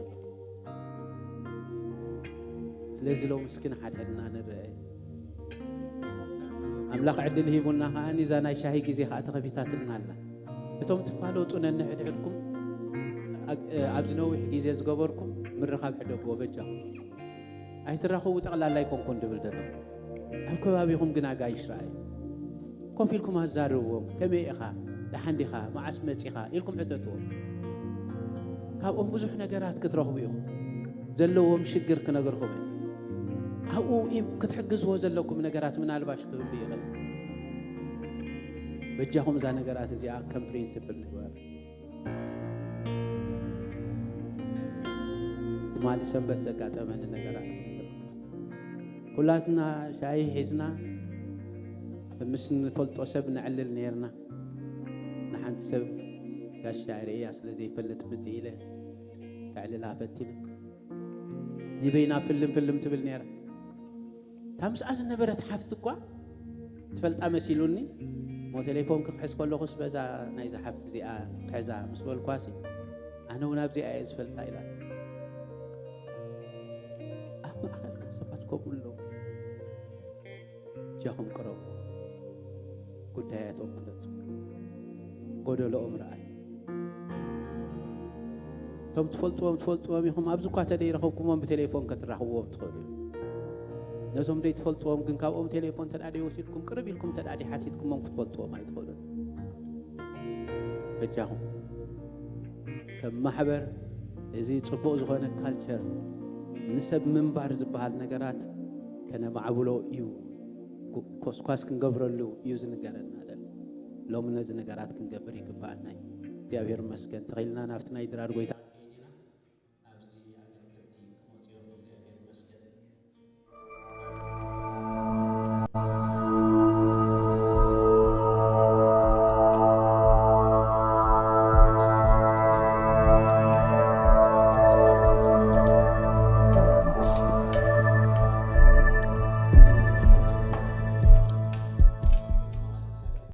ስለዚ ሎሚ እስኪ ንሓድሕድና ንርአ። ኣምላኽ ዕድል ሂቡና ከኣ እዛ ናይ ሻሂ ግዜ ከኣ ተኸፊታትልና ኣላ። እቶም ትፋለጡ ነንሕድሕድኩም ኣብ-፣ ኣብዚ ነዊሕ ግዜ ዝገበርኩም ምርኻብ ሕደግዎ በጃኹም። ኣይትራኸቡ ጠቕላላ ኣይኮንኩን ድብል ዘሎ። ኣብ ከባቢኹም ግን ኣጋይሽ ረኣዩ። ኮፍ ኢልኩም ኣዛርብዎም። ከመይ ኢኻ? ደሓን ዲኻ? መዓስ መጺኻ? ኢልኩም ሕተትዎም። ካብኦም ብዙሕ ነገራት ክትረኽቡ ኢኹም። ዘለዎም ሽግር ክነግርኹም እዮም። ኣብኡ ኢብ-፣ ክትሕግዝዎ ዘለኩም ነገራት ምናልባሽ ክህሉ ይኽእል። በጃኹም እዛ ነገራት እዚኣ ከም ፕሪንስፕል ንግበር። ትማሊ ሰንበት ዘጋጠመኒ ነገራት ክነግረኩም። ኩላትና ሻሂ ሒዝና ምስ ንፈልጦ ሰብ ነዕልል ነይርና። ንሓንቲ ሰብ ጋሻ ርእያ ስለ ዘይፈልጥ ብዚ ኢለ ከዕልላ ፈቲነ። ንበይና ፍልም ፍልም ትብል ነይራ። እታ ምስኣ ዝነበረት ሓፍቲ እኳ ትፈልጣ መሲሉኒ እሞ፣ ቴሌፎን ክሕዝ ከለኹስ በዛ ናይዛ ሓፍቲ እዚኣ ክሕዛ ምስ በልኳሲ፣ ኣነ እውን ኣብዚኣ እየ ዝፈልጣ ኢላት። ኣብ ማእኸልና ሰባት ከምኡ ኣለዉ። እጃኹም ቅረቡ፣ ጉዳያቶም ፍለጡ። ጎደሎኦም ረኣዩ። እቶም ትፈልጥዎም ትፈልጥዎም ኢኹም፣ ኣብዚ እኳ ተደይረኸብኩሞም ብቴሌፎን ከትራኽብዎም ትኽእሉ እዩ። ነዞም ዘይትፈልጥዎም ግን ካብኦም ቴሌፎን ተዳ ደይወሲድኩም ቅርብ ኢልኩም ተዳ ደይሓቲትኩሞም ክትፈልጥዎም ኣይትኽእሉን። በጃኹም ከም ማሕበር እዚ ጽቡቕ ዝኾነ ካልቸር ንሰብ ምንባር ዝበሃል ነገራት ከነማዕብሎ እዩ፣ ኮስኳስ ክንገብረሉ እዩ ዝንገረና ደል። ሎሚ ነዚ ነገራት ክንገብር ይግባኣና እዩ። እግዚኣብሔር ይመስገን ተኺልና ናብቲ ናይ ድራር ጎይታ